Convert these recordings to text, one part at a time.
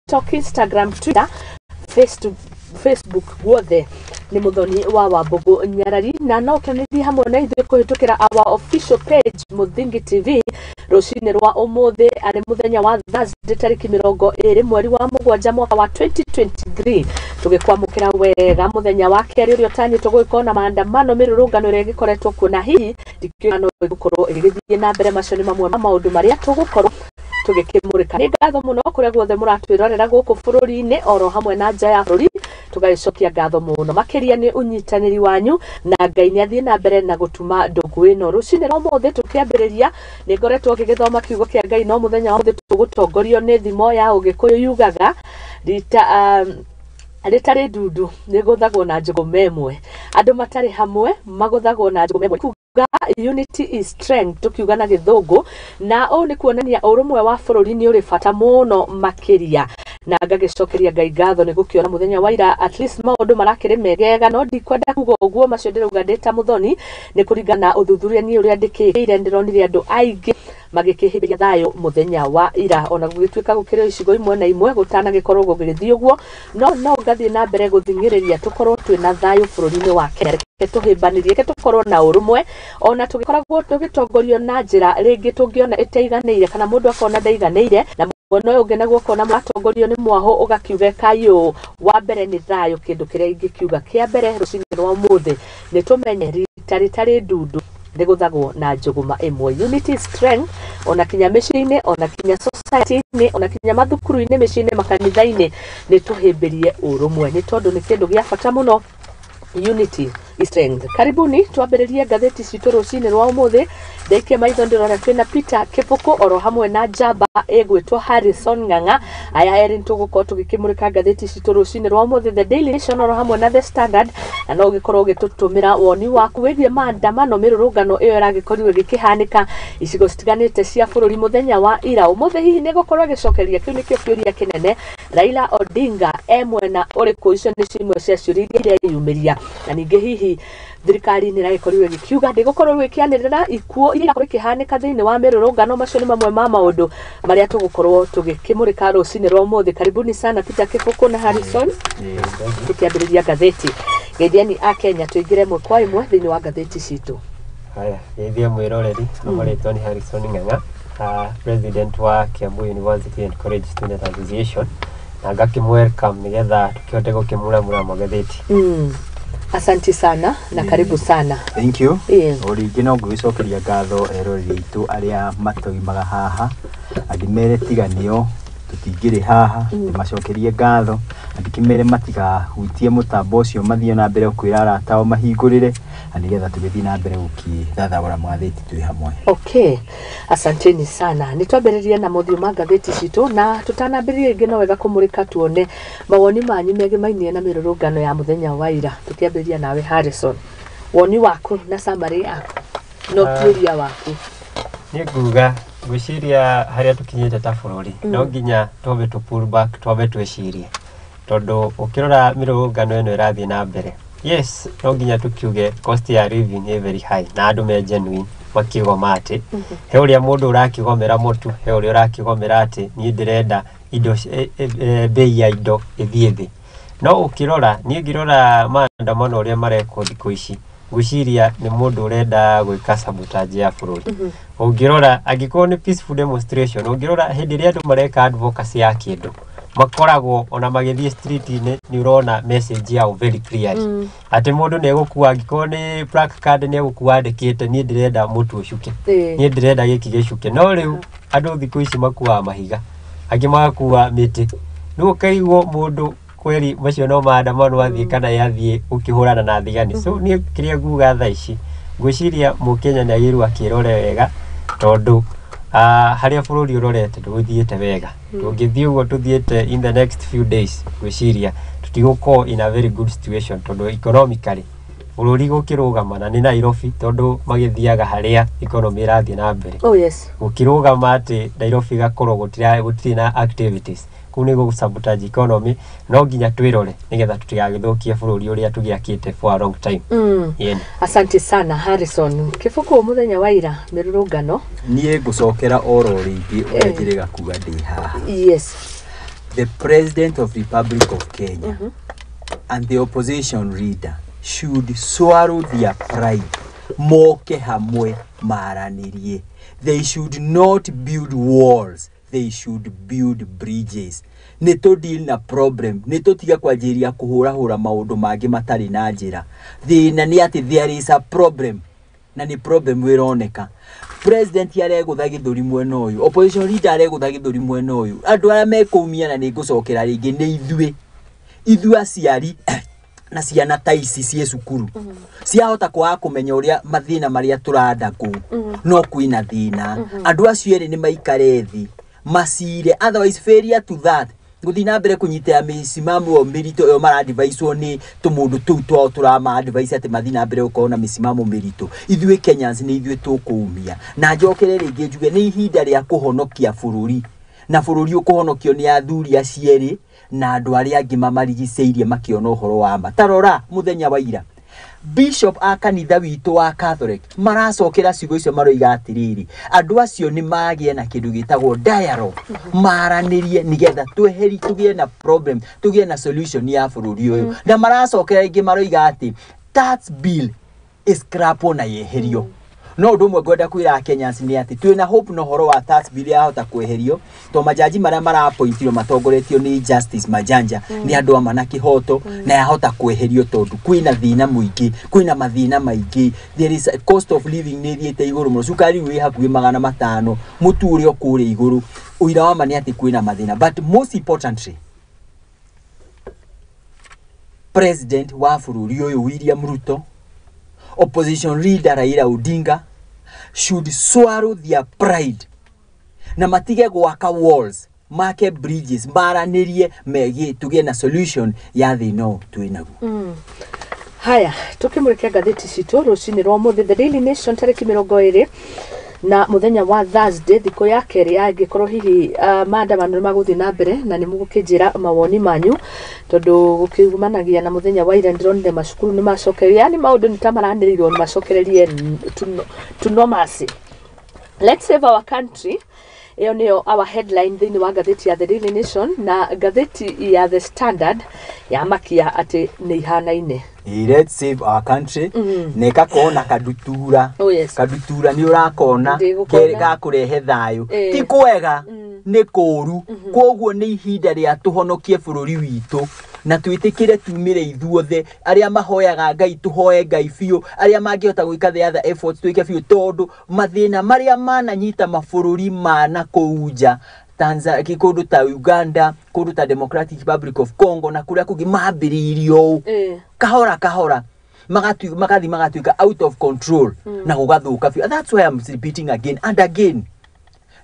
TikTok, Instagram, Twitter, Facebook guothe nĩ Muthoni wa Wambũgũ Nyarari, na no ũkenanĩrie hamwe na ithuĩ kũhĩtũkĩra our official page Mũthingi TV. Rũcinĩ rwa ũmũthĩ, arĩ mũthenya wa Thursday, tarĩki 20 mweri wa mũgwanja mwaka wa 2023, tũgĩkwamũkĩra wega mũthenya wa kerĩ ũrĩa ũtanyĩtwo gũgĩkorwo na maandamano, mĩrũrũngano ĩrĩa ĩgĩkoretwo kuo, na hihi ndikĩũĩ no ĩgũkorwo ĩgĩgĩthiĩ na mbere. Macio nĩ mamwe ma maũndũ marĩa tũgũkorwo tũgĩkĩmũrĩka. Nĩ ngatho mũno kũrĩa guothe mũratwĩrorera gũkũ bũrũri-inĩ oro hamwe na nja ya bũrũri. Tũgagĩcokia ngatho mũno makĩria nĩ ũnyitanĩri wanyu, na Ngai nĩ athiĩ na mbere na gũtuma ndũgũ ĩno. Rũcinĩ rwa ũmũthĩ tũkĩambĩrĩria, nĩ ngoretwo ngĩgĩthoma kiugo kĩa Ngai, no mũthenya wa ũmũthĩ tũgũtongorio nĩ thimo ya Ũgĩkũyũ yugaga rita rĩtarĩ ndundu nĩgũthagwo na njũgũma ĩmwe. Andũ matarĩ hamwe magũthagwo na njũgũma ĩmwe. Kuga unity is strength tukiuga na Gĩthũngũ, na ũũ nĩ kuonania ũrũmwe wa bũrũri nĩ ũrĩ bata mũno makĩria. Na ngagĩcokeria Ngai ngatho nĩ gũkĩona mũthenya wa ira at least maũndũ marakĩrĩ megega, no ndikwenda kuga ũguo. Macio ndĩrauga ndĩ ta Mũthoni nĩ kũringana na ũthuthuria niĩ ũrĩa ndĩkĩire. Ndĩronire andũ aingĩ magĩkĩhĩmbĩria thayũ mũthenya wa ira, ona gũgĩtuĩka gũkĩrĩ icigo imwe na imwe gũtanagĩkorwo gũgĩthiĩ ũguo, no ngathiĩ na mbere gũthing'ĩrĩria tũkorwo twĩna thayũ bũrũri-inĩ wa Kenya. Reke tũhĩmbanĩrie, reke tũkorwo na ũrũmwe, ona tũgĩkoragwo tũgĩtongorio na njĩra rĩngĩ tũngĩona ĩtaiganĩire, kana mũndũ akona ndaiganĩire, na mwena ũyũ ũngĩ naguo ũkona mũratongorio nĩ mwahũ, ũgakiuga kayũ. Wa mbere nĩ thayũ. Kĩndũ kĩrĩa ingĩkiuga kĩa mbere rũcinĩ rwa ũmũthĩ nĩ tũmenye rita rĩtarĩ ndundu rĩgũthagwo na njũgũma ĩmwe. Unity is strength, ona kinya mĩciĩ-inĩ, ona kinya society-inĩ, ona kinya mathukuru-inĩ, mĩciĩ-inĩ, makanitha-inĩ, nĩ tũhĩmbĩrie ũrũmwe nĩ tondũ nĩ kĩndũ gĩa bata mũno. Unity is strength. Karibuni twambĩrĩrie ngathĩti citũ rũcinĩ rwa ũmũthĩ. Ndaikia maitho ndĩrona twĩna Peter Kĩbũkũ oro hamwe na njamba ĩgwĩtwo Harrison Ng'ang'a. Aya erĩ nĩtũgũkorwo tũgĩkĩmũrĩka ngathĩti citũ rũcinĩ rwa ũmũthĩ, The Daily Nation oro hamwe na The Standard, na no ũgĩkorwo ũgĩtũtũmĩra woni waku wĩgiĩ maandamano, mĩrũrũngano ĩyo ĩragĩkorirwo ĩgĩkĩhanĩka icigo citiganĩte cia bũrũri mũthenya wa ira. Ũmũthĩ hihi nĩ gũkorwo ĩgĩcokeria? Kĩu nĩkĩo kĩũria kĩnene. Raila Odinga e mwena ũrĩkũ? Icio nĩ imwe cia ciũria iria ireyumĩria. Na ningĩ hihi thirikari nĩ ĩragĩkorirwo ĩgĩkiuga ndĩgũkorwo ĩkĩanĩrĩra ikuũ iria irakorwo ikĩhanĩka thĩinĩ wa mĩrũrũngano? Macio nĩ mamwe ma maũndũ marĩa tũgũkorwo tũgĩkĩmũrĩka rũcinĩ rwa ũmũthĩ. Karibuni sana, Peter Kĩbũkũ na Harrison. Tũkĩambĩrĩria ngathĩti, geithiani a Kenya, tũingĩre ĩmwe kwa ĩmwe thĩinĩ wa ngathĩti citũ. Haya, geithia mwĩroreri. Marĩtwa nĩ Harrison Ng'ang'a, president wa Kiambu University and College Student Association, na ngakĩmwelcome nĩgetha tũkĩhote gũkĩmuramura magathĩti. Asanti sana na karibu sana. Thank you. Yeah. O rĩngĩ no ngũgĩcokeria ngatho eroreri aitũ arĩa matoimaga haha, andĩmere tiga nĩo tũtingĩrĩ haha. Ndĩmacokerie ngatho na ndĩkĩmere matigahutie mũtambo ũcio, mathiĩ na mbere kwĩra arata ao mahingũrĩre, na nĩgetha tũgĩthiĩ na mbere gũkĩthathaũra magathĩti twĩ hamwe. Okay, asanteni sana. Nĩ twambĩrĩrie na mothiũ ma ngathĩti citũ, na tũtanambĩrĩria rĩngĩ no wega kũmũrĩka tuone mawoni manyu megemainie na mĩrũrũngano ya mũthenya wa ira. Tũkĩambĩrĩria nawe Harrison, woni waku na summary yaku na ũtuĩria waku. Niĩ nguga ngwĩciria harĩa tũkinyĩte ta bũrũri, no nginya twambe tũ pull back, twambe twĩcirie, tondũ ũkĩrora mĩrũrũngano ĩno ĩrathiĩ na mbere, yes, no nginya tũkiuge cost ya living ĩ very high, na andũ me genuine makĩgoma atĩ he ũrĩa mũndũ ũrakĩgomera mũtu, he ũrĩa ũrakĩgomera atĩ niĩ ndĩrenda indo bei ya indo ĩthiĩ thĩ. No ũkĩrora, niĩ ngĩrora maandamano ũrĩa marekwo thikũ ici, ngwĩciria nĩ mũndũ ũrenda gwĩka sabotage ya bũrũri. Ũngĩrora, angĩkorwo nĩ peaceful demonstration, ũngĩrora hĩndĩ ĩrĩa andũ mareka advocacy ya kĩndũ, makoragwo ona magĩthiĩ street-inĩ, nĩ ũrona message yao very clearly atĩ mũndũ nĩ egũkua, angĩkorwo nĩ placard, nĩ egũkua andĩkĩte, "Niĩ ndĩrenda mũtu ũcuke, niĩ ndĩrenda gĩkĩ gĩcuke." No rĩu andũ thikũ ici makuaga mahiga, angĩ magakua mĩtĩ, rĩu ũkaigwo mũndũ kweri macio no maandamano athiĩ kana yathiĩ ũkĩhũrana na thigani. So niĩ kĩrĩa nguga thaa ici, ngwĩciria mũkenya nĩ agĩrĩirwo akĩrore wega, tondũ harĩa bũrũri ũrorete ndũgũthiĩte wega. Tũngĩthiĩ ũguo tũthiĩte in the next few days, ngwĩciria tũtigũkorwo in a very good situation, tondũ economically bũrũri gũkĩrũgama, na nĩ Nairobi, tondũ magĩthiaga harĩa economy ĩrathiĩ na mbere. Oh yes. Gũkĩrũgama atĩ Nairobi gakorwo gũtirĩ na activities kũu, nĩ gũ sabotage economy. No nginya twĩrore nĩgetha tũtigagĩthũkie bũrũri ũrĩa tũgĩakĩte for a long time. Yeni. Asante sana, Harrison Kĩbũkũ. Mũthenya wa ira, mĩrũrũngano. Niĩ ngũcokera oro rĩngĩ ũrĩa njĩrĩga kuga ndĩ haha. The President of Republic of Kenya and the opposition leader should swallow their pride, moke hamwe maranĩrie. They should not build walls, they should build bridges. Nĩ tũ deal na problem, nĩ tũtige kwanjĩrĩria kũhũrahũra maũndũ mangĩ matarĩ na njĩra. Thĩna nĩ atĩ there is a problem, na nĩ problem ĩroneka. President aregũtha gĩthũri mwena ũyũ, opposition leader aregũtha gĩthũri mwena ũyũ. Andũ arĩa mekũumia, na nĩ ngũcokera rĩngĩ, nĩ ithuĩ, ithuĩ aciari na ciana ta ici ciĩ cukuru ciahota kwaga kũmenya ũrĩa mathĩna marĩa tũranda kũu. No kwĩna thĩna, andũ acio erĩ nĩ maikare thĩ macire. Otherwise, failure to that, gũthiĩ na mbere kũnyitĩra mĩcimamo ĩyo mĩritũ ĩyo maradvicewo nĩ tũmũndũ tũu twao tũrama advice atĩ mathiĩ na mbere gũkorwo na mĩcimamo mĩritũ, ithuĩ Kenyans nĩ ithuĩ tũkũumia. Na njokere rĩngĩ njuge nĩ ihinda rĩa kũhonokia bũrũri, na bũrũri ũkũhonokio nĩ athuri acio erĩ na andũ arĩa angĩ mamarigicĩirie makĩona ũhoro wa ma. Ta rora mũthenya wa ira, bishop a kanitha witũ wa Catholic maracokera ciugo icio, maroiga atĩrĩrĩ, andũ acio nĩ magĩe na kĩndũ gĩtagwo dialogue, maranĩrie nĩgetha tweheri tũgĩe na problem, tũgĩe na solution ya bũrũri ũyũ. Na maracokera rĩngĩ maroiga atĩ tax bill ĩscrapwo na yeherio. No ũndũ ũmwe ngwenda kwĩra Kenyans nĩ atĩ twĩna hope na ũhoro wa tax bill yahota kweherio, to majaji marĩa marapointirwo matongoretio nĩ Justice Majanja nĩ andũ ama na kĩhoto, na yahota kweherio tondũ kwĩna thĩna mũingĩ, kwĩna mathĩna maingĩ. There is a cost of living nĩ ĩthiĩte igũrũ mũno, cukari wĩ hakuhĩ 500, mũtu ũrĩa ũkũrĩa igũrũ. Ũira wa ma nĩ atĩ kwĩna mathĩna, but most importantly, President wa bũrũri ũyũ William Ruto, opposition leader Raila Odinga should swallow their pride na matige gwaka walls, make bridges, maranĩrie megie tũgĩe na solution ya thĩna ũyũ twĩ naguo. Haya, tukimurikia ngathĩti citũ rũcinĩ rwa ũmũthĩ, The Daily Nation, tarĩki 20 na mũthenya wa Thursday, thikũ ya kerĩ angĩkorwo hihi maandamano nĩ magũthiĩ na mbere, na nĩ mũgũkĩnjĩra mawoni manyu, tondũ gũkiumanagia na mũthenya wa ira ndĩronire macukuru nĩ macokereria, yani maũndũ nĩ ta maranĩrĩirwo nĩ macokererie to normalcy. Let's save our country, ĩyo nĩyo our headline thĩinĩ wa ngathĩti ya The Daily Nation. Na ngathĩti ya The Standard yamakia atĩ nĩ ihanaine. Let's save our country na ĩgakorwo kadutura. Oh, yes. Kadutura nĩ ũrakona. Ndĩgũkona. Gakũrehe thayũ. Ti kwega, nĩ kũũru. Koguo nĩ ihinda rĩa tũhonokie bũrũri witũ na twĩtĩkĩre tumĩre ithuothe arĩa mahoyaga Ngai, tũhoe Ngai biũ, arĩa mangĩhota gwĩka the other efforts twĩke biũ, tondũ mathĩna marĩa mananyita mabũrũri mana kũu nja, Tanzania, kũndũ ta Uganda, kũndũ ta Democratic Republic of Congo na kũrĩa kũngĩ, mambĩrĩirio ũũ kahora kahora, magathi magatuĩka out of control na gũgathũka biũ. That's why I'm repeating again and again,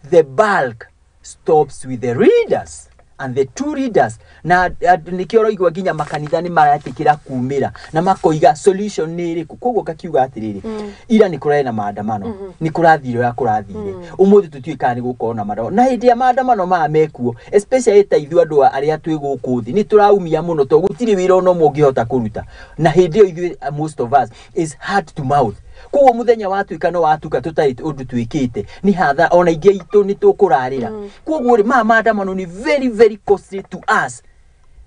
the bulk stops with the leaders and the two leaders. Na nĩkĩo ũraigua nginya makanitha nĩ maretĩkĩra kumĩra na makoiga solution nĩ ĩrĩkũ. Koguo ngakiuga atĩrĩrĩ, ira nĩ kũrarĩ na maandamano, nĩ kũrathire ũrĩa kũrathire. Ũmũthĩ tũtiũĩ kana nĩ gũkorwo na maandamano, na hĩndĩ ya maandamano maya mekuo, especially ta ithuĩ andũ arĩa twĩ gũkũ thĩ, nĩ tũraumia mũno, tondũ gũtirĩ wĩra ona ũmwe ũngĩhota kũruta, na hĩndĩ ĩyo ithuĩ, most of us is hand to mouth. Koguo mũthenya watuĩka no watuka tũtarĩ ũndũ twĩkĩte, nĩ hatha ona ingĩ aitũ nĩ tũkũrarĩra. Koguo rĩ, maya maandamano nĩ very very costly to us,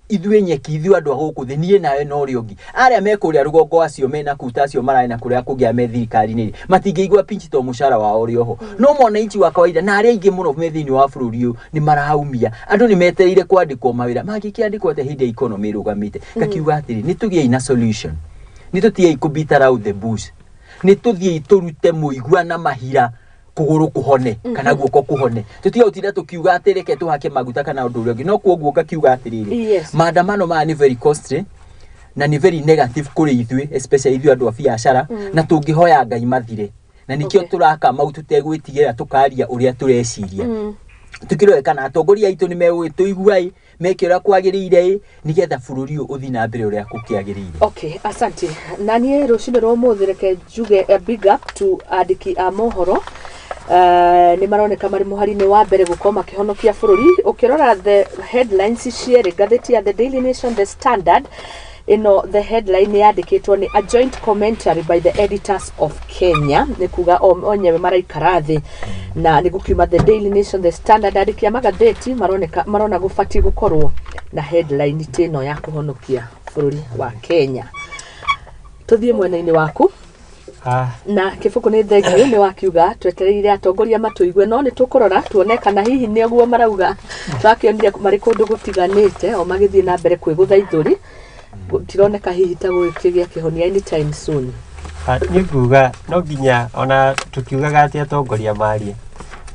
ithuĩ nyeki, ithuĩ andũ a gũkũ thĩ, niĩ nawe na ũrĩa ũngĩ. Arĩa me kũrĩa rũgongo, acio mena kũu, ta acio mararĩ na kũrĩa kũngĩ, me thirikari-inĩ rĩ, matingĩigua pinch to mũcara wao ũrĩ oho. No mwananchi wa kawaida na arĩa aingĩ mũno me thĩinĩ wa bũrũri ũyũ nĩ maraumia. Andũ nĩ metereire kwandĩkwo mawĩra, mangĩkĩandĩkwo atĩa hĩndĩ ya economy ĩrũgamĩte? Ngakiuga atĩrĩ, nĩ tũgĩei na solution, nĩ tũtigei kũ beat around the bush, nĩ tũthiĩi tũrute mũigua na mahira kũgũrũ kũhone kana guoko kũhone. Tũtige gũtinda tũkiuga atĩ reke tũhake maguta kana ũndũ ũrĩa ũngĩ. No kuoguo ngakiuga atĩrĩrĩ, maandamano maya nĩ very costly na nĩ very negative kũrĩ ithuĩ, especially ithuĩ andũ a biacara, na tũngĩhoya Ngai mathire, na nĩkĩo tũraka mau tũtegwĩtigĩra, tũkaria ũrĩa tũreciria, tukĩrore kana atongoria aitũ nĩ megũgĩtũigua ĩ, meke ũrĩa kwagĩrĩire ĩ, nĩgetha bũrũri ũyũ ũthiĩ na mbere ũrĩa gũkĩagĩrĩire. Okay, asante. Na niĩ rũcinĩ rwa ũmũthĩ reke njuge a big up to andĩki a mohoro. Nĩ maroneka marĩ mũhari-inĩ wa mbere gũkorwo makĩhonokia bũrũri. Ũkĩrora the headlines cierĩ, ngathĩti ya The Daily Nation, The Standard, Ĩno the headline yandĩkĩtwo nĩ a joint commentary by the editors of Kenya, nĩ kuga o onyewe maraikara thĩ na nĩ gũkiuma The Daily Nation, The Standard, andĩki a magathĩti maroneka marona gũbatiĩ gũkorwo na headline ta ĩno ya kũhonokia bũrũri wa Kenya. Tũthiĩ mwena-inĩ waku. Ah, na kĩbũkũ nĩ thengiũ nĩ wakiuga twetereire atongoria matũigue, no nĩ tũkũrora tuone kana hihi nĩ ũguo marauga. Twakĩonire marĩ kũndũ gũtiganĩte o magĩthiĩ na mbere kwĩgũtha ithũri, gũtironeka hihi ta gũgĩkĩgĩa kĩhonia anytime soon. Ah, nĩ nguga no nginya ona tukiugaga atĩ atongoria marie,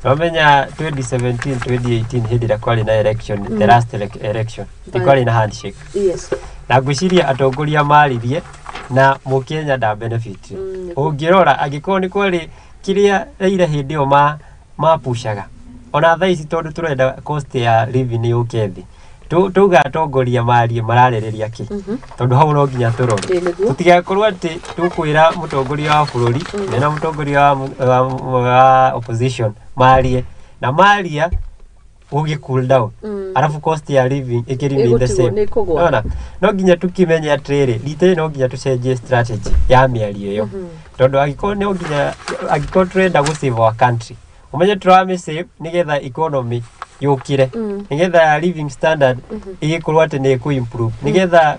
nomenya 2017 2018 hĩndĩ ĩrĩa kwarĩ na election, the last election, nĩ kwarĩ na handshake. Na ngwĩciria atongoria maririe na mũkenya nda benefit. Ũngĩrora angĩkorwo nĩ kwarĩ kĩrĩa Raila hĩndĩ ĩyo mapushaga, ona thaa ici tondũ tũrenda cost ya living yũke thĩ, tuga atongoria marie mararĩrĩria kĩ, tondũ hau no nginya tũrore. Ĩĩ, nĩguo. Tũtigakorwo atĩ tũkwĩra mũtongoria wa bũrũri mena mũtongoria wa opposition marie na maria gũgĩ cool down, arabu cost ya living ĩkĩ remain the Ĩgũtigwo, same. nĩ ĩkũgũa. Nona no nginya tukimenye atĩrĩrĩ, rita rĩrĩ no nginya tũcenjie strategy ya mĩario ĩyo, tondũ angĩkorwo no nginya angĩkorwo tũrenda gũ save our country, ũmenye tũramĩ save nĩgetha economy yũkĩre, nĩgetha living standard ĩgĩkorwo atĩ nĩ ĩkũ improve, nĩgetha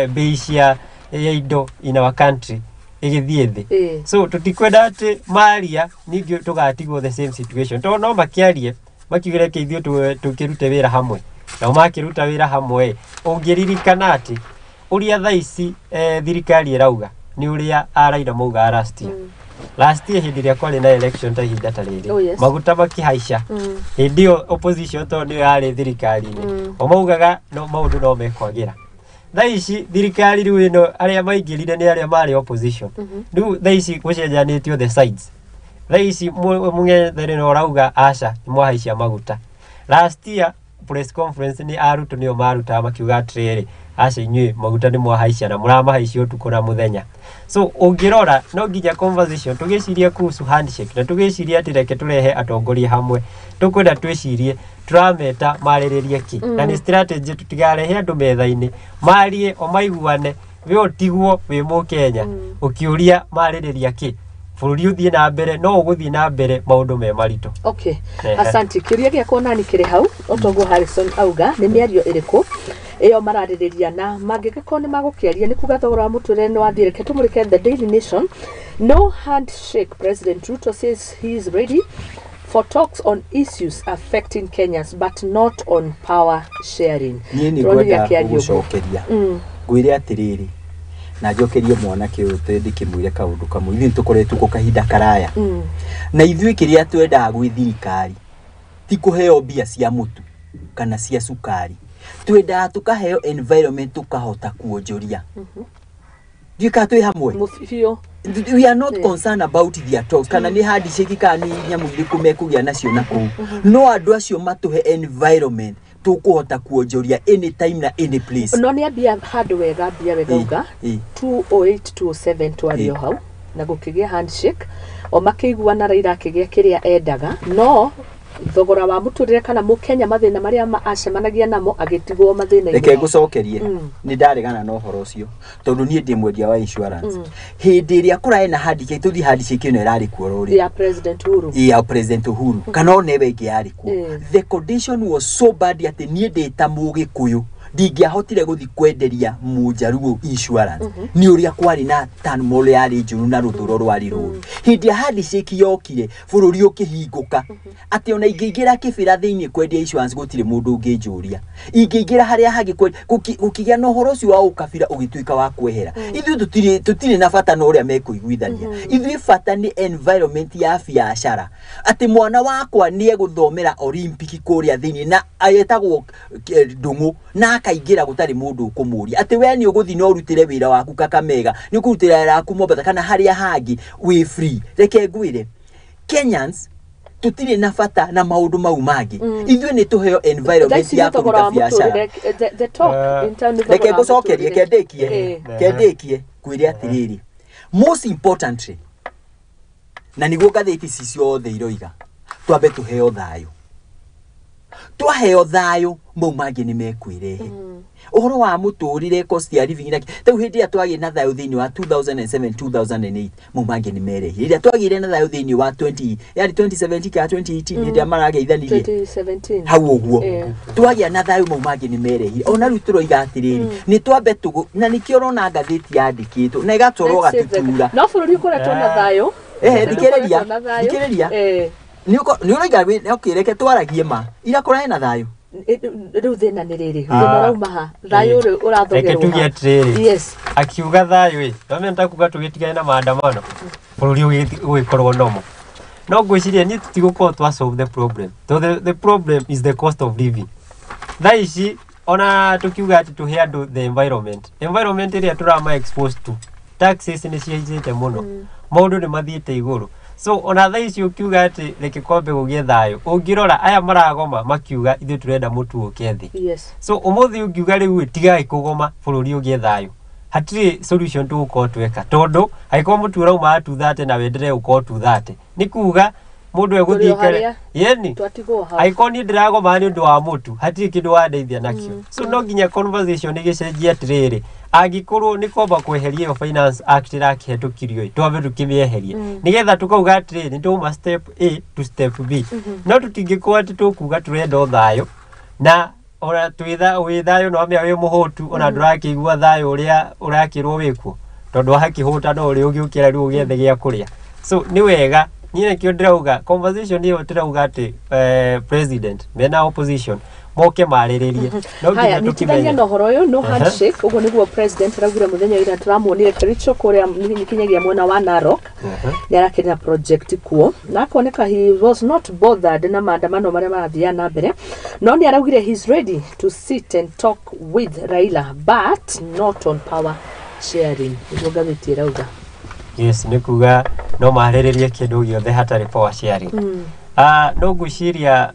bei cia ya indo in our country ĩgĩthiĩ thĩ. So tũtikwenda atĩ maria ningĩ tũgatigwo the same situation, tondũ no makĩarie makiuge reke ithuĩ tũkĩrute wĩra hamwe, nao makĩruta wĩra hamwe, ũngĩririkana atĩ ũrĩa thaa ici thirikari ĩrauga nĩ ũrĩa Raila maugaga last year. Last year hĩndĩ ĩrĩa kwarĩ na election ta ihinda ta rĩrĩ, Oh, yes. maguta makĩhaica, hĩndĩ ĩyo opposition tondũ nĩyo yarĩ thirikari-inĩ, o maugaga no maũndũ no mekwagĩra. Thaa ici thirikari rĩu ĩno arĩa maingĩrire nĩ arĩa marĩ opposition. Rĩu thaa ici gũcenjanĩtio the sides. Thaa ici mũng'ethanĩro ũrauga aca, nĩ mwahaicia maguta. Last year press conference nĩ aruto nĩo marutaga makiuga atĩrĩrĩ, aca inyuĩ maguta nĩ mwahaicia na mũramahaicia ũtukũ na mũthenya. So ũngĩrora no nginya conversation tũgĩcirie kuhusu handshake na tũgĩcirie atĩ reke tũrehe atongoria hamwe, tũkwenda twĩcirie tũrameta marĩrĩrie kĩ, na nĩ strategy tũtigarehe andũ metha-inĩ marie o maiguane, we ũtigwo wĩ mũkenya ũkĩũria marĩrĩria kĩ, bũrũri ũthiĩ na mbere, no ũgũthiĩ na mbere maũndũ me maritũ. Okay. Ehe. Asanti. Kĩũria gĩakwa nani kĩrĩ hau otoguo Harrison auga nĩ mĩario ĩrĩkũ ĩyo mararĩrĩria, na mangĩgĩkorwo nĩ magũkĩaria nĩ kuga thogora wa mũtũrĩre nĩ wathiĩ. Reke tũmũrĩke The Daily Nation. No handshake, President Ruto says he is ready for talks on issues affecting Kenyans but not on power sharing. Niĩ nĩ Tũronire ngwenda akĩaria ũguo. gũgũcokeria, ngwĩre atĩrĩrĩ, na njokerie mwanake ũyũ ndĩkĩmwĩre kaũndũ kamwe. Ithuĩ nĩtũkoretwo kuo kahinda karaya, na ithuĩ kĩrĩa twendaga gwĩ thirikari ti kũheo mbia cia mũtu kana cia cukari, twendaga tũkaheo environment tũkahota kuonjoria. Ndiũĩ kana twĩ hamwe. Biũ. We are not concerned about their talks kana nĩ handshake kana nĩ nyamũ irĩkũ mekũgĩa nacio na kũu, no andũ acio matũhe environment tũkũhota kuonjoria anytime na any place. No nĩ ambia handũ wega, ambia wega. Uga 208 207 twario hau na gũkĩgĩa handshake, o makĩiguana, Raila akĩgĩa kĩrĩa endaga, no thogora wa mũtũrĩre kana mũkenya mathĩna marĩa acemanagia namo agĩtigwo mathĩna-inĩ. Reke ngũcokerie. Nĩ ndaregana na ũhoro ũcio tondũ niĩ ndĩ mwendia wa insurance. Hĩndĩ ĩrĩa kũrarĩ na handshake, tũthiĩ handshake ĩno ĩrarĩ kuo rũrĩ ya President Uhuru, ya President Uhuru kana ona ĩyo ĩngĩ yarĩ kuo, the condition was so bad atĩ niĩ ndĩ ta mũgĩkũyũ ndingĩahotire gũthiĩ kwenderia mũnjaruo insurance nĩ ũrĩa kwarĩ na turmoil yarĩ njũru na rũthũro rwarĩ rũru. Hĩndĩ ya handshake yokire, bũrũri ũkĩhingũka atĩ ona ingĩingĩra kĩbĩra thĩinĩ kwendia insurance gũtirĩ mũndũ ũngĩnjũria, ingĩingĩra harĩa hangĩ gũkĩgĩa na ũhoro ũcio wa ũkabira ũgĩtuĩka wa kwehera. Ithuĩ tũtirĩ na bata na ũrĩa mekũiguithania, ithuĩ bata nĩ environment ya biacara, atĩ mwana wakwa nĩ egũthomera Olympic kũrĩa thĩinĩ na etagwo Ndũng'ũ na akaingĩra gũtarĩ mũndũ ũkũmũria atĩ we nĩ ũgũthiĩ na ũrutĩre wĩra waku Kakamega, nĩ ũkũrutĩra wĩra waku Mombatha kana harĩa hangĩ wĩ free. Reke ngwĩre, Kenyans tũtirĩ na bata na maũndũ mau mangĩ, ithuĩ nĩ tũheo Thaa environment ici ya nĩ thogora kũruta wa biacara. mũtũrĩre, the talk in town nĩ Reke thogora wa ngũcokerie. mũtũrĩre. Kendĩkie. Kendĩkie kwĩre atĩrĩrĩ, most importantly, na nĩguo ngathĩti ici ciothe iroiga, twambe tũheo thayũ. Twaheo thayũ, mau mangĩ nĩ mekwĩrehe. Ũhoro wa mũtũrĩre, cost ya living, na rĩu hĩndĩ ĩrĩa twagĩire na thayũ thĩinĩ wa 2007 2008, mau mangĩ nĩ merehire. Rĩrĩa twagĩire na thayũ thĩinĩ wa 20, yarĩ 2017 kana 2018, hĩndĩ ĩrĩa marageithanirie 2017. Hau ũguo. Twagĩa na thayũ, mau mangĩ nĩ merehire. Ona rĩu tũroiga atĩrĩrĩ, nĩ twambe tũgũ na nĩkĩo ũrona ngathĩti yandĩkĩtwo na ĩgatwarwo Let's save the- gatutura. No bũrũri ũkoretwo na thayũ. Thikĩrĩria, Ũkoretwo na thayũ. thikĩrĩria. Nĩ ũroiga okay, reke twaragie ma irakora ena thayũ. Rĩu thĩna nĩ rĩrĩ, thĩna ũrauma ha? Thayũ ũrĩ Reke ũrathogerwo tuge ha? atĩrĩrĩ, akiuga thayũ ĩ nomenya kuga tũgĩtigane na maandamano, bũrũri ũgĩkorwo nomo. No ngwĩciria niĩ tũtigũkorwo twa solve the problem, so the problem is the cost of living. Thaa ici ona tũkiuga atĩ tũhe andũ the environment ĩrĩa tũrama expose to, taxes nĩ cihaicĩte mũno, maũndũ nĩ mathiĩte igũrũ. So ona thaa ici ũkiuga atĩ reke kwambe gũgĩe thayũ, ũngĩrora aya maragoma makiuga ithuĩ tũrenda mũtu ũke thĩ. So ũmũthĩ ũngiuga rĩu ĩ, tigai kũgoma bũrũri ũgĩe thayũ, hatirĩ solution tũgũkorwo tweka, tondũ angĩkorwo mũtu ũrauma 230 na wenderee gũkorwo 230, nĩ kuga mũndũ egũthiĩ Tũrĩ o harĩa. Yeni Twatigwo hau. Angĩkorwo niĩ ndĩragoma nĩ ũndũ wa mũtu, hatirĩ kĩndũ wandeithia nakĩo. So no nginya conversation ĩgĩcenjie atĩrĩrĩ, angĩkorwo nĩ kwamba kweheria ĩyo Finance Act ĩrakĩhetũkirio ĩ, twambe tũkĩmĩeherie nĩgetha tũkauga atĩrĩrĩ, nĩ twauma step A to step B. No tũtingĩkorwo atĩ tũkuga tũrenda o thayũ na ona wĩ thayũ no amĩa wĩ mũhũtu, ona ndũrakĩigua thayũ ũrĩa ũrakĩrwo wĩkuo, tondũ wakĩhũta no ũrĩ ũgĩũkĩra rĩu ũgĩethe gĩa kũrĩa. So nĩ wega, niĩ nĩkĩo ndĩrauga conversation ĩyo tũrauga atĩ president mena opposition moke marĩrĩrie, no Haya, nginya nyitithania tũkĩmenye na ũhoro ũyũ, no handshake, ũguo nĩguo president araugire mũthenya ira tũramuonire Kericho kũrĩa kinyagia mwena wa Narok. Nĩ arakĩrĩ na project kuo na akoneka he was not bothered na maandamano marĩa marathiaga na mbere, no nĩ araugire he's ready to sit and talk with Raila but not on power sharing, nĩguo ngathĩti ĩrauga. Yes, nĩ kuga no marĩrĩrie kĩndũ gĩothe hatarĩ power sharing. No ngwĩciria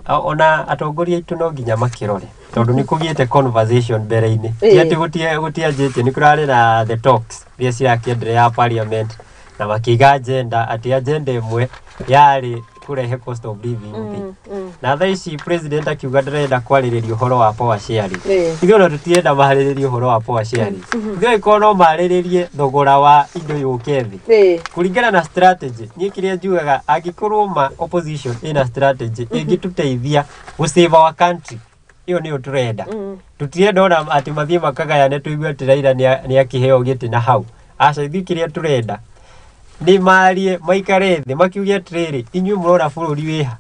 ona atongoria aitũ no nginya makĩrore, tondũ nĩ kũgĩte conversation mbere-inĩ. Ti atĩ gũtianjĩtie, nĩ kũrarĩ na the talks iria cirakĩenderea parliament, na makĩiga agenda, atĩ agenda ĩmwe yarĩ kũrehe cost of living thĩ. Na thaa ici president akiuga ndarenda kwarĩrĩria ũhoro wa power sharing. Ithuĩ ona tũtirenda marĩrĩrie ũhoro wa power sharing. Ithuĩ angĩkorwo no marĩrĩrie thogora wa indo yũke thĩ kũringana na strategy, niĩ kĩrĩa njugaga, angĩkorwo ma opposition ĩna strategy ĩngĩtũteithia gũ save our country, ĩyo nĩyo tũrenda. Tũtirenda ona atĩ mathiĩ makagayane tũigue atĩ Raila nĩ akĩheo gĩtĩ na hau. Aca, ithuĩ kĩrĩa tũrenda nĩ marie, maikare thĩ, makiuge atĩrĩrĩ, inyuĩ mũrona bũrũri wĩha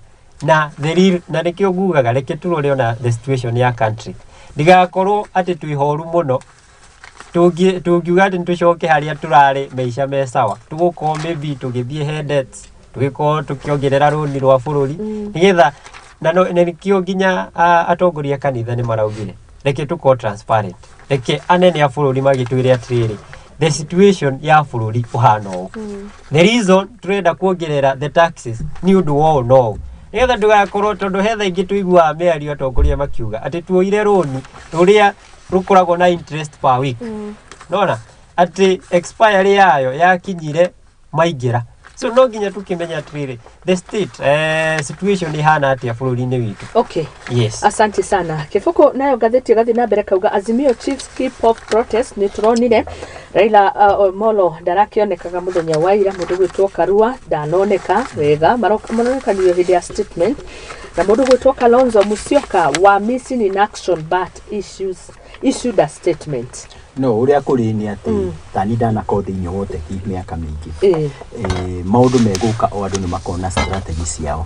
na the real, na nĩkĩo ngugaga reke tũrore ona the situation ya country, ndigakorwo atĩ twĩ horu mũno. Tũngiuga atĩ nĩtũcoke harĩa tũrarĩ maica me sawa, tũgũkorwo maybe tũgĩthiĩ he debts, tũgĩkorwo tũkĩongerera rũni rwa bũrũri nĩgetha na nĩkĩo nginya atongoria a kanitha nĩ maraugire reke tũkorwo transparent, reke anene a bũrũri magĩtwĩre atĩrĩrĩ, the situation ya bũrũri ũhana ũũ, the reason tũrenda kuongerera the taxes nĩ ũndũ wa ũũ na ũũ, nĩgetha ndũgakorwo, tondũ he thaa ingĩ tũiguaga mĩario atongoria makiuga atĩ tuoire rũni rũrĩa rũkoragwo na interest per week, nona atĩ expiry yayo yakinyire maingĩra. So no nginya tũkĩmenya atĩrĩrĩ, the state situation ĩhana atĩa bũrũri-inĩ witũ. Yes. Asante sana, Kĩbũkũ. Nayo ngathĩti ĩgathiĩ na mbere kauga Azimio chiefs keep off protest. Nĩ tũronire Raila Omolo ndarakĩonekaga mũthenya wa ira, mũndũ gwĩtwo Karua ndanoneka wega, maronekanirio hĩndĩ ya statement, na mũndũ gwĩtwo Kalonzo Musyoka wa missing in action but issued a statement. No ũrĩa kũrĩ nĩ atĩ tani ndanakorwo thĩinĩ wa ũteti mĩaka mĩingĩ. Maũndũ megũka o andũ nĩ makorwo na strategy ciao,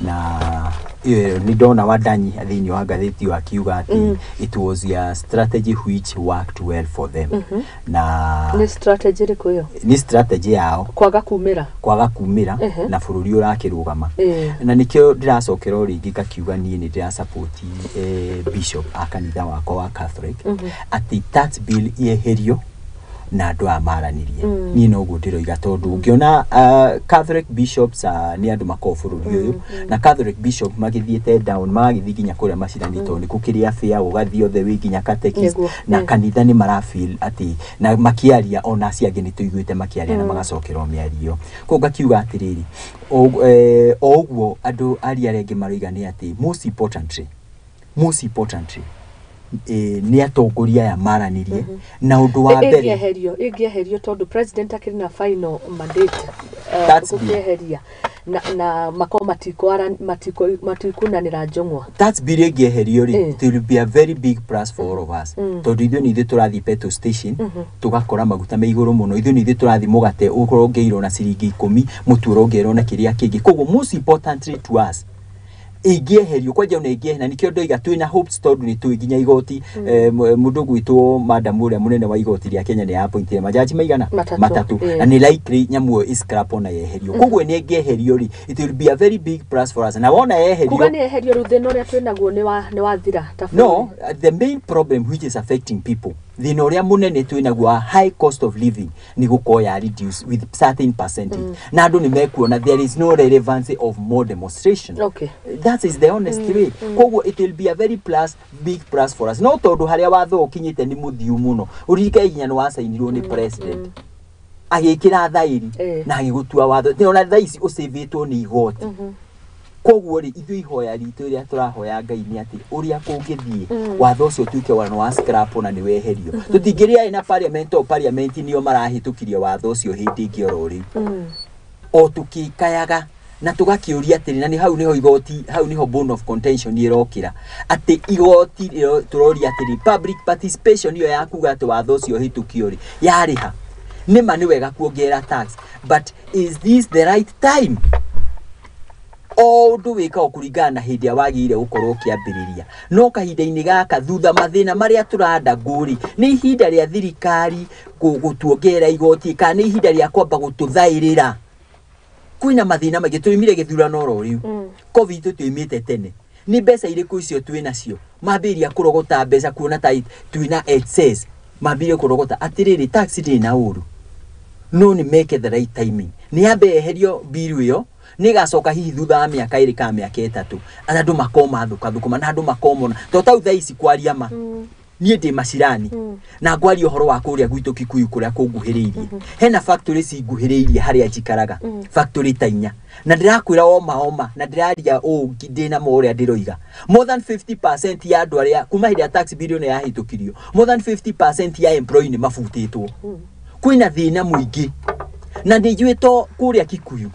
na ĩyo nĩ ndona Wandanyi thĩinĩ wa ngathĩti ĩyo akiuga atĩ it was a strategy which worked well for them, na Nĩ strategy ĩrĩkũ ĩyo? Nĩ strategy yao Kwaga kumĩra. Kwaga kumĩra na bũrũri ũrakĩrũgama. Na nĩkĩo ndĩracokera o rĩngĩ ngakiuga niĩ nĩ ndĩra bishop a kanitha wakwa wa Catholic atĩ tax bill yeherio. Na andũ aya maranirie, niĩ noguo ndĩroiga, tondũ ũngĩona Catholic bishops, nĩ andũ makoragwo bũrũri ũyũ na Catholic bishop magĩthiĩte down, magagĩthiĩ nginya kũrĩa macirani, tondũ nĩ gũkĩrĩ affair, ũgathiĩ othe wĩ nginya catechist na kanitha nĩ marafeel atĩ na makĩaria, ona acio angĩ nĩ tũiguĩte makĩaria na magacokerwo mĩario. Koguo ngakiuga atĩrĩrĩ, o ũguo andũ aria arĩa angĩ maroiga nĩ atĩ most importantly nĩ atongoria aya maranirie na ũndũ wa mbere. Ĩngĩeherio tondũ president akĩrĩ na final mandate, That's bill. Gũkĩeheria na makorwo matikunanĩra njũng'wa. Tax bill ĩngĩeherio rĩ, it will be a very big plus for all of us, tondũ ithuĩ nĩ ithuĩ tũrathiĩ petrol station tũgakora maguta me igũrũ mũno, ithuĩ nĩ ithuĩ tũrathiĩ mũgate ũrongeirwo na ciringi 10, mũtu ũrongerwo na kĩrĩa kĩngĩ. Koguo most importantly to us, ĩngĩeherio kwanja ona ĩngĩeherio, na nĩkĩo ndoiga twĩna hopes, tondũ nĩ tũĩ nginya igoti, mũndũ gwĩtwo madam ũrĩa mũnene wa igoti rĩa Kenya nĩ appointire majaji maigana? Matatũ. Matatũ. Na nĩ likely nyamũ ĩyo ĩscrap ona yeherio. Koguo nĩ ĩngĩeherio rĩ, it will be a very big plus for us, na wona yeherio Kuga nĩ eherio rĩu, thĩna ũrĩa twĩnaguo nĩ wathira ta bũrũri? No, the main problem which is affecting people, thĩna ũrĩa mũnene twĩnaguo wa high cost of living, nĩ gũkorwo ya reduce with certain percentage, na andũ nĩ mekuona there is no relevance of more demonstration. That is the honest way. Koguo it will be a very plus, big plus for us, no tondũ harĩa watho ũkinyĩte nĩ mũthiu mũno. Ũririkane nginya nĩ wacainirwo nĩ president agĩkĩra thaĩri na agĩgũtua watho. Nĩ ona thaa ici ũcĩvĩtwo nĩ igoti. Koguo rĩ, ithuĩ ihoya ritũ rĩrĩa tũrahoya Ngai nĩ atĩ ũrĩa kũngĩthiĩ, watho ũcio ũtuĩke wa nĩ wa scrap na nĩ weherio. Tũtingĩrĩa na parliament, o parliament nĩo marahĩtũkirie watho ũcio hĩndĩ ĩngĩ oro rĩu, o tũkĩkayaga na tũgakĩũria atĩrĩ, na nĩ hau nĩho igoti, hau nĩho bone of contention ĩrokĩra, atĩ igoti tũroria atĩrĩ, public participation ĩyo ya kuga atĩ watho ũcio ũhĩtũkio rĩ, yarĩha nĩma nĩ wega kuongerera tax, but is this the right time? O ũndũ wĩkagwo kũringana na hĩndĩ ĩrĩa wagĩrĩire gũkorwo ũkĩambĩrĩria, no kahinda-inĩ gaka, thutha mathĩna marĩa tũranda ngũrĩ, nĩ ihinda rĩa thirikari gũtuongerera igoti kana nĩ ihinda rĩa kwamba gũtũthaĩrĩra? Kwĩna mathĩna maingĩ, tũimire gĩthurano oro rĩu, COVID tũtũimĩte tene, nĩ mbeca irĩkũ icio twĩ nacio? Mambĩrĩria kũrogota mbeca, kuona ta twĩna excess, mambĩrĩria kũrogota. Atĩrĩrĩ, tax ndĩrĩ na ũru, no nĩ meke the right timing. Nĩ yambe yeherio bill ĩyo, nĩ ĩgacoka hihi thutha wa mĩaka 2 kana mĩaka 3, andũ makorwo mathũkathũkũma na andũ makorwo mona to tau thaa ici kwaria ma. Niĩ ndĩ macirani na ngwaria ũhoro wa kũrĩa gwitũ Kikuyu, kũrĩa kũnguhĩrĩirie, hena factory cinguhĩrĩirie harĩa njikaraga, factory ta inya, na ndĩrakwĩra oma oma, na ndĩraria ũũ ndĩna ma ũrĩa ndĩroiga, more than 50% ya andũ arĩa kuma hĩndĩ ya tax bill ĩno yahĩtũkirio, more than 50% ya employee nĩ mabutĩtwo. Kwĩna thĩna mũingĩ na nĩ njũĩ to kũrĩa Kikuyu,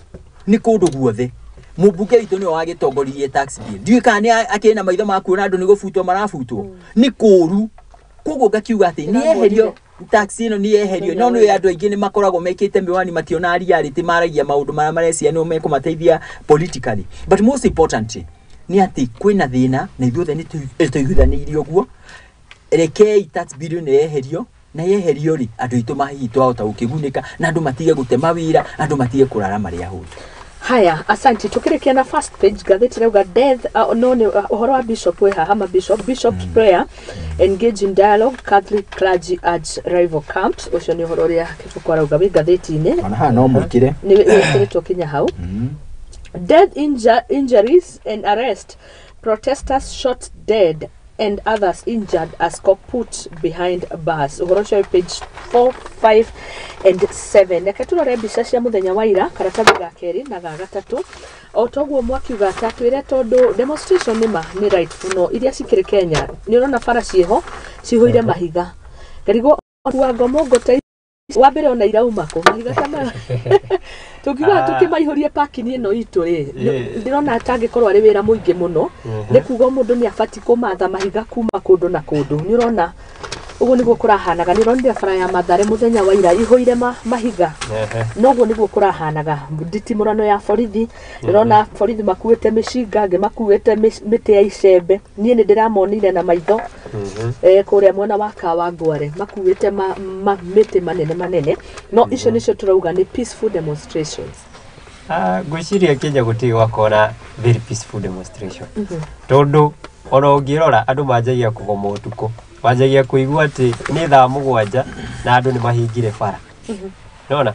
nĩ kũndũ guothe. Mũmbunge witũ nĩwe wagĩtongoririe tax bill, ndiũĩ kana nĩ akĩrĩ na maitho ma kuona andũ nĩ gũbutwo marabutwo, nĩ kũũru. Koguo ngakiuga atĩ nĩ yeherio tax ĩno, nĩ yeherio, no nĩ andũ aingĩ nĩ makoragwo mekĩte mĩwani, mationa reality, maragia maũndũ marĩa marecia nĩo mekũmateithia politically. But most importantly nĩ atĩ kwĩna thĩna na ithuothe nĩ tũiguithanĩirie ũguo. Rekei tax bill ĩno yeherio, na yeherio rĩ, andũ aitũ mahihi twahota gũkĩgunĩka, na andũ matige gũte mawĩra, andũ matige kũrara marĩ ahũtu. Haya, asante. Tukirikia na first page ngathĩti rauga death, no nĩ ũhoro wa bishop wĩ haha, ma bishop's prayer, engage in dialogue, Catholic clergy urge rival camps. Ũcio nĩ ũhoro ũrĩa Kĩbũkũ arauga wĩ ngathĩti-inĩ. Ona haha no mwĩkĩre. Nĩ wĩkĩrĩtwo kinya hau. Death, injuries and arrest, protesters shot dead and others injured as cop put behind bars. Ũhoro ũcio wĩ page 4, 5 and 7. Reke tũrore mbica cia mũthenya wa ira, karatathi ga kerĩ na ga gatatũ. O toguo mwakiuga, ta twĩre, tondũ demonstration nĩ ma nĩ right no iria cikĩrĩ Kenya, nĩ ũrona bara ciĩho cihũire mahiga, ngarigwo wa ngomongo ta wa mbere ona irauma kũ mahiga ta maya tũngiuga tũkĩmaihũrie parking ĩno itũ rĩ? Ndĩrona tangĩkorwo arĩ wĩra mũingĩ mũno, nĩ kuga mũndũ nĩ abatiĩ kũmatha mahiga kuma kũndũ na kũndũ. Nĩ ũrona ũguo nĩguo kũrahanaga. Nĩ ũronire bara ya Mathare mũthenya wa ira ihũire mahiga? Noguo nĩguo kũrahanaga. Nditimũrano ya borithi, ndĩrona borithi makuĩte mĩcinga, angĩ makuĩte mĩtĩ ya icembe. Niĩ nĩ ndĩramonire na maitho kũrĩa mwena wa Kawangware makuĩte mĩtĩ manene manene, no icio nĩcio tũrauga nĩ peaceful demonstrations. Ah, ngwĩciria Kenya gũtirĩ gwakorwo na very peaceful demonstration, tondũ Ona ũngĩrora andũ manjagia kũgoma ũtukũ, manjagia kũigua atĩ nĩ thaa 7 na andũ nĩ mahingire bara. Nona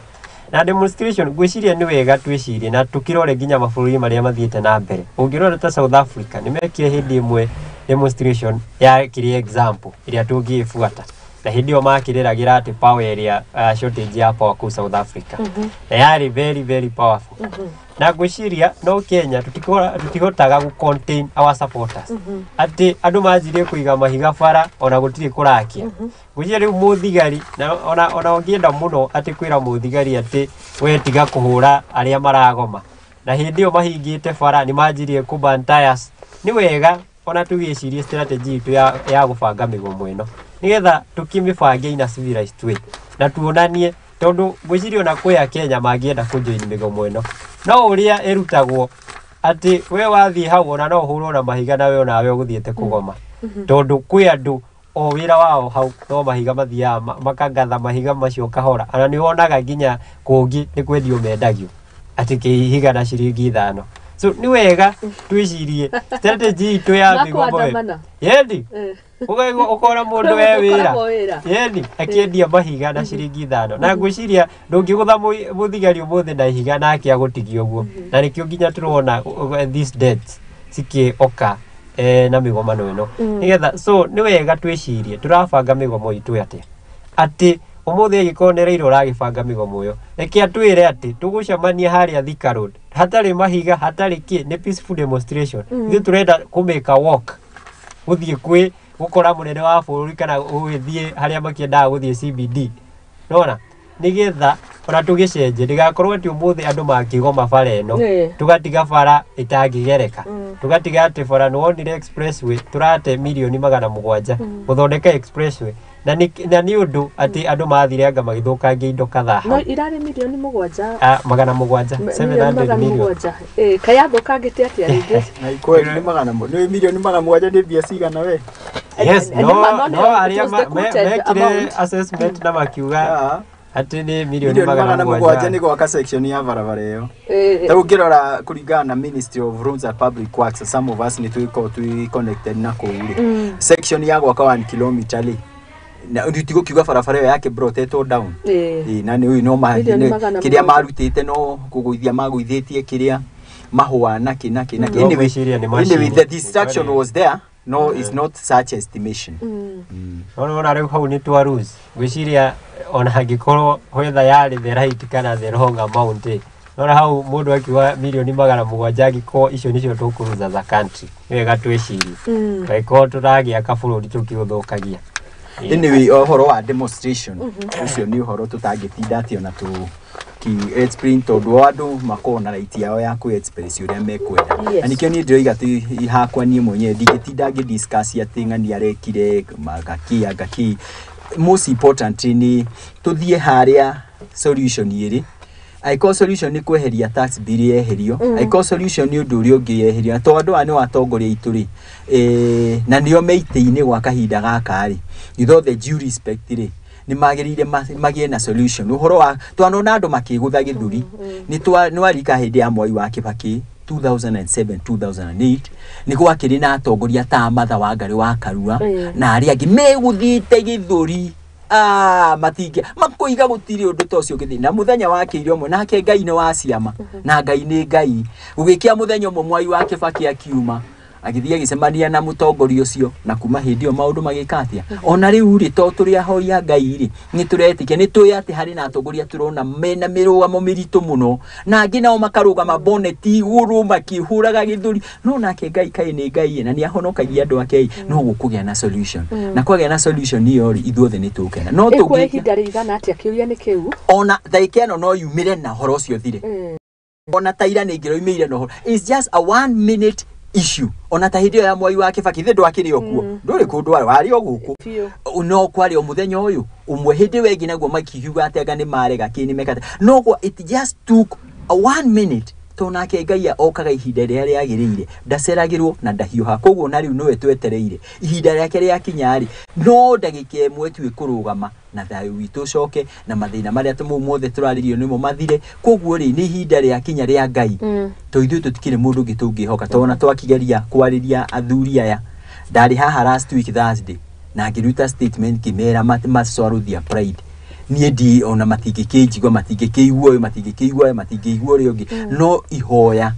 na demonstration, ngwĩciria nĩ wega twĩcirie na tũkĩrore nginya mabũrũri marĩa mathiĩte na mbere. Ũngĩrora ta South Africa, nĩ mekire hĩndĩ ĩmwe demonstration ya kĩrĩa example ĩrĩa tũngĩbuata, na hĩndĩ ĩyo makĩrĩragĩra atĩ power ĩrĩa shortage ya power kũu South Africa, na yarĩ very very powerful. Na ngwĩciria no Kenya tũtihotaga gũ contain our supporters, atĩ andũ manjirie kũiga mahiga bara ona gũtirĩ kũrakia. Ngwĩciria rĩu mũthigari na ona ũngĩenda mũno atĩ kwĩra mũthigari atĩ we tiga kũhũra arĩa maragoma, na hĩndĩ ĩyo mahingĩte bara nĩ manjirie kũ burn tires. Nĩ wega ona tũgĩcirie strategy itũ ya gũbanga mĩgomo ĩno, nĩgetha tũkĩmĩbange in a civilized way na tuonanie, tondũ ngwĩciria ona kwĩ Akenya mangĩenda kũjoin mĩgomo ĩno, no ũrĩa ĩrutagwo atĩ we wathiĩ hau ona no ũhũrwo na mahiga na we onawe ũgũthiĩte kũgoma, tondũ kwĩ andũ o wĩra wao hau no mahiga mathiaga makangatha mahiga macio kahora. Ona nĩ wonaga nginya kũngĩ nĩ kwendio mendagio atĩ kĩhiga na ciringi 5. So nĩ wega twĩcirie strategy itũ ya mĩgomo ĩyo. Makwandamana. Yendi ũkaigua ũkona mũndũ Kwĩ we mũndũ wĩra ũkoragwo wĩra. Yendi akĩendia mahiga na ciringi 5, na ngwĩciria ndũngĩgũtha mũthigari ũmũthĩ na ihiga nake agũtigia ũguo. Na nĩkĩo nginya tũrona these deaths cikĩoka na mĩgomano ĩno, nĩgetha so nĩ wega twĩcirie tũrabanga mĩgomo itũ atĩa, atĩ ũmũthĩ angĩkorwo nĩ Raila ũragĩbanga mĩgomo ĩyo, reke atwĩre atĩ tũgũcemania harĩa Thika Road, hatarĩ mahiga, hatarĩ kĩ, nĩ peaceful demonstration. Ithuĩ tũrenda kũmake a walk gũthiĩ kwĩ gũkora mũnene wa bũrũri kana gũgĩthiĩ harĩa makĩendaga gũthiĩ CBD, nona nĩgetha ona tũgĩcenjie, ndĩgakorwo atĩ ũmũthĩ andũ mangĩgoma bara ĩno, tũgatiga bara ĩtangĩgereka, tũgatiga atĩ bara nĩ wonire expressway tũrate mirioni 700 gũthondeka expressway, na nĩ ũndũ atĩ andũ mathire anga magĩthũkangia indo kadhaa No hau. Irarĩ mirioni 7. Ah, 700. Mirioni 700 magana million. mũgwanja. Kayathũkangĩte atĩa rĩngĩ? Na kweli nĩ nĩ 700,000,000 nĩ mbia cigana we? Yes, Nĩ no no no it arĩa was the quoted mekire amount. assessment na makiuga Ah, atĩ nĩ mirioni mirioni magana magana mũgwanja mũgwanja nĩ gwaka section ya barabara ĩyo. Ta ũngĩrora kũringana na Ministry of Roads and Public Works, some of us nĩ twĩkoragwo twĩ connected na kũu rĩ, section ya gwaka 1 kilometer rĩ, na tigũkiuga barabara ĩyo yake brotetwo down. Ĩĩ, na nĩ ũyũ no Mirioni magana kĩrĩa mũgwanja. marutĩte no kũgũithia magũithĩtie kĩrĩa mahũa na kĩ na kĩ na kĩ. No Anyway, gwĩciria nĩ anyway, macini. the destruction was there, no, it's not such estimation. Ona rĩu hau nĩ twa lose. Ngwĩciria ona hangĩkorwo whether yarĩ the right kana the wrong amount ĩ, nona hau mũndũ akiuga 700,000,000, angĩkorwo icio nĩcio tũkũruza as a country, nĩ wega twĩcirie angĩkorwo tũragĩaka bũrũri tũkĩũthũkagia. Anyway, ũhoro wa demonstration ũcio nĩ ũhoro tũtangĩtinda atĩ ona tũ ki explain, tondũ andũ makoragwo na right yao ya kũ express ũrĩa mekwenda. Na nĩkĩo niĩ ndĩroiga atĩ hakwa niĩ mwenyewe ndingĩtinda ngĩ discuss atĩ ng'ani arekire ngaki ngaki. Most important nĩ tũthiĩ harĩa solution ĩrĩ. Angĩkorwo solution nĩ kweheria tax bill yeherio, angĩkorwo solution nĩ ũndũ ũrĩa ũngĩ yeherio, na tondũ andũ aya nĩ atongoria aitũ rĩ, na nĩo me itĩ-inĩ gwa kahinda gaka rĩ, with all the due respect rĩ, nĩ magĩrĩire magĩe na solution. Ũhoro wa twanona andũ makĩgũtha gĩthũri nĩ warika hĩndĩ ya Mwai wa Kĩbakĩ 2007 2008, nĩ gwakĩrĩ na atongoria ta Martha Wangari wa Karua na arĩa angĩ megũthĩte gĩthũri. Ah, matingĩ makoiga gũtirĩ ũndũ ta ũcio ũngĩthiĩ na mũthenya wakĩire ũmwe nake Ngai nĩ wa ciama na Ngai nĩ Ngai. Gũgĩkĩa mũthenya ũmwe Mwai wa Kĩbakĩ akiuma agĩthiĩ agĩcemania na mũtongoria ũcio, na kuma hĩndĩ ĩyo maũndũ magĩka atĩa? Ona rĩu rĩ, to tũrĩ ahoi a Ngai rĩ, nĩ tũretĩkia, nĩ tũĩ atĩ harĩ na atongoria tũrona mena mĩrũgamo mĩritũ mũno, na angĩ nao makarũgama boneti igũrũ makĩhũraga gĩthũri, no nake Ngai kaĩ nĩ Ngai na nĩ ahonokagia andũ ake. No gũkũgĩa na solution, na kwagĩa na solution ĩyo rĩ, ithuothe nĩ tũkena no Ĩkuoya tũngĩkia ihinda rĩigana atĩa? Kĩũria nĩ kĩu. Ona ndagĩka ĩno no yumĩre na ũhoro ũcio ũthire. Ona ta ira nĩ ingĩroimĩire na ũhoro. It's just a one minute issue. Ona ta hĩndĩ ĩyo ya Mwai wa Kĩbakĩ, ithe ndwakĩrĩ o kuo, ndũrĩ kũndũ warĩ, warĩ o gũkũ. Biũ. No kwarĩ o mũthenya ũyũ ũmwe hĩndĩ ĩyo ĩngĩ naguo makiuga atĩ anga nĩ marega kĩ nĩ mekate no kwa it just took a one minute, to nake Ngai okaga ihinda rĩrĩa rĩagĩrĩire, ndaceragĩrwo na ndahiũha. Koguo na rĩu nĩwe twetereire ihinda rĩake rĩakinya rĩ, no ndagĩka ĩmwe tu ĩkũrũgama na thayũ witũ ũcoke na mathĩna marĩa tũmũ mothe tũrarĩrio nĩmo mathire. Koguo rĩ, nĩ ihinda rĩakinya rĩa Ngai, to ithuĩ tũtikĩrĩ mũndũ ũngĩ tũngĩhoka, tondũ ona twakigeria kwarĩria athuri aya Ndarĩ haha last week Thursday na ngĩruta statement ngĩmera maswallow their pride. Niĩ ndi ona matingĩkĩnjigua, matingĩkĩigua ũyũ, matingĩkĩigua ũyũ, matingĩigua ũrĩa ũngĩ, no ihoya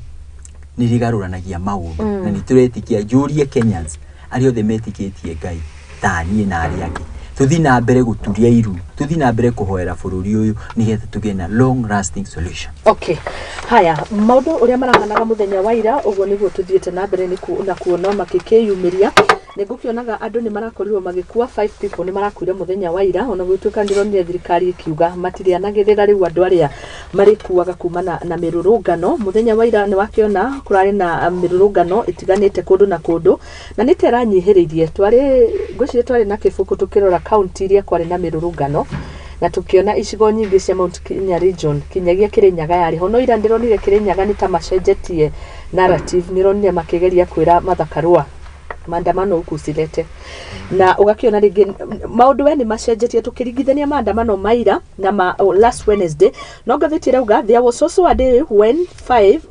nĩ rĩgarũranagia maũndũ. Na nĩ tũretĩkia, njũrie Kenyans arĩa othe metĩkĩtie Ngai ta niĩ na arĩa angĩ, tũthiĩ na mbere gũturia iru, tũthiĩ na mbere kũhoera bũrũri ũyũ nĩgetha tũgĩe na long lasting solution. Okay, haya, maũndũ ũrĩa marahanaga mũthenya wa ira, ũguo nĩguo tũthiĩte na mbere na kuona makĩkĩyumĩria. Nĩ ngũkĩonaga andũ nĩ marakorirwo magĩkua, five people nĩ marakuire mũthenya wa ira, ona gũtuĩka ndĩronire thirikari ĩkiuga matirĩanagĩrĩra rĩu andũ arĩa marĩkuaga kumana na mĩrũrũngano. Mũthenya wa ira nĩ wakĩona kũrarĩ na mĩrũrũngano ĩtiganĩte kũndũ na kũndũ, na nĩ ta ĩranyihĩrĩirie. Twarĩ, ngwĩciria twarĩ na kĩbũkũ tũkĩrora kaunti iria kwarĩ na mĩrũrũngano, na tũkĩona icigo nyingĩ cia Mount Kenya region, kinyagia Kĩrĩnyaga yarĩ ho. No ira ndĩronire Kĩrĩnyaga nĩ ta macenjetie narrative. Nĩronire makĩgeria kwĩra Martha Karua maandamano huku usilete, na ũgakĩona rĩngĩ maũndũ we nĩ macenjetie tũkĩringithania maandamano maira na ma, oh, last Wednesday. No ngathĩti ĩrauga there was also a day when five,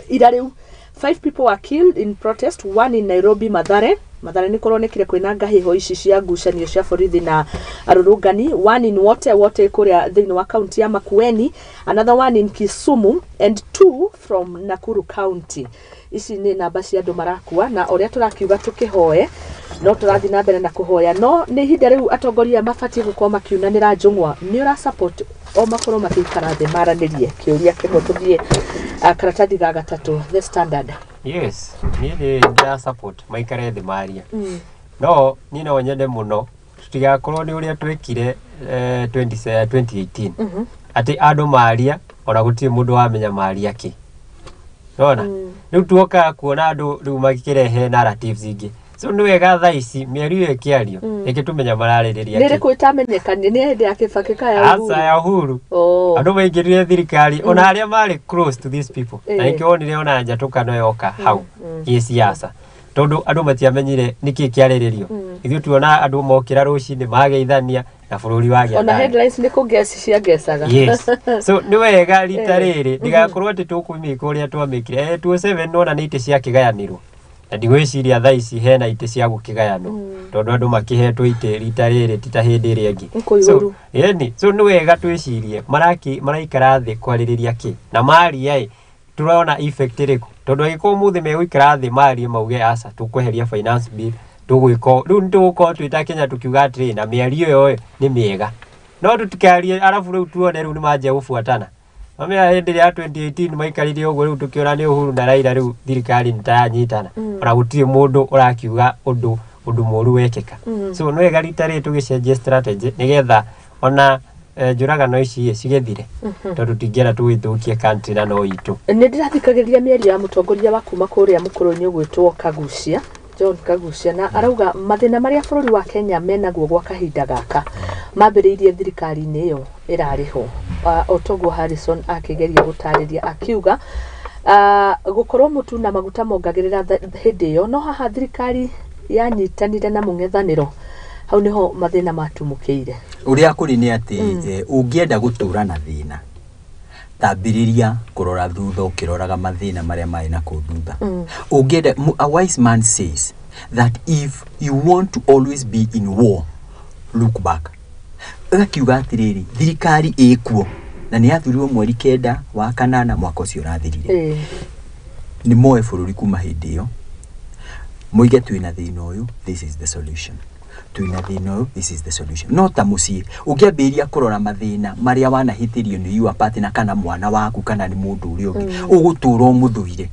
ira rĩu, five people were killed in protest, one in Nairobi, Mathare. Mathare nĩ kũronekire kwĩna ngahĩho ici cia ngucanio cia borithi na arũrũngani. One in Wote Wote kũrĩa thĩinĩ wa kaunti ya Makueni, another one in Kisumu and two from Nakuru County. Ici nĩ namba cia andũ marakua, na ũrĩa tũrakiuga tũkĩhoe, no tũrathiĩ na mbere na kũhoya, no nĩ ihinda rĩu atongoria mabatiĩ gũkorwo makiunanĩra. Njũng'wa, nĩ ũra support o makorwo makĩikara thĩ maranĩrie? Kĩũria kĩmwe, tũthiĩ karatathi ga gatatũ, The Standard. Yes, niĩ nĩ ndĩra support maikare thĩ marie, no niĩ no nyende mũno tũtigakorwo nĩ ũrĩa twekire 20, 2018, atĩ andũ maria ona gũtirĩ mũndũ wamenya maria kĩ nona. Rĩu tuoka kuona andũ rĩu makĩrehe narratives ingĩ, so nĩ wega thaa ici mĩario ĩyo ĩkĩario rĩngĩ tũmenya mararĩrĩria Nĩ kĩ. ĩrĩkũ ĩtamenyekanie? Nĩ hĩndĩ ya Kĩbakĩ ka ya Uhuru? Aca, ya Uhuru. Andũ maingĩrire thirikari ona arĩa marĩ close to these people, na nĩkĩo wonire ona njatũkano yoka hau gĩsiasa, tondũ andũ matiamenyire nĩkĩ kĩarĩrĩrio. Ithuĩ tuona andũ mokĩra rũcinĩ mageithania na bũrũri wagĩa Ona thayũ. Headlines nĩ kũngeci ciangecaga. Yes, so nĩ wega rita rĩrĩ ndigakorwo atĩ tũkũmĩka ũrĩa twamĩkire 27. Nona nĩ itĩ ciakĩgayanirwo, na ndigwĩciria thaa ici hena itĩ cia gũkĩgayanwo, tondũ andũ makĩhetwo itĩ rita rĩrĩ ti ta hĩndĩ ĩrĩa ĩngĩ. Kũihũru. So, ĩni, so nĩ wega twĩcirie maraikara thĩ kwarĩrĩria kĩ, na maria ĩ tũrona effect ĩrĩkũ, tondũ angĩkorwo ũmũthĩ megũikara thĩ marie mauge aca tũkweheria finance bill, tũgwĩka ũũ, rĩu nĩ tũgũkorwo twĩ ta Kenya tũkiuga atĩrĩ na mĩario ĩyo ĩ, nĩ mĩega, no tũtikarie arabu rĩu tuone rĩu nĩ manjia gũbuatana. Mamenya hĩndĩ ĩrĩa ya 2018 maikarire ũguo, rĩu tũkĩona nĩ Uhuru na Raila, rĩu thirikari nĩ tayanyitana, ona gũtirĩ mũndũ ũrakiuga ũndũ mũru wekĩka. So nĩ wega rita rĩrĩ tũgĩcenjie strategy nĩgetha ona njũragano ici ĩ, cigĩthire, tondũ tingĩenda tũgĩthũkie country na no itũ. Nĩ ndĩrathikagĩrĩria mĩario ya mũtongoria wa kuma kũrĩa mũkũrũ-inĩ ũgwĩtwo Kagucia, John Kagucia, na arauga mathĩna marĩa bũrũri wa Kenya menaguo gwa kahinda gaka mambĩrĩirie thirikari-inĩ ĩyo ĩrarĩ ho. O toguo Harrison akĩgeria gũtarĩria, akiuga gũkorwo mũtu na maguta mongagĩrĩra hĩndĩ ĩyo, no haha thirikari yanyitanire na mũng'ethanĩro, hau nĩho mathĩna matumũkĩire. Ũrĩa kũrĩ nĩ atĩ ũngĩenda gũtũra na thĩna, tambĩrĩria kũrora thutha ũkĩroraga mathĩna marĩa marĩ na kũu thutha. Ũngĩenda a wise man says that if you want to always be in war, look back. Gakiuga atĩrĩrĩ, thirikari ĩkuo na nĩ yathurirwo mweri 9 wa kanana mwaka ũcio ũrathirire. Nĩ moe bũrũri kuma hĩndĩ ĩyo, moige twĩna thĩna ũyũ, this is the solution, twĩna thĩna ũyũ, this is the solution. No ta mũciĩ, ũngĩambĩrĩria kũrora mathĩna marĩa wanahĩtĩrio nĩ your partner kana mwana waku kana nĩ mũndũ ũrĩa ũngĩ, ũgũtũra ũmũthũire.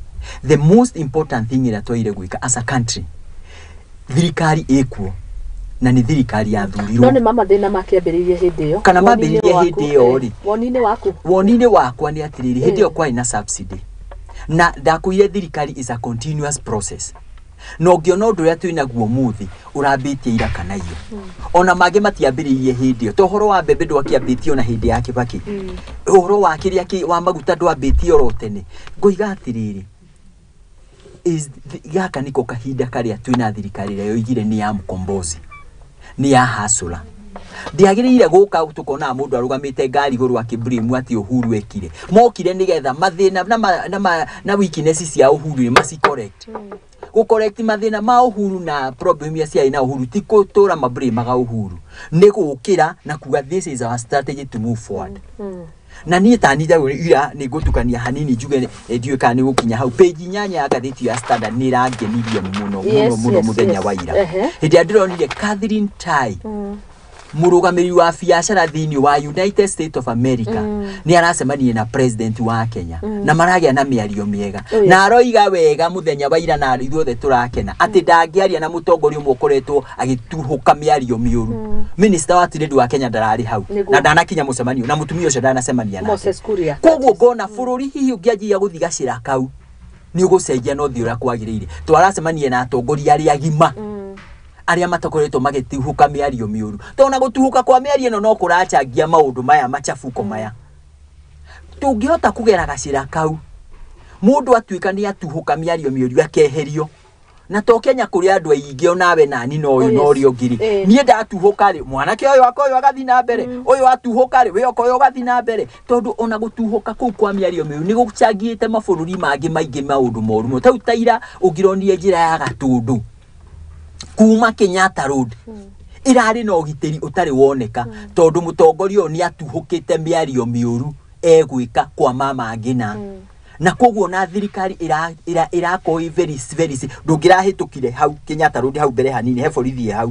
The most important thing ĩrĩa twagĩrĩire gwĩka as a country, thirikari ĩkuo na nĩ thirikari yathurirwo. No nĩ ma mathĩna makĩambĩrĩirie hĩndĩ ĩyo? Kana Woni-inĩ mambĩrĩirie waku, hĩndĩ ĩyo rĩ. Woni-inĩ waku. Woni-inĩ wakwa nĩ atĩrĩrĩ, hĩndĩ ĩyo kwarĩ na subsidy, na ndakwĩire thirikari is a continuous process, na ũngĩona ũndũ ũrĩa twĩnaguo mũthĩ ũrambĩtie ira kana iyo, ona mangĩ matiambĩrĩirie hĩndĩ ĩyo. To ũhoro wa mbembe ndwakĩambĩtie ona hĩndĩ ya Kĩbakĩ, ũhoro wa kĩrĩa wa maguta ndwambĩtie oro tene. Ngoiga atĩrĩrĩ, gaka nĩko kahinda karĩa twĩna thirikari ĩrĩa yoigire nĩ ya mkombozi, nĩ ya hasũra, ndĩagĩrĩire gũka tũkonaga mũndũ arũgamĩte ngari igũrũ akĩblame atĩ Uhuru ekire. Mokire nĩgetha mathĩna na weaknesses cia Uhuru nĩ maci correct. Gũcorrect mathĩna ma Uhuru na problem iria ciarĩ na Uhuru ti gũtũra mablamaga Uhuru, nĩ gũkĩra na kuga this is our strategy to move forward. Na niĩ tani ira nĩ ngũtukania hanini njuge ndiũĩ kana nĩ gũkinya hau page 8 ya ngathĩti ya Standard nĩ ĩrangenirie mũno mũno mũno mũthenya wa ira. Hĩndĩ ĩrĩa ndĩronire Catherine Tai, mũrũgamĩrĩri wa biacara thĩinĩ wa United States of America, nĩ aracemania na president wa Kenya na maragĩa na mĩario mĩega. Na aroiga wega mũthenya wa ira na ithuothe tũrakena atĩ ndangĩaria na mũtongoria ũmwe ũkoretwo agĩtuhũka mĩario mĩũru. Minister wa trade wa Kenya ndararĩ hau na ndanakinya mũcemanio na mũtumia ũcio ndanacemania nake. Moses Kuria. Koguo ngona bũrũri hihi ũngĩanjia gũthiĩ gacĩra kau nĩ ũgũcenjia na ũthiĩ ũrĩa kwagĩrĩire. Twaracemania na atongoria arĩa agima arĩa matakoretwo magĩtuhũka mĩario mĩũru, tondũ na gũtuhũka kwa mĩario ĩno no kũrachangia maũndũ maya machafuko maya. Tũngĩhota kũgera gacĩra kau mũndũ atuĩka nĩ atuhũka mĩario mĩũru akeherio, na to Kenya kũrĩ andũ aingĩ onawe nani na ũyũ na ũrĩa ũngĩ rĩ, niĩ ndatuhũka rĩ mwanake ũyũ aka ũyũ agathiĩ na mbere, ũyũ atuhũka rĩ we oka ũyũ ũgathiĩ na mbere, tondũ ona gũtuhũka kũu kwa mĩario mĩũru nĩ gũcangĩte mabũrũri mangĩ maingĩ maũndũ moru mũno. Tau ta ira ũngĩronire njĩra ya Gatũndũ kuma Kenyatta Road irarĩ na ũgitĩri ũtarĩ woneka, tondũ mũtongoria ũyũ nĩ atuhũkĩte mĩario mĩũru egwĩka kwa mama ngina. Na koguo na thirikari irakorwo ĩ very very ndũngĩrahĩtũkire hau Kenyatta Road hau mbere hanini he borithi hau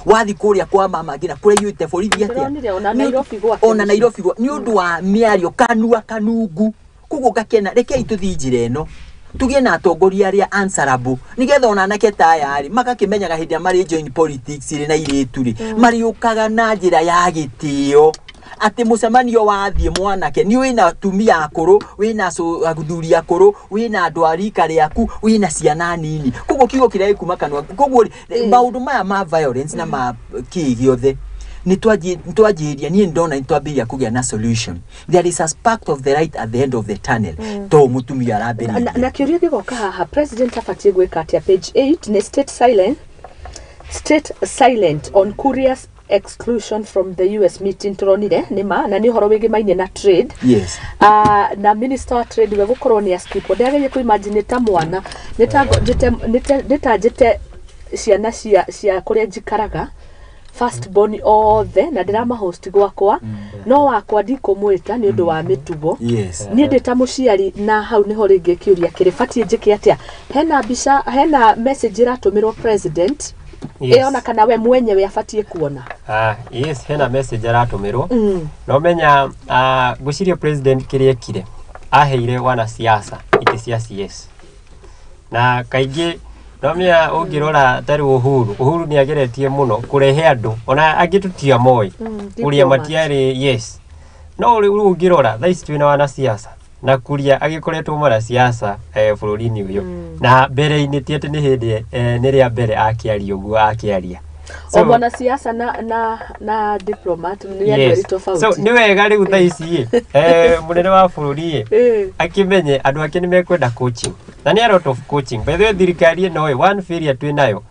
wathi kũrĩa kwa mama ngina kũrĩa iyũrĩte borithi atĩa ona Nairobi gwake, ona Nairobi nĩ ũndũ wa mĩario kanua kanungu. Koguo ngakena rekei tũthiĩ njĩra ĩno tũgĩe na atongoria arĩa answerable nĩgetha ona anake ta aya rĩ magakĩmenyaga hĩndĩ ĩrĩa marĩ join politics rĩ na irĩtu rĩ marĩũkaga na njĩra ya gĩtĩo atĩ mũcemanio wathiĩ mwanake nĩ wĩna atumia akũrũ, wĩna athuri akũrũ, wĩna andũ a rika rĩaku, wĩna ciana nini, koguo kiugo kĩrĩa gĩkuma kanua. Koguo maũndũ maya ma violence na ma kĩĩ gĩothe nĩ twanjĩrĩria, niĩ ndona nĩ twambĩrĩria kũgĩa na solution. There is a spark of the light at the end of the tunnel. To mũtumia arambĩrĩria. Na kĩũria gĩgoka haha, president abatiĩ gwĩka atĩa? Page 8 nĩ state silent on Kuria's exclusion from the US meeting. Turonire nĩ ma na nĩ ũhoro wĩgĩmainie na trade. Yes. Na minister wa trade we gũkorwo nĩ askipwo, ndĩrageria kũ imagine ta mwana nĩ ta njĩte ciana cia kũrĩa njikaraga first born othe na ndĩramahost gwakwa, no wakwa ndikũmwĩta nĩ ũndũ wa mĩtugo. Niĩ ndĩ ta mũciari, na hau nĩho rĩngĩ kĩũria kĩrĩ batiĩ njĩke atĩa? Hena mbica, hena message ĩratũmĩrwo president ĩona kana we mwenyewe abatiĩ kuona? Yes, hena message aratũmĩrwo. No menya ngwĩciria president kĩrĩa ekire aheire wanasiasa itĩ cia CS, na kaingĩ nomenya ũngĩrora tarĩ Uhuru nĩ ageretie mũno kũrehe andũ ona angĩ tũtiamoĩ ũrĩa matiarĩ. Yes, no rĩu ũngĩrora thaa ici twĩna wanasiasa na Kuria agĩkoretwo mwanasiasa bũrũri-inĩ ũyũ, na mbere-inĩ ti atĩ nĩ hĩndĩ nĩ rĩa mbere akĩaria ũguo akĩaria. O mwanasiasa na diplomat nĩ andũ erĩ tofauti. So nĩ wega rĩu thaa ici mũnene wa bũrũri akĩmenye andũ ake nĩ mekwenda coaching, na nĩ a lot of coaching. By the way, thirikari ĩno one failure twĩ nayo,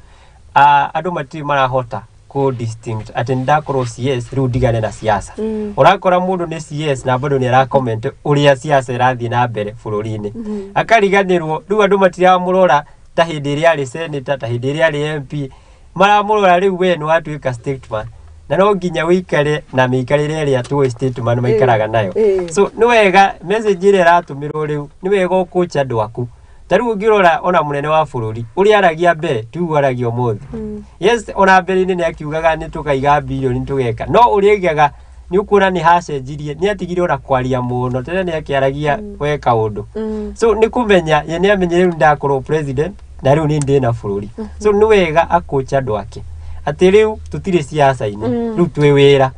andũ matirĩ marahota kũ distinct atĩ nĩndakorwo CS rĩu ndigane na siasa. Ũrakora mũndũ nĩ CS na bado nĩ ara comment ũrĩa siasa ĩrathiĩ na mbere bũrũri-inĩ, akariganĩrwo. Rĩu andũ matiramũrora ta hĩndĩ ĩrĩa arĩ senator, ta hĩndĩ ĩrĩa arĩ MP, maramũrora rĩu we nĩ watuĩka statesman, na no nginya wĩikare na mĩikarĩre ĩrĩa tũĩ statesman maikaraga nayo. So nĩ wega message ĩrĩa ĩratũmĩrwo rĩu, nĩ wega ũkũcha andũ aku. Ta rĩu ũngĩrora ona mũnene wa bũrũri ũrĩa aragia mbere tiguo aragia ũmũthĩ. Yes, ona mbere-inĩ nĩ akiugaga nĩ tũkaiga bilioni tũgeka, no ũrĩa aigaga nĩ ũkuona nĩ hacenjirie, nĩ atigire ona kwaria mũno, tene nĩ akĩaragia we kaũndũ. So nĩ kũmenya ye nĩ amenye rĩu ndakorwo president na rĩu nĩ ndĩ na bũrũri. So nĩ wega akũcha andũ ake atĩ rĩu tũtirĩ siasa-inĩ, rĩu twĩ wĩra.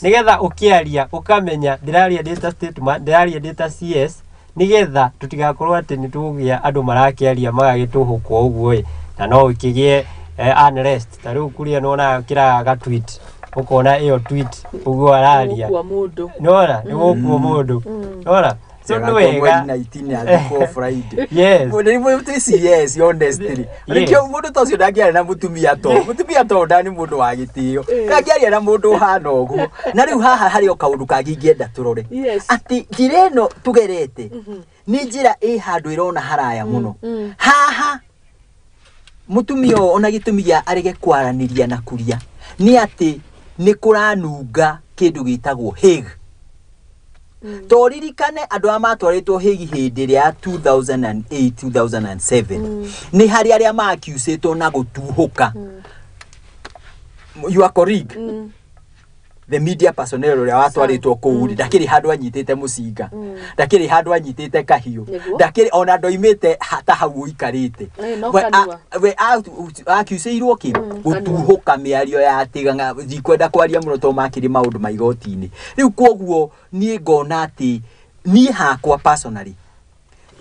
Nĩgetha ũkĩaria ũkamenya ndĩraria ndĩ ta statesman, ndĩraria ndĩ ta CS, nĩgetha tũtigakorwo atĩ nĩ tũgũgĩa andũ marakĩaria magagĩtũhũkwo ũguo ĩ, na no ĩkĩgĩe unrest. Ta rĩu Kuria nĩwonaga kĩraga ga tweet, ũkona ĩyo tweet ũguo araria nĩwona nĩ gũkua mũndũ, nĩwona. So nĩ wega Yes. Yes, honestly. Nĩkĩo mũndũ ta ũcio ndangĩaria na mũtumia to mũtumia to nda nĩ mũndũ wa gĩtĩo, ndangĩaria na mũndũ ũhana ũguo. Na rĩu haha harĩ o kaũndũ kangĩ ingĩenda tũrore, atĩ njĩra ĩno tũgerete nĩ njĩra ĩ handũ ĩrona haraya mũno. Haha Mutumia ũyũ ona gĩtũmi gĩa arege kwaranĩria na Kuria nĩ atĩ nĩ kũranunga kĩndũ gĩtagwo Hague. To ririkane andũ arĩa matwarĩtwo Hague hĩndĩ ĩrĩa ya 2008 2007 nĩ harĩ arĩa maakiucĩtwo na gũtuhũka. Your colleague, the media personnel ũrĩa watwarĩtwo kũu rĩ, ndakĩrĩ handũ anyitĩte mũcinga, ndakĩrĩ handũ anyitĩte kahiũ, ndakĩrĩ ona ndoimĩte ta hau ũikarĩte. No kanua. We akiucĩirwo kĩ gũtuhũka mĩario ya atĩ ndikwenda kwaria mũno tondũ makĩrĩ maũndũ ma igoti-inĩ. Rĩu koguo niĩ ngona atĩ niĩ hakwa personally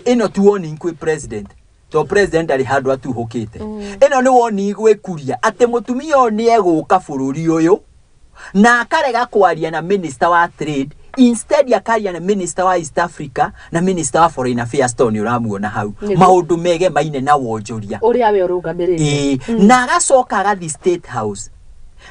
ĩno ti warning kwĩ president, to president ndarĩ handũ atuhũkĩte. Ĩno nĩ warning gwĩ Kuria atĩ mũtumia ũyũ nĩ egũka bũrũri ũyũ na akarega kwaria na minister wa trade, instead akaria na minister wa East Africa na minister wa foreign affairs, tondũ nĩ ũramuona hau maũndũ mege maine na wonjoria ũrĩa we ũrũgamĩrĩire. Ĩĩ, na agacoka agathiĩ State House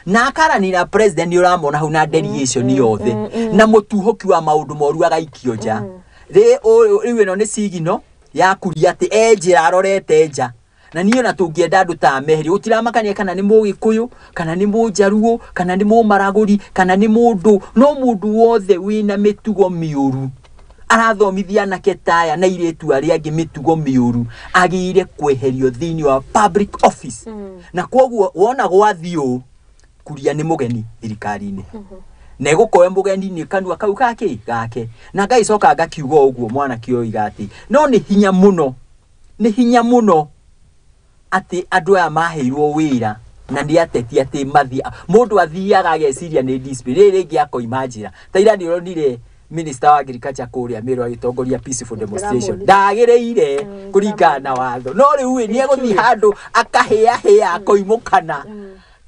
na akaranĩra president, nĩ ũramona hau na delegation yothe, na mũtuhũki wa maũndũ moru agaikio nja. Rĩu ĩno nĩ sigino ya Kuria atĩ e njĩra arorete nja. Na niĩ ona tũngĩenda andũ ta meherio, gũtiramakania kana nĩ mũgĩkũyũ kana nĩ mũnjaruo kana nĩ mũmaragũri kana nĩ mũndũ, no mũndũ wothe wĩna mĩtugo mĩũru arathomithia anake taya na airĩtu arĩa angĩ mĩtugo mĩũru agĩrĩire kweherio thĩinĩ wa public office. Na koguo wona gwathiĩ ũũ, Kuria nĩ mũgeni thirikari-inĩ na ĩgũkorwo mũgeni nĩ kanua kau gake gake, na ngagĩcoka ngakiuga ũguo mwanake ũyũ oiga atĩ no nĩ hinya mũno, nĩ hinya mũno atĩ andũ aya maheirwo wĩra na nĩ ateti atĩ mathi mũndũ athiaga ageciria nĩ discipline rĩrĩ rĩngĩ akoima njĩra. Ta ira nĩ ũronire minister wa agriculture kũrĩa Meru agĩtongoria peaceful demonstration, ndagĩrĩire kũringana na watho, no rĩu ĩ nĩ egũthiĩ handũ akahĩahĩa akoimũkana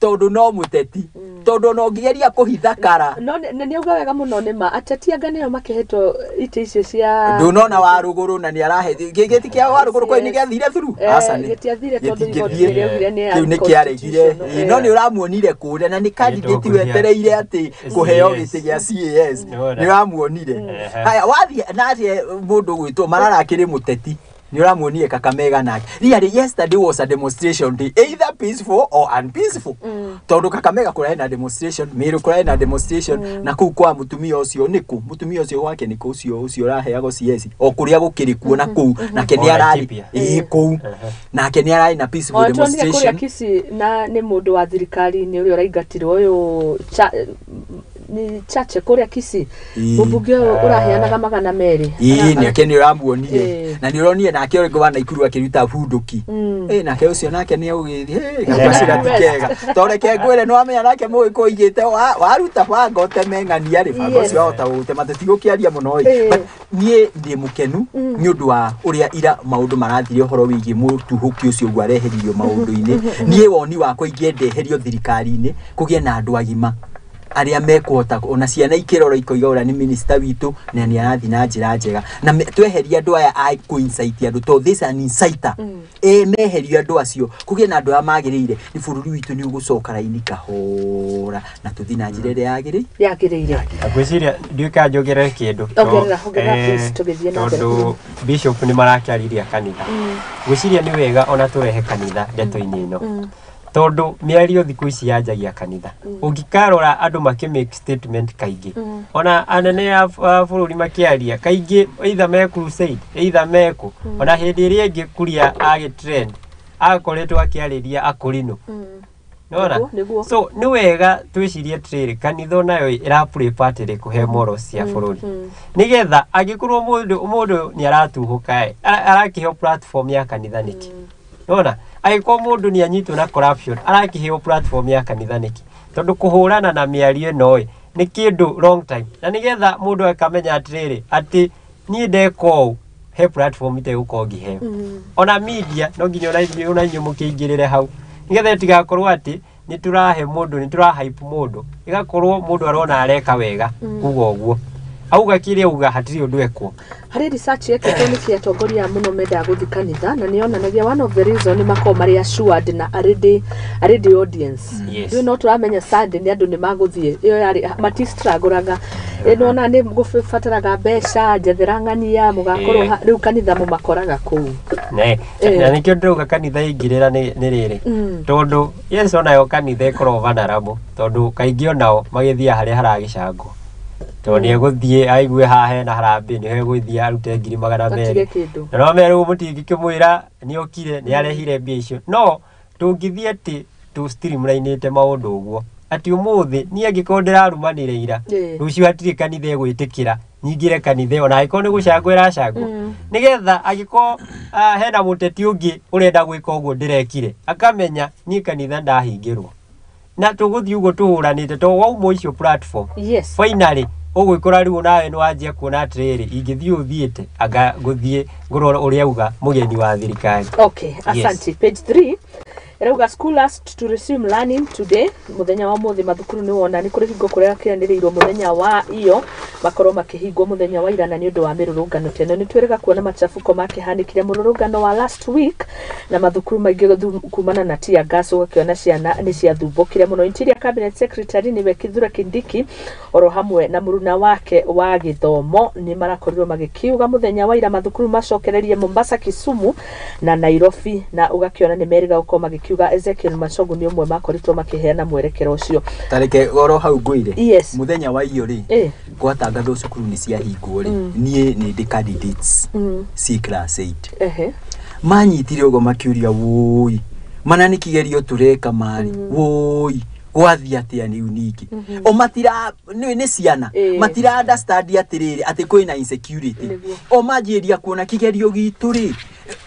tondũ no mũteti, tondũ ona ũngĩgeria kũhitha kara. No nĩ auga wega mũno, nĩ ma ateti anga nĩo makĩhetwo itĩ icio cia ndũnona wa rũgũrũ na nĩ arahe gĩti kĩa wa rũgũrũ kwani nĩ gĩathire through? Aca, gĩtiathire tondũ igoti rĩaugire nĩ kĩu nĩ kĩaregire, no nĩ ũramuonire kũrĩa na nĩ candidate wetereire atĩ kũheo gĩtĩ gĩa CAS, nĩ ũramuonire. Haya, wathiĩ na atĩ mũndũ gwĩtwo Marara akĩrĩ mũteti, nĩ ũramuonire Kakamega nake. Really, yesterday was a demonstration day, either peaceful or unpeaceful, tondũ Kakamega kũrarĩ na demonstration, Meru kũrarĩ na demonstration, na kũu kwa mũtumia ũcio nĩkũ, mũtumia ũcio gwake nĩkũ, ũcio ũcio ũraheagwo CS o kũrĩa gũkĩrĩ kuo na kũu nake nĩ ararĩ ĩĩ kũu nake nĩ ararĩ na peaceful demonstration. Kũrĩa Kisii na nĩ mũndũ wa thirikari-inĩ ũrĩa ũraingatirwo ũyũ ni Chache kũrĩa Kisii, mũmbunge ũyũ ũraheanaga 200. Ĩĩ, nake nĩ ũramuonire na nĩ ũronire nake ũrĩa wa Naikuru akĩruta bunduki. Ĩĩ, nake ũcio nake nĩ agũgĩthiĩ gacira ti kega, tondũ reke ngwĩre nĩ wamenya nake mũgĩkũyũ oigĩte waruta banga ũteme ng'ania rĩ, banga ũcio wahota gũgũtema, tũtigũkĩaria mũno ĩ. But niĩ ndĩ mũkenu nĩ ũndũ wa ũrĩa ira maũndũ marathire ũhoro wĩgiĩ mũtuhũki ũcio ũguo areheririo maũndũ-inĩ. Niĩ woni wakwa ingĩenda eherio thirikari-inĩ kũgĩe na andũ agima arĩa mekũhota ona ciana ikĩrora ikoiga ũrĩa nĩ minister witũ na nĩ arathiĩ na njĩra njega, na tweheria andũ aya a kũ-incite andũ, tondũ this an inciter, ĩ meherio andũ acio kũgĩe na andũ arĩa magĩrĩire, nĩ bũrũri witũ nĩ ũgũcoka raini kahora na tũthiĩ na njĩra ĩrĩa yagĩrĩire. Ngwĩciria ndiũĩ kana njongerere kĩndũ tondũ bishop nĩ marakĩarĩria kanitha. Ngwĩciria nĩ wega ona tũrehe kanitha ndeto-inĩ ĩno, tondũ mĩario thikũ ici yanjagia kanitha. Ũngĩkarora andũ makĩ make statement kaingĩ, ona anene a bũrũri makĩaria kaingĩ, either me crusade either mekũ, ona hĩndĩ ĩrĩa ĩngĩ Kuria agĩ trend akoretwo akĩarĩria akũrinũ. Nĩwona? So nĩ wega twĩcirie atĩrĩrĩ, kanitha onayo ĩra play part ĩrĩkũ he morals cia bũrũri, nĩgetha angĩkorwo mũndũ nĩ aratuhũka arakĩheo platform ya kanitha nĩkĩ? Nĩwona? Angĩkorwo mũndũ nĩ anyitwo na corruption arakĩheo platform ya kanitha nĩkĩ? Tondũ kũhũrana na mĩario ĩno ĩ nĩ kĩndũ long time, na nĩgetha mũndũ akamenya atĩrĩrĩ atĩ niĩ ndeka ũũ he platform itegũkorwo ngĩheo. Ona media no nginya ona inyuĩ mũkĩingĩrĩre hau, nĩgetha ĩtigakorwo atĩ nĩ tũrahe mũndũ, nĩ tũra hype mũndũ, ĩgakorwo mũndũ arona areka wega kuga ũguo auga kĩrĩa auga hatirĩ ũndũ ekwo. Harĩ research yekĩtwo nĩ atongoria mũno mendaga gũthiĩ kanitha, na nĩ yonanagia one of the reason nĩ makoragwo marĩ assured na a ready audience. Rĩu no tũramenya Sunday nĩ andũ nĩ magũthiĩ, ĩyo yarĩ matistragũraga ĩno, ona nĩ gũbataraga mbeca njethera ng'ania mũgakorwo rĩu kanitha mũmakoraga kũu. Ne, na nĩkĩo ndĩrauga kanitha ĩingĩrĩra nĩ rĩrĩ, tondũ yes, onayo kanitha ĩkoragwo vulnerable, tondũ kaingĩ onao magĩthiaga harĩa haragĩcangwo, tondũ nĩ egũthiĩ aigue haha hena harambĩ, nĩho egũthiĩ arute 200,000. Atige kĩndũ. Na no merwo mũtingĩkĩmwĩra nĩ okire nĩ arehire mbia icio. No tũngĩthiĩ atĩ tũ streamlinĩte maũndũ ũguo atĩ ũmũthĩ niĩ angĩkorwo ndĩrarumanĩre ira, rũciũ hatirĩ kanitha ĩgwĩtĩkĩra nyingĩre kanitha ĩyo, na angĩkorwo nĩ gũcangwo ĩracangwo, nĩgetha angĩkorwo hena mũteti ũngĩ ũrenda gwĩka ũguo ndĩrekire, akamenya niĩ kanitha ndahingĩrwo, na tũgũthiĩ ũguo tũhũranĩte to wauma icio platform. Finally ũgwĩkora rĩu nawe nĩ wanjia kuona atĩrĩrĩ, ingĩthiĩ ũthiĩte anga ngũthiĩ ngũrora ũrĩa auga mũgeni wa thirikari. Okay, asante. Page 3 ĩrauga school asked to resume learning today. Mũthenya wa ũmũthĩ mathukuru nĩ wona nĩ kũrĩ hingo kũrĩa kĩanĩrĩirwo mũthenya wa iyo makorwo makĩhingwo mũthenya wa ira, na nĩ ũndũ wa mĩrũrũngano teno nĩ twĩrĩga kuona machafuko makĩhanĩkire mũrũrũngano wa last week na mathukuru maingĩ kumana na tear gas, ũgakĩona ciana nĩ ciathumbũkire mũno. Interior Cabinet Secretary nĩwe Kithure Kindiki oro hamwe na mũruna wake wa gĩthomo nĩ marakorirwo magĩkiuga mũthenya wa ira mathukuru macokererie Mombasa, Kisumu na Nairobi, na ũgakĩona nĩ merĩga gũkorwo magĩkiuga Ezekiel Machogu nĩ ũmwe makoretwo makĩheana mwerekero ũcio. Tareke goro hau ngwĩre. Mũthenya wa iyo rĩ, gwatangathwo cukuru nĩ ciahingwo rĩ, niĩ nĩ ndĩ candidates ci class 8. Manyitire ũguo makĩũria, wũi, mana nĩ kĩgerio tũreka marĩ, wũi, gwathiĩ atĩa rĩu? Ningĩ o matira nĩ ciana, matira understand atĩrĩrĩ atĩ kwĩna insecurity. O manjĩrĩria kuona kĩgerio gitũ rĩ,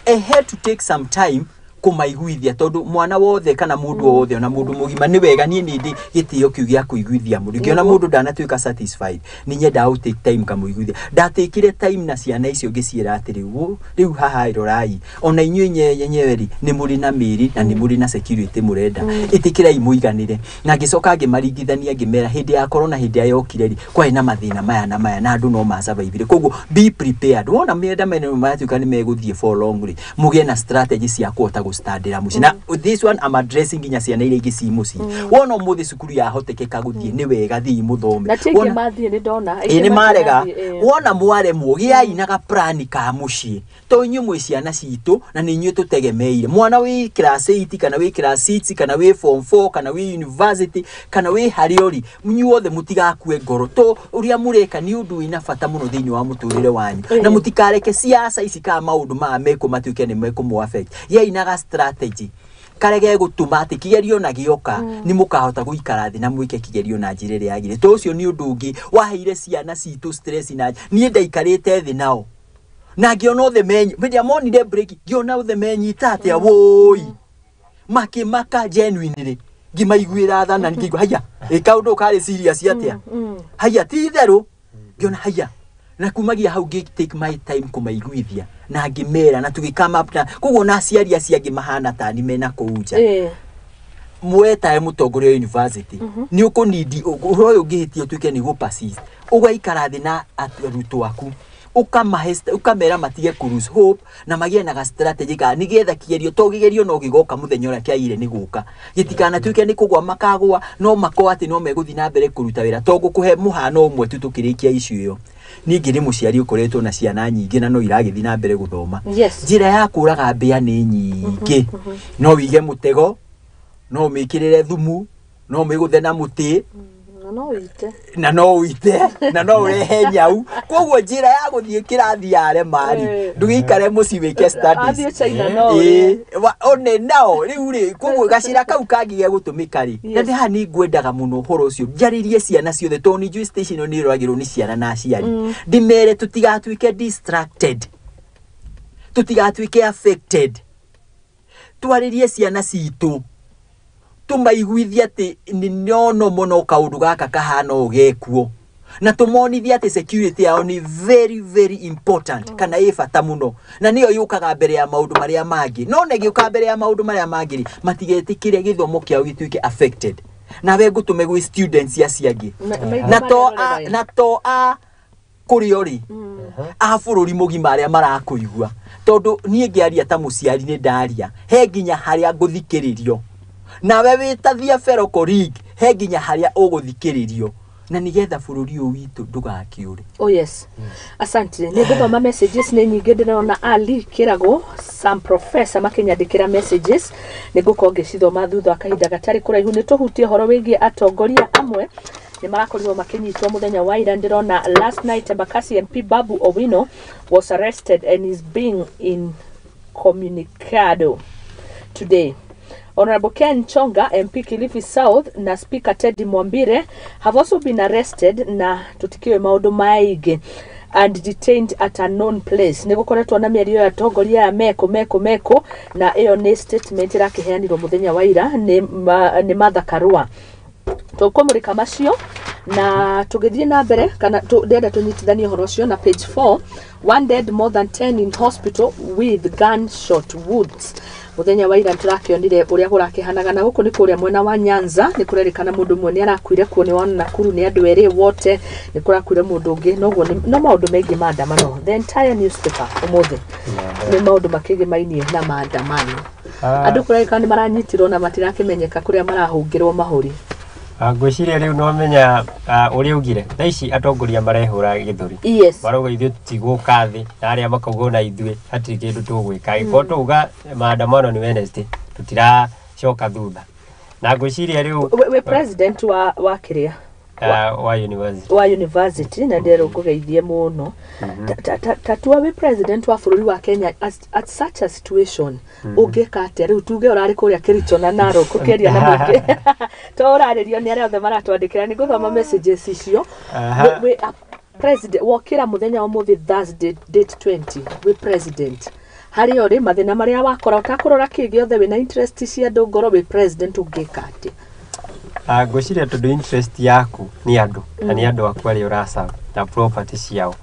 I had to take some time kũmaiguithia, tondũ mwana wothe kana mũndũ o wothe ona mũndũ mũgima nĩ wega, niĩ nĩ ndĩ gĩtĩo kĩu gĩa kũiguithia mũndũ. Ngĩona mũndũ ndanatuĩka satisfied, nĩ nyendaga gũ take time kamũiguithia. Ndatekire time na ciana icio ngĩciĩra atĩrĩ, "Wũ, rĩu haha rorai, ona inyuĩ nyenyewe rĩ, nĩ mũrĩ na mĩĩrĩ na nĩ mũrĩ na security mũrenda, ĩtĩkĩrai mũiganĩre." Na ngĩcoka ngĩmaringithania ngĩmera hĩndĩ ya corona, hĩndĩ ĩrĩa yokire rĩ, kwarĩ na mathĩna maya na maya na andũ no masurvivire, koguo be prepared. Wona mĩenda mene maratuĩka nĩ megũthiĩ for long rĩ, mũgĩe na strategy cia kũhota gũstandĩra mũciĩ. Na this one I'm addressing nginya ciana iria ingĩ ci mũciĩ. Wona ũmũthĩ cukuru yahotekeka gũthiĩ, nĩ wega, thiĩ mũthome. Na ti aingĩ mathiĩ, nĩ ndona Ĩ, nĩ marega. Aingĩ mathiĩ. Wona mwaremwo, gĩai na gaplani ka mũciĩ, to inyuĩ mwĩ ciana citũ na nĩ inyuĩ tũtegemeire. Mwana wĩ class 8 kana wĩ class 6 kana wĩ form 4 kana wĩ university kana wĩ harĩa ũrĩ, inyuothe mũtigakue ngoro, to ũrĩa mũreka nĩ ũndũ wĩna bata mũno thĩinĩ wa mũtũrĩre wanyu, na mũtikareke siasa ici kana maũndũ maya mekwo matuĩke nĩ mekũmũ affect. Gĩai na ga strategy karĩa gegũtũma atĩ kĩgerio na gĩoka nĩ mũkahota gũikara thĩ na mwĩke kĩgerio na njĩra ĩrĩa yagĩrĩire. To ũcio nĩ ũndũ ũngĩ waheire ciana citũ stress, na niĩ ndaikarĩte thĩ nao na ngĩona othe menyi hĩndĩ ĩrĩa monire break, ngĩona othe menyita atĩa, wũi, makĩmaka genuinely, ngĩmaiguĩra tha na ngĩigua haya, ĩ kaũndũ karĩ serious atĩa, haya ti itherũ, ngĩona haya, na kumagia hau ngĩ take my time kũmaiguithia na ngĩmera na tũgĩ come up na koguo na aciari acio angĩ mahana tani mena kũu nja. Mwetae mũtongoria wa university nĩ ũkũnindi ũhoro ũyũ ũngĩhĩtia ũtuĩke nĩ gũ persist, ũgaikara thĩ na arutwo aku, ũkamahe ũkamera matige kũ lose hope na magĩe na ga strategy ka nĩgetha kĩgerio, to kĩgerio no gĩgoka mũthenya ũrĩa kĩagĩrĩire nĩ gũka, gĩtikanatuĩke nĩ kũgwa makagwa, no makorwo atĩ no megũthiĩ na mbere kũruta wĩra. To ngũkũhe mũhano ũmwe tu tũkĩrĩkia issue ĩyo, niĩ ngĩrĩ mũciari ũkoretwo na ciana nyingĩ na no iragĩthiĩ na mbere gũthoma. Njĩra ya kũraga mbĩa nĩ nyingĩ. No wĩige mũtego, no ũmĩkĩrĩre thumu, no ũmĩgũthe na mũtĩ, Na no wĩite. Na no ũite na no ũrehe nyau. Koguo njĩra ya gũthiĩ kĩrathi yarema rĩ, ndũgĩikare mũciĩ wĩke studies. Athiĩ China no Ĩĩ, ũrĩe. one nao rĩu rĩ, koguo gacĩra kau kangĩ ge gũtũmĩka rĩ, na nĩ haha nĩ ngwendaga mũno ũhoro ũcio njarĩrie ciana ciothe, tondũ nĩ njũĩ station ĩno nĩ ĩroragĩrwo nĩ ciana na aciari. Ndĩmere tũtigatuĩke distracted, tũtigatuĩke affected, twarĩrie ciana citũ, tũmaiguithie atĩ nĩ nono mũno kaũndũ gaka kahana ũũ gekuo, na tũmonithie atĩ security yao nĩ very very important, kana ĩ bata mũno, na nĩyo yũkaga mbere ya maũndũ marĩa mangĩ. No na ĩgĩũka mbere ya maũndũ marĩa mangĩ rĩ, matigetĩkĩre gĩthomo kĩao gĩtuĩke affected. Nawe ngũtũme gwĩ students acio angĩ Maitho na to marĩa a, na to a Kũrĩ o rĩ a bũrũri mũgima arĩa marakũigua, tondũ niĩ ngĩaria ta mũciari nĩ ndaria, he nginya harĩa ngũthikĩrĩrio, nawe wĩtathia fellow colleague, he nginya harĩa ũgũthikĩrĩrio, na nĩgetha bũrũri ũyũ witũ ndũgakĩũre. Oh yes. Asante. Nĩ ngũthoma messages nĩ nyingĩ, ndĩrona Ali Kĩrago, some professor makĩnyandĩkĩra messages, nĩ ngũkorwo ngĩcithoma thutha wa kahinda gatarĩ kũraihu. Nĩ tũhutie ũhoro wĩgiĩ atongoria amwe nĩ marakorirwo makĩnyitwo mũthenya wa ira. Ndĩrona last night Embakasi MP Babu Owino was arrested and is being incommunicado today. Honorable Ken Chonga, MP Kilifi South, na Speaker Teddy Mwambire have also been arrested na tutikiwe maundu maingĩ and detained at a known place. Nĩ gũkoretwo na mĩario ya atongoria ya meko meko meko, na ĩyo nĩ statement ĩrakĩheanirwo mũthenya wa ira nĩ Martha Karua. Tũkũmũrĩka macio na tũgĩthiĩ na mbere kana ndĩrenda tũnyitithanie ũhoro ũcio na page 4, one dead, more than 10 in hospital with gunshot wounds. Mũthenya wa ira tũrakĩonire ũrĩa kũrakĩhanaga na gũkũ nĩ kũrĩa mwena wa Nyanza, nĩ kũrerĩkana mũndũ ũmwe nĩ arakuire kuo, nĩ wona Nakuru nĩ andũ erĩ wote, nĩ kũrakuire mũndũ ũngĩ, noguo no maũndũ maingĩ maandamano. The entire newspaper ũmũthĩ nĩ maũndũ makĩgĩmainie na maandamano. Andũ kũrerĩkana nĩ maranyitirwo na matirakĩmenyeka kũrĩa marahũngĩrwo mahũri. Ngwĩciria rĩu no menya ũrĩa ugire, thaa ici atongoria marehũra gĩthũri, marauga ithuĩ tũtigũka thĩ, na arĩa makauga ona ithuĩ hatirĩ kĩndũ tũgwĩka, angĩkorwo tũuga maandamano nĩ Wednesday tũtiracoka thutha, na ngwĩciria rĩu wĩ president wa kĩrĩa wa university. Wa university, na ndĩrerwo ngũgeithie mũno. Tatua wĩ president wa bũrũri wa Kenya, at such a situation ũngĩka atĩa? Rĩu tuge ũrarĩ kũrĩa Kericho na Narok ũkĩaria na mũingĩ, to ũrarĩrio nĩ arĩa othe maratwandĩkĩra, nĩ ngũthoma messages icio. Wĩ a president, wokĩra mũthenya wa ũmũthĩ Thursday date 20, wĩ president, harĩa ũrĩ, mathĩna marĩa wakora, ũtakũrora kĩ gĩothe, wĩna interest cia andũ ngoro, wĩ president, ũngĩka atĩa? Ngwĩciria tondũ interest yaku nĩ andũ na nĩ andũ aku arĩa ũraserve na property ciao,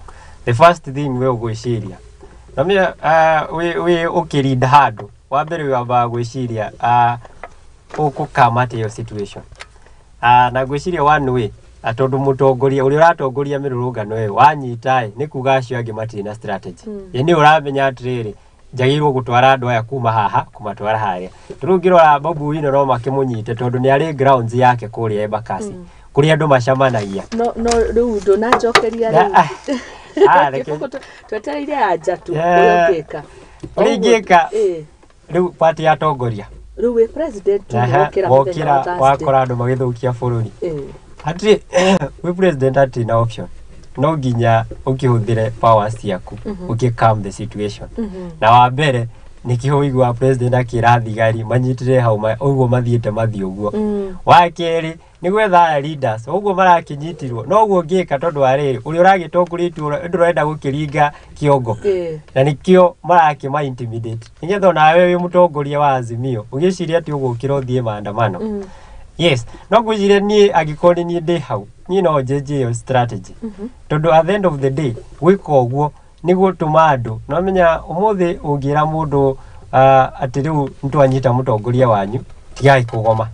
the first thing we ũgwĩciria namenya wĩ ũkĩrinda handũ wa mbere wambaga gwĩciria ũkũkama atĩa ĩyo situation. Na ngwĩciria one way, tondũ mũtongoria ũrĩa ũratongoria mĩrũrũngano ĩyo wanyita ĩ, nĩ kuga acio angĩ matirĩ na strategy. Ĩ nĩ ũramenya atĩrĩrĩ, njagĩrĩirwo gũtwara andũ aya kuma haha kũmatwara harĩa. Rĩu ũngĩrora Babu Owino no makĩmũnyite tondũ nĩ arĩ grounds yake kũrĩa Embakasi kũrĩa andũ macemanagia. No rĩu ndũnanjokeria. Na, rĩu reke twetereire anja tu. Yeah. Ũrĩa ũngĩka. Ũrĩa ingĩka? Ĩ. Rĩu party ya atongoria Rĩu wĩ president tu, wokĩra mũthenya wa wokĩra Thursday. Wakora andũ magĩthũkia bũrũri, hatirĩ wĩ president hatirĩ na option, no nginya ũkĩhũthĩre powers ciaku ũkĩ calm the situation. Na wa mbere nĩkĩo ũiguaga president akĩra thigari manyitĩrĩre hau ũguo mathiĩte mathiĩ ũguo. Wa kerĩ nĩ gwetha aya leaders ũguo marakĩnyitirwo, noguo ngĩka tondũ wa rĩrĩ ũrĩa ũragĩtongoretie ndũrenda gũkĩringa kĩongo, na nĩkĩo marakĩma intimidate nĩgetha onawe wĩ mũtongoria wa Azimio ũgĩciria atĩ ũgũkĩra ũthiĩ maandamano. Yes, no ngwĩciria niĩ angĩkorwo nĩ niĩ ndĩ hau, niĩ no njenjie ĩyo strategy, tondũ at the end of the day gwĩka ũguo nĩ gũtũma andũ nomenya ũmũthĩ ũngĩra mũndũ atĩ rĩu nĩtwanyita mũtongoria wanyu, tigai kũgoma.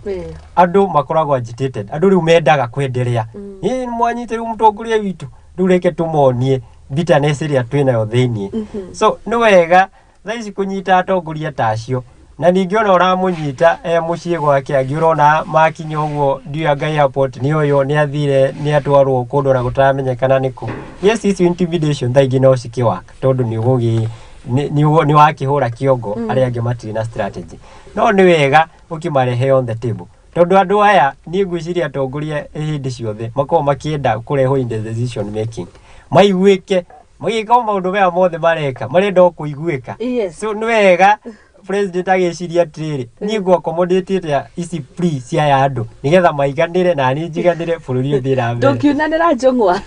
Andũ makoragwo agitated, andũ rĩu mendaga kwenderea, ĩ mwanyita rĩu mũtongoria witũ, rĩu reke tũmonie bitterness ĩrĩa twĩnayo thĩiniĩ. So nĩ wega thaa ici kũnyita atongoria ta acio, na ningĩ ona ũramũnyita e mũciĩ gwake, angĩ ũrona makinya ũguo ndiũĩ anga airport nĩ ũyũ nĩ athire nĩ atwarwo kũndũ ona gũtaramenyekana nĩkũ. Yes, icio intimidation thaa ingĩ no cikĩwaka tondũ nĩ ũgũgĩ nĩ wakĩhũra kĩongo arĩa angĩ matirĩ na strategy, no nĩ wega ũkĩmarehe on the table, tondũ andũ aya niĩ ngwĩciria atongoria hĩndĩ ciothe makoragwo makĩenda kũrehwo in the decision making, maiguĩke magĩka o maũndũ maya mothe mareka, marenda o kũiguĩka. So nĩ wega president agĩciria atĩrĩrĩ, niĩ ngũ accommodate atĩa ici plea cia aya andũ nĩgetha maiganĩre na niĩ njiganĩre, bũrũri ũthiĩ na mbere. Ndũngiunanĩra njũng'wa?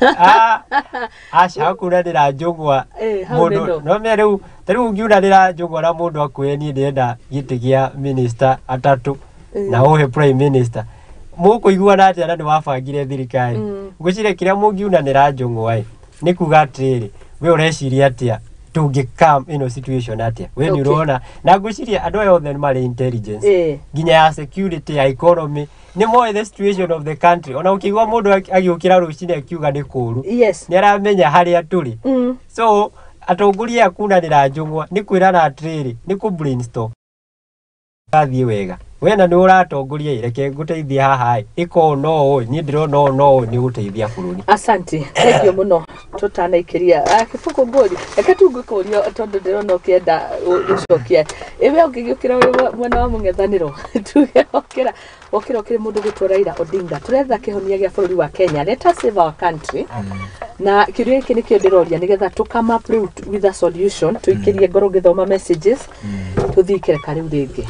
Aca, kunanĩra njũng'wa Hau nĩ mũndũ no. No me rĩu ta rĩu ũngiunanĩra njũng'wa na mũndũ akwĩre niĩ ndĩrenda gĩtĩ gĩa minister atatũ na ũhe prime minister, mũkũiguana atĩa na nĩ wabangire thirikari? Ngwĩciria kĩrĩa mũngiunanĩra njũng'wa ĩ nĩ kuga atĩrĩrĩ, we ũreciria atĩa, tũngĩ ĩno situation atĩa, we nĩ ũrona? Na ngwĩciria andũ aya othe nĩ marĩ intelligence nginya ya security, ya economy, Nĩ moĩ the situation of the country. Ona ũkĩigua mũndũ agĩũkĩra rũcinĩ akiuga nĩ kũũru, nĩ aramenya harĩa tũrĩ. So atongoria aya kunanĩra njũng'wa nĩ kwĩrana atĩrĩrĩ, nĩ kũ brainstorm athiĩ wega, we na nĩ ũratongoria ĩ, reke ngũteithie haha ĩ, ĩka ũũ no ũũ, niĩ ndĩrona ũũ no ũũ nĩ ũgũteithia bũrũri. Asante, thank you mũno. Tũtanaikĩria Kĩbũkũ ngũri, reke tu ngũkũrio tondũ ndĩrona ũkĩenda gũcokia. Ĩwe ũngĩgĩũkĩra wĩ mwena wa mũng'ethanĩro, tuge okĩra okĩra ũkĩrĩ mũndũ gwĩtwo Raila Odinga, tũretha kĩhonia gĩa bũrũri wa Kenya, let us save our country. Na kĩũria gĩkĩ nĩkĩo ndĩroria nĩgetha tũ come up rĩu with a solution. Tũikĩrie ngoro ngĩthoma messages, tũthiĩ ikereka rĩu rĩngĩ.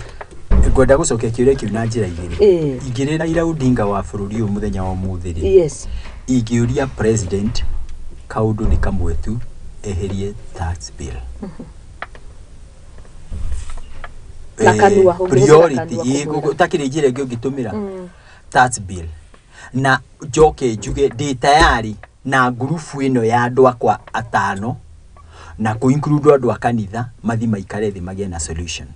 Ngwenda gũcokia kĩũria kĩu na njĩra igĩrĩ. Ingĩrĩ Raila Odinga wa bũrũri ũyũ mũthenya wa ũmũthĩ rĩ, ingĩũria president kaũndũ nĩ kamwe tu, eherie tax bill. Na kanua, ũngĩhũthĩra priority kanua kũmwĩra. Ũtakĩrĩ njĩra ĩngĩ ũngĩtũmĩra tax bill, na njoke njuge ndĩ tayari na ngurubu ĩno ya andũ akwa atano na kũ include andũ a kanitha, mathi maikare thĩ magĩe na solution.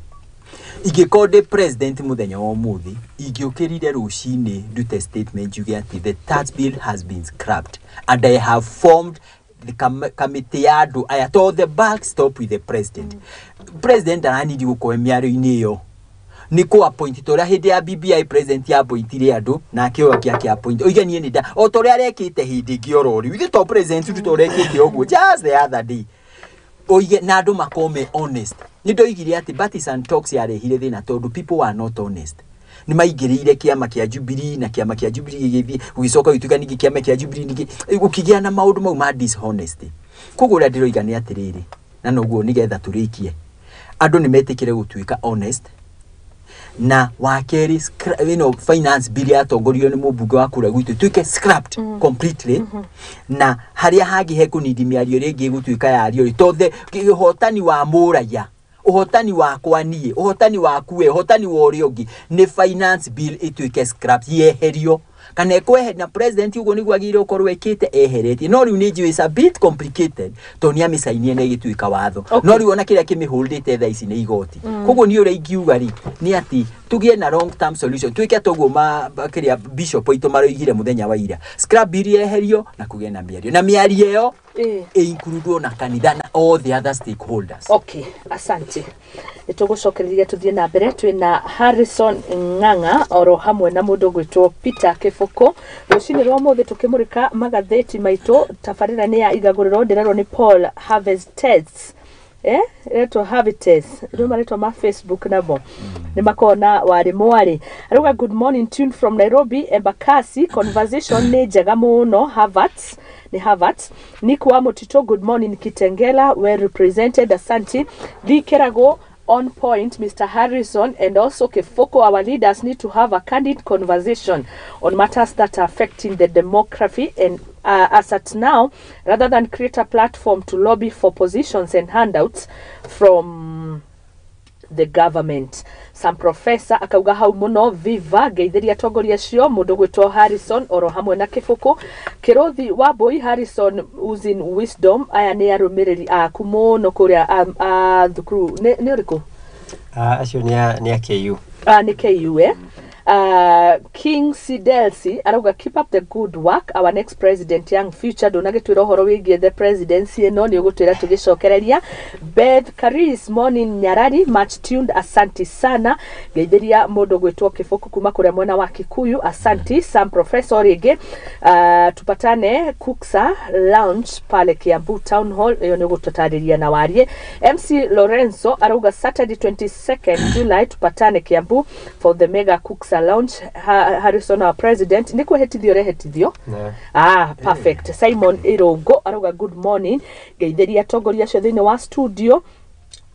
Ingĩkorwo ndĩ president mũthenya wa ũmũthĩ, ingĩũkĩrire rũcinĩ ndute statement njuge atĩ the tax bill has been scrapped and I have formed the committee ya andũ aya, to the buck stop with the president. President ndaranidi gũkorwo mĩario-inĩ ĩyo, nĩ kũ appoint ta ũrĩa hĩndĩ ya BBI president ya appointire andũ nake ũyũ angĩ akĩ appoint, oige niĩ nĩ nda o ta ũrĩa arekĩte hĩndĩ ĩngĩ oro rĩu, ithuĩ to president tu ta ũrĩa ekĩte ũguo just the other day, oige na andũ makorwo me honest. Nĩ ndoigire atĩ partisan talks yarehire thĩna tondũ people were not honest. Nĩ maingĩrĩire kĩama kĩa Jubilee na kĩama kĩa Jubilee gĩgĩthiĩ gũgĩcoka gũgĩtuĩka ningĩ kĩama kĩa Jubilee, ningĩ gũkĩgĩa na maũndũ mau ma dishonesty. Koguo ũrĩa ndĩroiga nĩ atĩrĩrĩ, na noguo nĩgetha tũrĩkie, andũ nĩ metĩkĩre gũtuĩka honest. Na wa kerĩ, finance bill yatongoririo nĩ mũmbunge wa kũrĩa gwitũ ĩtuĩke scrapped completely, na harĩa hangĩ hekũnindi mĩario rĩngĩ ĩgũtuĩka yario rĩ, tondũ ũhotani wa mũraiya, ũhotani wakwa niĩ, ũhotani waku we, ũhotani wa ũrĩa ũngĩ nĩ finance bill ĩtuĩke scrapped, yeherio kana ĩkweheria na president. Ũguo nĩguo agĩrĩirwo gũkorwo ĩkĩte eheretie, no rĩu nĩ njũĩ it's a bit complicated tondũ nĩ amĩcainie na ĩgĩtuĩka watho. No rĩu ona kĩrĩa kĩmĩholdĩte thaa ici nĩ igoti. Koguo niĩ ũrĩa ingiuga rĩ nĩ atĩ tũgĩe na long term solution, twĩke toguo kĩrĩa bishop aitũ maroigire mũthenya wa ira, scrap bill yeherio na kũgĩe na mĩario, na mĩario ĩyo ĩ na kanitha na all the other stakeholders. Okay, asante. Nĩ tũgũcokereria tũthiĩ na mbere. Twĩna Harrison Ng'ang'a oro hamwe na mũndũ ũgwĩtwo Peter Kĩbũkũ rũcinĩ rwa ũmũthĩ, tũkĩmũrĩka magathĩti maitũ. Tabarĩra nĩ ya Igagũrĩro. Ndĩrerwo nĩ Paul Harvestes, retwo Havites, rĩu marĩtwa ma Facebook namo nĩ makoragwo na warĩ mwarĩ. Arauga, "Good morning, tuned from Nairobi Embakasi. Conversation nĩ njega mũno." Havertz, nĩ Havertz. Nick wa Mutito, "Good morning Kitengela, well represented." Asante. Likeragwo, "On point, Mr. Harrison and also Kifoko. Our leaders need to have a candid conversation on matters that are affecting the demography and as at now, rather than create a platform to lobby for positions and handouts from the government." Sam Professor akauga hau muno, "Viva." Ngeithiria atongoria acio, mundu gwitwo Harrison oro hamwe na Kibuku Kirothi wa Boy Harrison using wisdom. Aya nĩ arũmĩrĩri aku mũno kũrĩa a thukuru nĩ ũrĩkũ? Acio nĩ a KU. Nĩ KU, eh? King Sidelsi arauga, "Keep up the good work, our next president, young future." Ndũnagĩtwĩra ũhoro wĩgiĩ the presidency ĩno, nĩ ũgũtwĩra tũgĩcokereria. Beth Caris, "Morning Nyarari, much tuned." Asanti sana. Ngeithĩria mũndũ gwĩtwo Kĩbũkũ kuma kũrĩa mwena wa Kikuyu. Asanti. Sam Professor rĩngĩ, "Tupatane Kuksa Lounge pale Kiambu Town Hall." Ĩyo nĩ ũgũtũtarĩria na warie. MC Lorenzo arauga, "Saturday 22nd July, tupatane Kiambu for the mega Kuksa Lounge. Harrison our president." Nĩ kwĩhĩtithio ũrehĩtithio? Ah, perfect. Simon Irongo arauga, "Good morning, ngeithĩria atongoria acio thĩinĩ wa studio,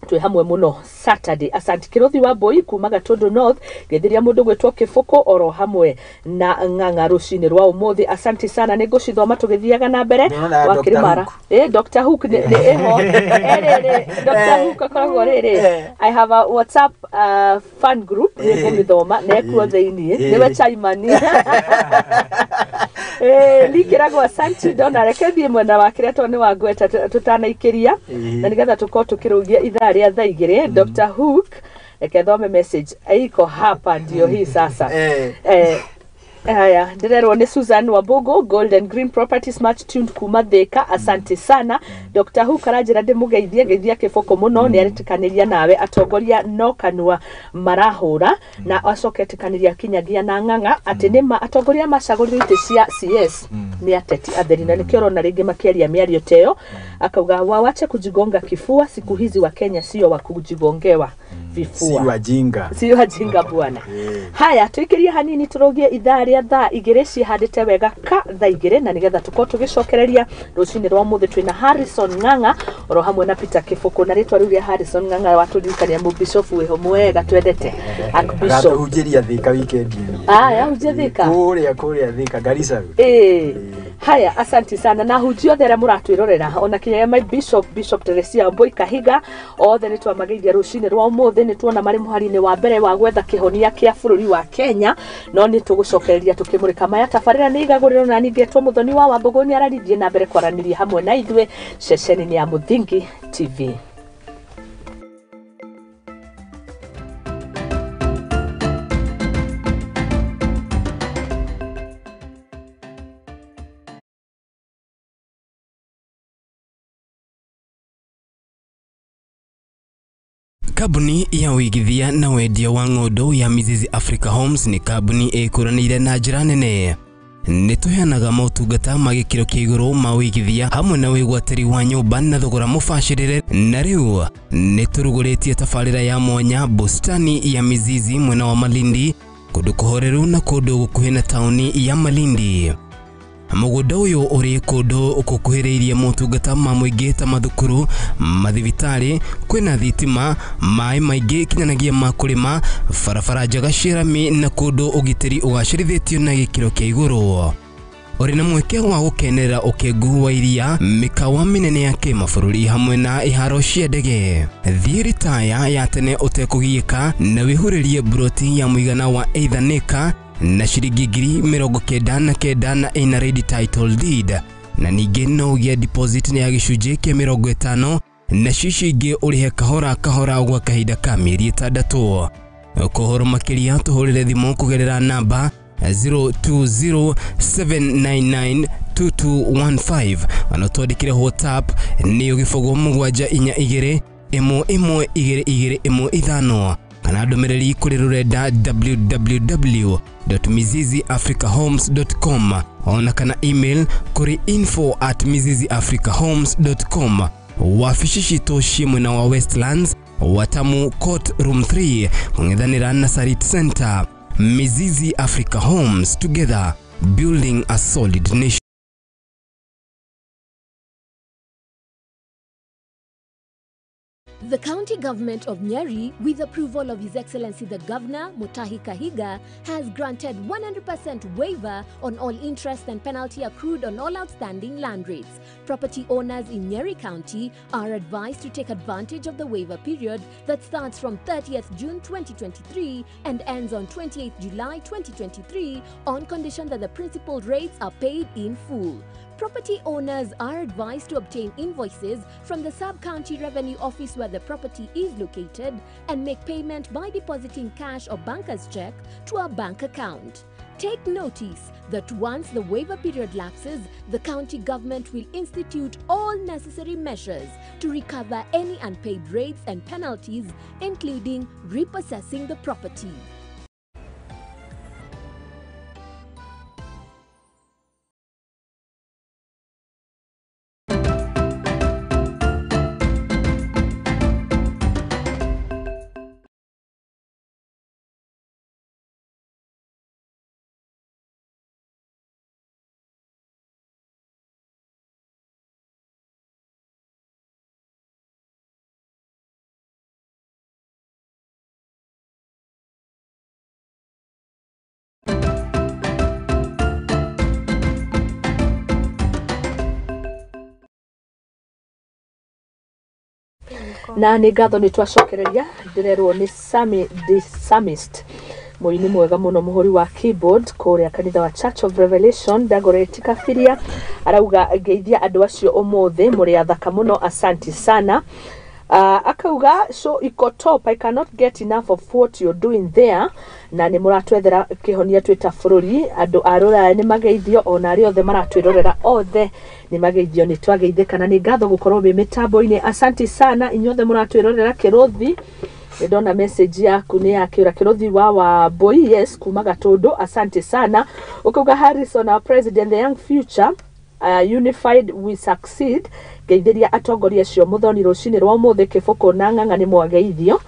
twĩ hamwe mũno Saturday." Asante. Kĩrũthi wa Mbui kuma Gatũndũ North, ngeithĩria mũndũ gwĩtwo Kĩbũkũ oro hamwe na Ng'ang'a rũcinĩ rwa ũmũthĩ. Asante sana, nĩ ngũcithoma tũgĩthiaga na mbere. Ndĩrona wa Dr. Kĩrĩmara. Hook. Dr. Hook nĩ ĩho. Rĩrĩ Dr. Hook akoragwo rĩrĩ, I have a WhatsApp fan group, nĩ ngũmĩthoma na ekuo thĩiniĩ, nĩwe chairman. Likĩragwo. Asante. Ndona reke thiĩ mwena wa kĩrĩa tondũ nĩ wangweta tũtanaikĩria na nĩgetha tũkorwo tũkĩrũgia ithaa rĩa thaa 2. Dr. Hook, reke thome message iko hapa, ndio hii sasa. Haya, ndĩrerwo nĩ Susan Wambugu, Golden Green Properties Much Tuned kuma Thika, asante sana. Dr. Hu karanjĩra ndĩmũgeithie, geithia kĩboko mũno, nĩ aretĩkanĩria nawe atongoria no kanua marahũra, na acoke etĩkanĩria kinyagia na ng'ang'a atĩ nĩma atongoria macagũrirwo itĩ cia CS nĩ ateti atheri, na nĩkĩo ũrona rĩngĩ makĩaria mĩario ta ĩyo, akauga wawache kujigonga kifua, siku hizi wa Kenya sio wa kujigongewa Si vifua, wajinga. si wajinga bwana. Haya, tuikirie hanini turugie ithaa ria thaa igĩrĩ cihandĩte wega ka thaa igĩrĩ, na nĩgetha tũkorwo tũgĩcokereria rũcinĩ rwa mũthĩ twĩna Harrison Ng'ang'a oro hamwe na Peter Kĩbũkũ, na rĩtwa rĩu rĩa Harrison Ng'ang'a watũririkania mũbishofu wĩho mwega twendete Archbishop. Agatũhunjĩria Thika weekend ĩno. Aya, hunjia Thika. Kũrĩa Thika Garissa. Ĩĩ. Haya, asanti sana na hunjia othe arĩa mũratwĩrorera, ona kinyagia my bishop, Bishop Teresia Mbui Kahiga, othe nĩ twamageithia rũcinĩ rwa ũmũthĩ. Nĩ tuona marĩ mũhari-inĩ wa mbere wa gwetha kĩhonia kĩa bũrũri wa Kenya, no nĩ tũgũcokereria tũkĩmũrĩka maya. Tabarĩra nĩ igagũrĩrwo na ningĩ Mũthoni wa Wambũgũ nĩ ararithiĩ na mbere kwaranĩria hamwe na ithuĩ ceceni-inĩ ya Mũthingi TV. Kambuni ya ũigithia na wendia wa ng'ũndũ ya Mizizi Africa Homes nĩ kambuni ĩkũranĩire na njĩra nene. Nĩ tũheanaga motungata ma gĩkĩro kĩa igũrũ ma ũigithia hamwe na wĩgwatĩri wa nyũmba na thogora mũbacĩrĩre, na rĩu nĩ tũrugũrĩtie tabarĩra ya mwanya bustani ya Mizizi mwena wa Malindi, kũndũ kũhoreru na kũndũ gũkuhĩ na taũni ya Malindi. Mũgũnda ũyũ ũrĩ kũndũ gũkuhĩrĩirie motungata ma mũingĩ ta mathukuru, mathibitarĩ, kwĩna thitima, maĩ maingĩ kinyanagĩa ma kũrĩma, barabara njega cia rami na kũndũ ũgitĩri ũgacĩrithĩtio na gĩkĩro kĩa igũrũ. Ũrĩ na mweke wa gũkenerera ũkengu wa iria, mĩkawa mĩnene ya kĩmabũrũri hamwe na iharo cia ndege. Thiĩ ritaya ya tene ũtekũgiĩka na wĩhurĩrie mburoti ya mũigana wa either nĩka na ciringi 99,000 na ĩna ready title deed, na ningĩ no ũgĩe deposit ya gĩcunjĩ kĩa 50 na cici ingĩ ũrĩhe kahora kahora gwa kahinda ka mĩeri 6. Kũhoro makĩria tũhũrĩre thimũ kũgerera namba 0207992215, ona twandĩkĩre WhatsApp nĩyo 0742 11 22 15, kana ndũmĩrĩri kũrĩ rũrenda www.miziziafricahomes.com, ona kana email kũrĩ info@miziziafricahomes.com. Wabici citũ ciĩ mwena wa Westlands, Watamu Court Room 3, kũng'ethanĩra na Sarit Center. Mizizi Africa Homes, together building a solid nation. The county government of Nyeri, with approval of His Excellency the Governor, Mutahi Kahiga, has granted 100% waiver on all interest and penalty accrued on all outstanding land rates. Property owners in Nyeri County are advised to take advantage of the waiver period that starts from 30th June 2023 and ends on 28th July 2023 on condition that the principal rates are paid in full. Property owners are advised to obtain invoices from the sub-county revenue office where the property is located and make payment by depositing cash or banker's check to a bank account. Take notice that once the waiver period lapses, the county government will institute all necessary measures to recover any unpaid rates and penalties, including repossessing the property. Na nĩ ngatho nĩ twacokereria, ndĩrerwo nĩ Sami the Psalmist, mũini mwega mũno, mũhũri wa keyboard kũrĩa kanitha wa Church of Revelation Dagoretti Kabiria, arauga ngeithia andũ acio ũmũthĩ, mũrĩ athaka mũno, asanti sana. Akauga so iko top, I cannot get enough of what you're doing there, na nĩ mũratwethera kĩhonia twĩ ta bũrũri. Andũ a rũraya nĩ mageithio, ona arĩa othe maratwĩrorera othe nĩ mageithio, nĩ twageithĩka na nĩ ngatho gũkorwo wĩ mĩtambo-inĩ. Asante sana inyuothe mũratwĩrorera. Kĩrũthi, nĩ ndona message yaku nĩ yakĩũra. Kĩrũthi wa Wambui, yes, kuma Gatũndũ, asante sana. Ũkauga Harrison, our president, the young future, unified we succeed. Ngeithĩria atongoria acio Mũthoni rũcinĩ rwa ũmũthĩ. Kĩbũkũ na Ng'ang'a nĩ mwageithio.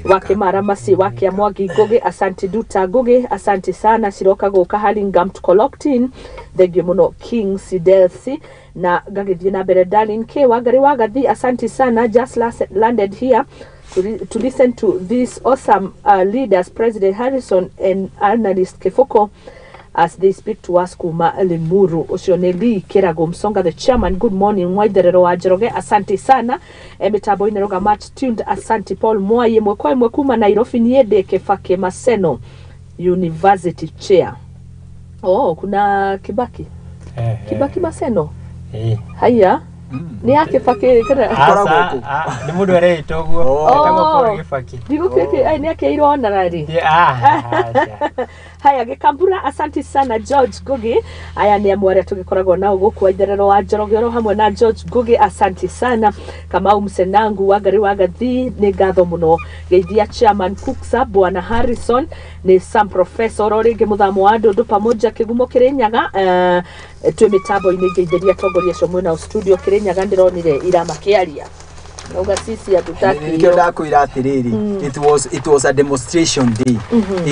Wakĩmara maci wakia Mwangi Ngugi, asante. Duta Ngugi, asante sana. Ciroka gũka Hurlingham Tukoloktin, thengiũ mũno. King Sidelsi na ngagĩthiĩ na mbere. Darlin K Wangari Wagathi, asante sana. Just last landed here to listen to these awesome leaders, President Harrison and analyst Kifoko, as they speak to us kuma Limuru. Ũcio nĩ Lee Kĩrago Msonga, the chairman. Good morning, Mwaitherero wa Njoroge, asante sana. E mĩtambo-inĩ roga much tuned, asante. Paul Mwai ĩmwe kwa ĩmwe kuma Nairobi. Niĩ ndĩ Kibaki Maseno University chair. Oh, kuna Kibaki, Kibaki Maseno. Haya, nĩ ya Kibaki kana? Akoragwo Aca, kũ? ah, nĩ mũndũ areĩta ũguo. Oh. Etagwo Paul Gĩbaki. Ndigũkĩkĩ ai nĩ akĩirwo honorary. Ah, aca. Haya, Gĩkambura, asante sana. George Ngugi, aya nĩ amwe arĩa tũgĩkoragwo nao gũkũ. Waitherero wa Njoroge oro hamwe na George Ngugi, asante sana. Kamau Msenangu Wangari Wagathi, nĩ ngatho mũno. Geithia chairman Kuksa Bwana Harrison. Nĩ Sam Professor oro rĩngĩ mũthamo wa ndũndũ pamoja kĩgumo Kĩrĩnyaga, twĩ mĩtambo-inĩ. Ngeithĩria atongoria acio mwena studio Kĩrĩnyaga. Ndĩronire ira makĩaria auga sisi hatutaki Nĩkĩo hiyo. ndakwĩra atĩrĩrĩ, it was a demonstration day.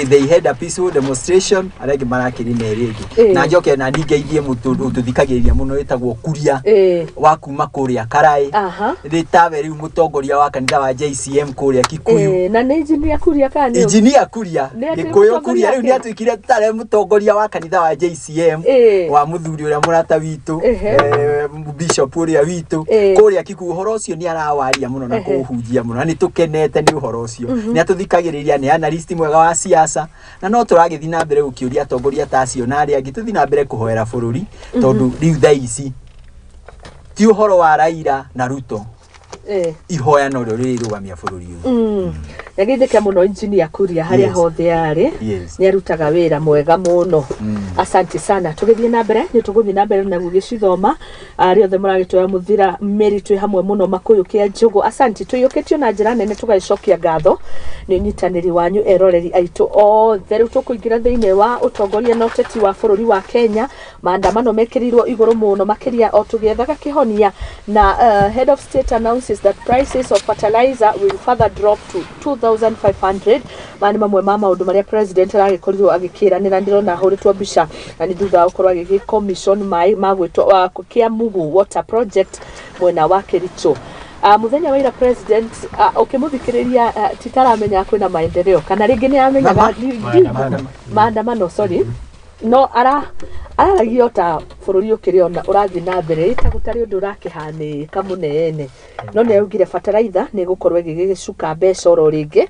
They had a peaceful demonstration, arĩa angĩ marakĩrĩ na ĩrĩa ĩngĩ. Na njoke na ningeithie mũtũthikagĩrĩria mũno wĩtagwo Kuria wa kuma kũrĩa Karaĩ. Nĩ tawe rĩu mũtongoria wa kanitha wa JCM kũrĩa Kikuyu. Na nĩ engineer Kuria kana nĩ Injinia Kuria. Nĩ atĩ Gĩkũyũ mũtongoria Kuria rĩu ake? nĩ atuĩkire tarĩ mũtongoria wa kanitha wa JCM wa mũthuri ũrĩa mũrata witũ, bishop ũrĩa witũ kũrĩa Kikuyu. Ũhoro ũcio nĩ arawaria mũno na kũũhunjia mũno na nĩ tũkenete nĩ ũhoro ũcio. Nĩ atũthikagĩrĩria, nĩ analyst mwega wa siasa, na no tũragĩthiĩ na mbere gũkĩũria atongoria ta acio na arĩa angĩ tũthiĩ na mbere kũhoera bũrũri, tondũ rĩu thaa ici ti ũhoro wa Raila na Ruto, ihoya no rĩo rĩrũgamia bũrũri ũyũ. Nyageithĩke mũno engineer Kuria harĩa hothe arĩ. Nĩ arutaga wĩra mwega mũno. Asante sana. Tũgĩthiĩ na mbere, nĩ tũgũthiĩ na mbere na gũgĩcithoma. Arĩa othe mũragĩtwara mũthira mĩri twĩ hamwe mũno. Makũyũ kĩa njũgũ, asante. Tũiyũkĩtio na njĩra nene, tũgagĩcokia ngatho nĩ ũnyitanĩri wanyu eroreri aitũ othe. Rĩu tũkũingĩra thĩinĩ wa ũtongoria na ũteti wa bũrũri wa Kenya. Maandamano mekĩrĩirwo igũrũ mũno makĩria o tũgĩethaga kĩhonia na head of state announces that prices of fertilizer will further drop to 2500. Maya nĩ mamwe ma maũndũ marĩa president aragĩkorirwo agĩkĩranĩra. Ndĩrona ahũrĩtwo mbica na nĩ thutha wa gũkorwo agĩgĩ commission maĩ ma gwĩtwo Kiamugu water project mwena wa Kericho. Mũthenya wa ira president, ũkĩmũthikĩrĩria, titaramenya kwĩna maendeleo kana rĩngĩ nĩ amenyaga Maandamano. Maandamano, sorry, no ara araragia ta bũrũri ũkĩrĩ ona ũrathiĩ na mbere ta gũtarĩ ũndũ ũrakĩhanĩka mũnene, no nĩ augire bataraitha nĩ ĩgũkorwo ĩgĩgĩcuka mbeca oro rĩngĩ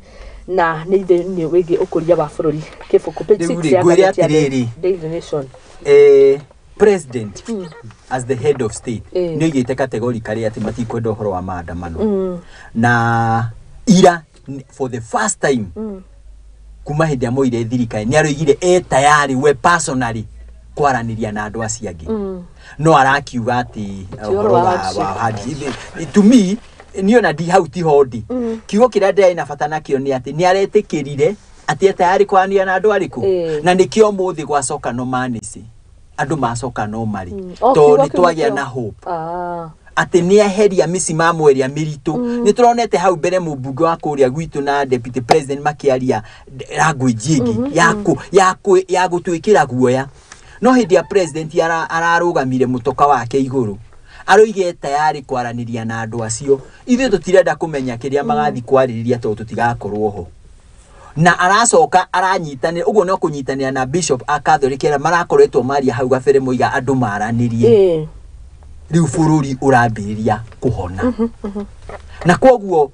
na nĩ thĩinĩ wĩgiĩ ũkũria wa bũrũri. Kĩbũkũ page Rĩu 6 rĩ, ya ngwĩre ngathĩti ya atĩrĩrĩ. Daily Nation. President as the head of state nĩ oigĩte categorically atĩ matikwenda ũhoro wa maandamano, na ira for the first time kuma hĩndĩ ĩrĩa moire thirikari nĩ aroigire e tayari we personally kwaranĩria na andũ acio angĩ, no arakiuga atĩ ũhoro ũhoro wa wa hardship. wa hardship. To me, niĩ ona ndi hau tiho ndi kiugo kĩrĩa ndĩrarĩ na bata nakĩo nĩ atĩ nĩ aretĩkĩrire atĩ e tayari kwaranĩria na andũ arĩkũ, na nĩkĩo ũmũthĩ gwacoka no manĩcĩ andũ macoka no marĩ Oh, tondũ kiugo nĩ kĩu twagĩa nĩkĩo. na hope atĩ nĩ eheria mĩcimamo ĩrĩa mĩritũ. Nĩ tũronete hau mbere mũmbunge wa kũrĩa gwitũ na deputy president makĩaria language ĩngĩ ya gũtwĩkĩra guoya, no hĩndĩ ya president ararũgamire mũtoka wake igũrũ aroige tayari kwaranĩria na andũ acio. Ithuĩ tũtirenda kũmenya kĩrĩa magathiĩ kwarĩrĩria tondũ tũtigakorwo ho, na aracoka aranyitanĩra ũguo no kũnyitanĩra na bishop a Catholic arĩa marakoretwo maria hau gabere moiga andũ maranĩrie. Rĩu bũrũri ũrambĩrĩria kũhona, na koguo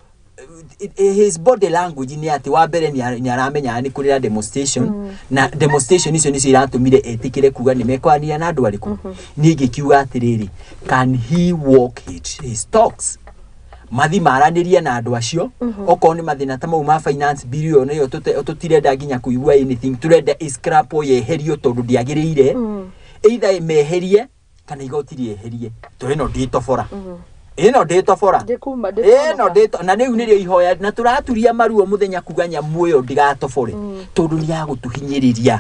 his body language nĩ atĩ wa mbere nĩ aramenya nĩ kũrĩ na demonstration, na demonstration icio nĩcio iratũmire etĩkĩre kuga nĩ mekwaranĩria na andũ arĩkũ. Niĩ ngĩkiuga atĩrĩrĩ, can he walk his talks? Mathi maranĩrie na andũ acio. Okorwo nĩ mathĩna ta mau ma finance bill ĩyo, nĩyo tũtirenda nginya kũigua anything, tũrenda ĩscrapwo, yeherio, tondũ ndĩagĩrĩire. Either meherie kana igoti rĩeherie, to ĩno ndĩtobora, ĩno ndĩtobora. Ndĩkuma- Ĩno ndĩkuonoka. ndĩto na rĩu nĩrĩo ihoya na tũraturia maruo mũthenya kuga nyamũ ĩyo ndĩgatobore, tondũ nĩ ya gũtũhinyĩrĩria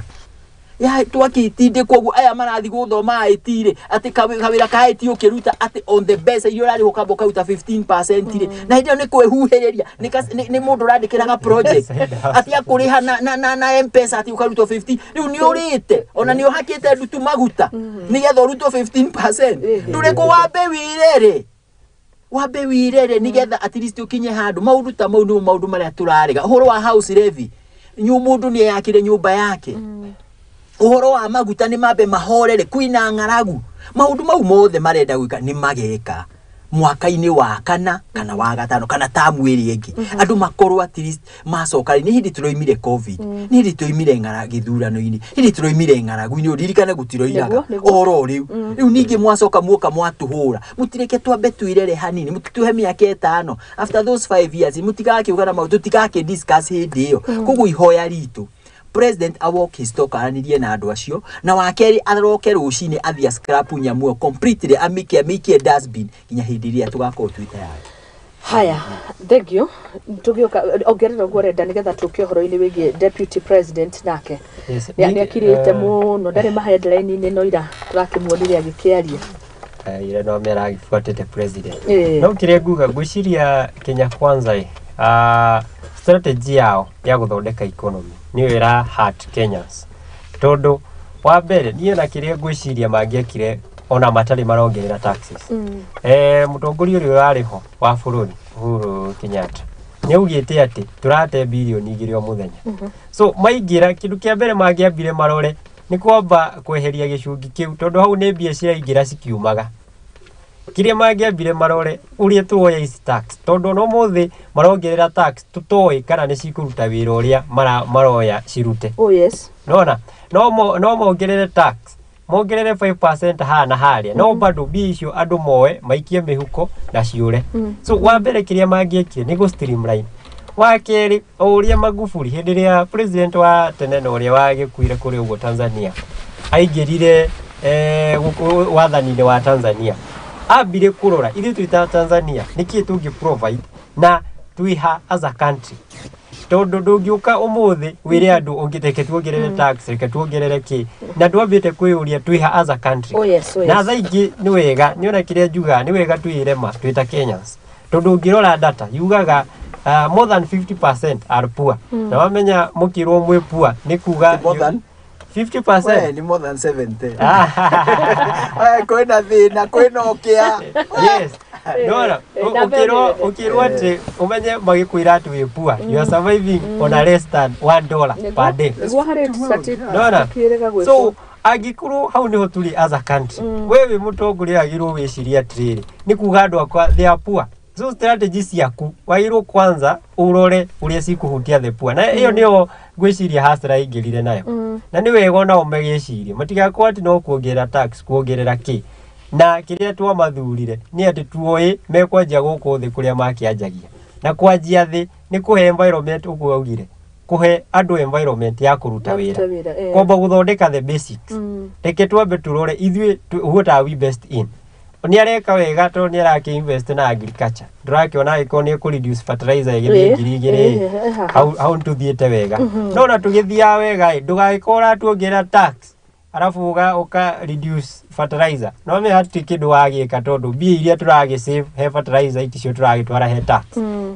ya twakĩtindĩkwo ũguo. Aya marathi gũthoma IT rĩ, atĩ kawĩra ka IT ũkĩruta atĩ on the mbeca iria ũrarĩhwo kamba ũkaruta 15% rĩ, na hĩndĩ ĩyo nĩ kwĩhuhĩrĩria, nĩ mũndũ ũrandĩkĩraga project atĩ akũrĩha na M-Pesa, atĩ ũkarutwo 15. Rĩu nĩ ũrĩte ona nĩ ũhakĩte ndutu maguta nĩgetha ũrutwo 15%. Ndũrĩkũ wambe wĩrere, wambe wirere nigetha at least ukinye handu. Maundu ta mau nĩmo maundu marĩa tũrarega. Ũhoro wa house levy, nyu mũndũ nĩ eyakĩre nyũmba yake. Ũhoro wa maguta, nĩ mambe mahorere, kwĩna ng'aragu. Maũndũ mau mothe marenda gwĩka nĩ mageka mwaka-inĩ wa kana kana wa gatano kana tamu ĩrĩa ĩngĩ, andũ makorwo at least macoka. Nĩ hĩndĩ tũroimire COVID, nĩ hĩndĩ tũroimire ng'ara gĩthurano-inĩ, hĩndĩ tũroimire ng'aragu-inĩ, ũririkane gũtiroiraga. Nĩguo, nĩguo. Ũhoro rĩu rĩu ningĩ mwacoka muoka mwatũhũra, mũtireke twambe twĩrere hanini, mũtitũhe mĩaka 5. After those 5 years mũtigakiuga na maũndũ, tũtigakĩ discuss hĩndĩ ĩyo. Koguo ihoya ritũ, president a walk his talk, aranĩrie na andũ acio, na wa kerĩ aroke rũcinĩ athiĩ scrap nyamũ ĩyo completely, amĩikie dustbin nginya hĩndĩ ĩrĩa tũgakorwo twĩ tayari. Haya, thank you. Tũgĩũka ongerera ũguo ũrenda nĩgetha tũke ũhoro-inĩ wĩgiĩ deputy president nake. Yes, Nĩ akirĩte mũno, ndarĩ ma headline-inĩ, no ira tũrakĩmuonire agĩkĩaria. Ira no mĩragĩbuatĩte president. No kĩrĩa nguga, ngwĩciria Kenya Kwanza ĩ, strategy yao ya gũthondeka economy nĩyo ĩra hurt Kenyans, tondũ wa mbere niĩ na kĩrĩa ngwĩciria mangĩekire ona matarĩ marongerera taxes, mũtongoria ũrĩa ũrarĩ ho wa bũrũri Uhuru Kenyatta nĩ augĩte atĩ tũrate 2 birioni o mũthenya. So maingĩra, kĩndũ kĩa mbere mangĩambire marore nĩ kwamba kweheria gĩcungi kĩu, tondũ hau nĩ mbia ciraingĩra cikiumaga. Kĩrĩa mangĩambire marore ũrĩa tuoya ici tax, tondũ ona ũmũthĩ marongerera tax tũtoĩ kana nĩ cikũruta wĩra ũrĩa maroya cirute. Oh yes. Nona no mongerere tax, mongerere 5% haha na harĩa, no bado mbia icio andũ moe maikie mĩhuko na ciũre. So wa mbere kĩrĩa mangĩekire nĩ gũ streamline. Wa kerĩ, o ũrĩa Magufuli, hĩndĩ ĩrĩa president wa tene na ũrĩa wagĩkuire kũrĩa ũguo Tanzania, aingĩrire wathani-inĩ wa Tanzania, ambire kũrora ithuĩ twĩ ta Tanzania nĩkĩĩ tũngĩ provide na twĩha as a country, tondũ ndũngĩũka ũmũthĩ wĩre andũ reke tuongerere tax, reke tuongerere kĩ, na ndwambĩte kwĩyũria twĩha as a country. Oh yes, oh yes. Na thaa ingĩ nĩ wega nĩ ona kĩrĩa njugaga, nĩ wega twĩre ma twĩ ta Kenyans, tondũ ũngĩrora data yugaga more than 50% are poor, na wamenya mũkĩrwo mwĩ poor nĩ kuga More than? 50%. We, ni more than 70. We, kwĩna thĩna, kwĩna ũkĩa. Yes, nona Na ukirwo mbere. ukirwo atĩ ũmenye magĩkwĩra atĩ wĩ poor, you are surviving on a less than $1 per day. Nĩguo harĩ Nona kĩrĩga gwĩkwo. So angĩkorwo hau nĩho tũrĩ as a country, we wĩ mũtongoria wagĩrĩirwo wĩcirie atĩrĩrĩ, nĩ kuga andũ akwa they are poor, so strategy ciaku wagĩrĩirwo kwanza ũrore ũrĩa cikũhutia the poor, na ĩyo nĩyo ngwĩciria hasara aingĩrire nayo. Na nĩ wega onao magĩcirie matigakorwo atĩ no kuongerera tax, kuongerera kĩ, na kĩrĩa twamathurire nĩ atĩ tuoĩ mekwanjia gũkũ thĩ kũrĩa makĩanjagia, na kwanjia thĩ nĩ kũhe environment, ũguo augire, kũhe andũ environment ya kũruta Ya kũruta wĩra, wĩra, eh. kwamba gũthondeka the basics. Reke twambe tũrore ithuĩ what are we best in. Nĩ areka wega tondũ nĩ arakĩ invest na agriculture, ndũrakĩona angĩkorwo nĩ ekũ reduce fertilizer ĩgĩthiĩ 2000 haha. Hau nĩtũthiĩte wega, no na tũgĩthiaga wega ĩ, ndũgagĩkorwo ũratuongerera tax arabu ũka reduce fertilizer, no me hatirĩ kĩndũ wagĩka, tondũ mbia iria tũragĩ save he fertilizer iticio tũragĩtwara he tax.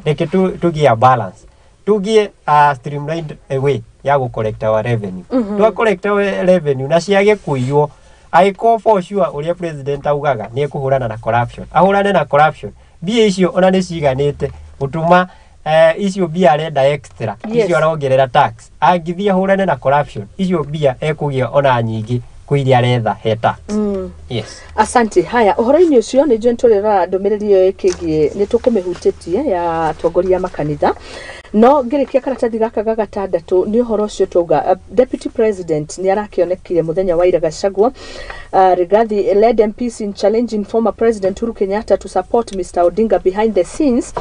Reke tũgĩe a balance, tũgĩe a streamlined way ya gũ collect our revenue. Twa collect our revenue na ciage kũiywo, angĩkorwo for sure ũrĩa president augaga nĩ ekũhũrana na corruption, ahũrane na corruption, mbia icio ona nĩ ciganĩte gũtũma icio mbia arenda extra, icio arongerera tax, angĩthiĩ ahũrane na corruption, icio mbia ekũgĩa ona nyingĩ kwĩ iria aretha he tax. Yes. Asante. Haya, ũhoro-inĩ ũcio nĩ njũĩ nĩtũrĩrora ndũmĩrĩri ĩyo ĩkĩgiĩ nĩ tũkũmĩhutĩtie ya atongoria a makanitha. No ngĩrĩkia karatathi gaka ga gatandatũ nĩ ũhoro ũcio twauga, Deputy President nĩ arakĩonekire mũthenya wa ira Gachagua. Rigathi led MPs in challenging former President Uhuru Kenyatta to support Mr. Odinga behind the scenes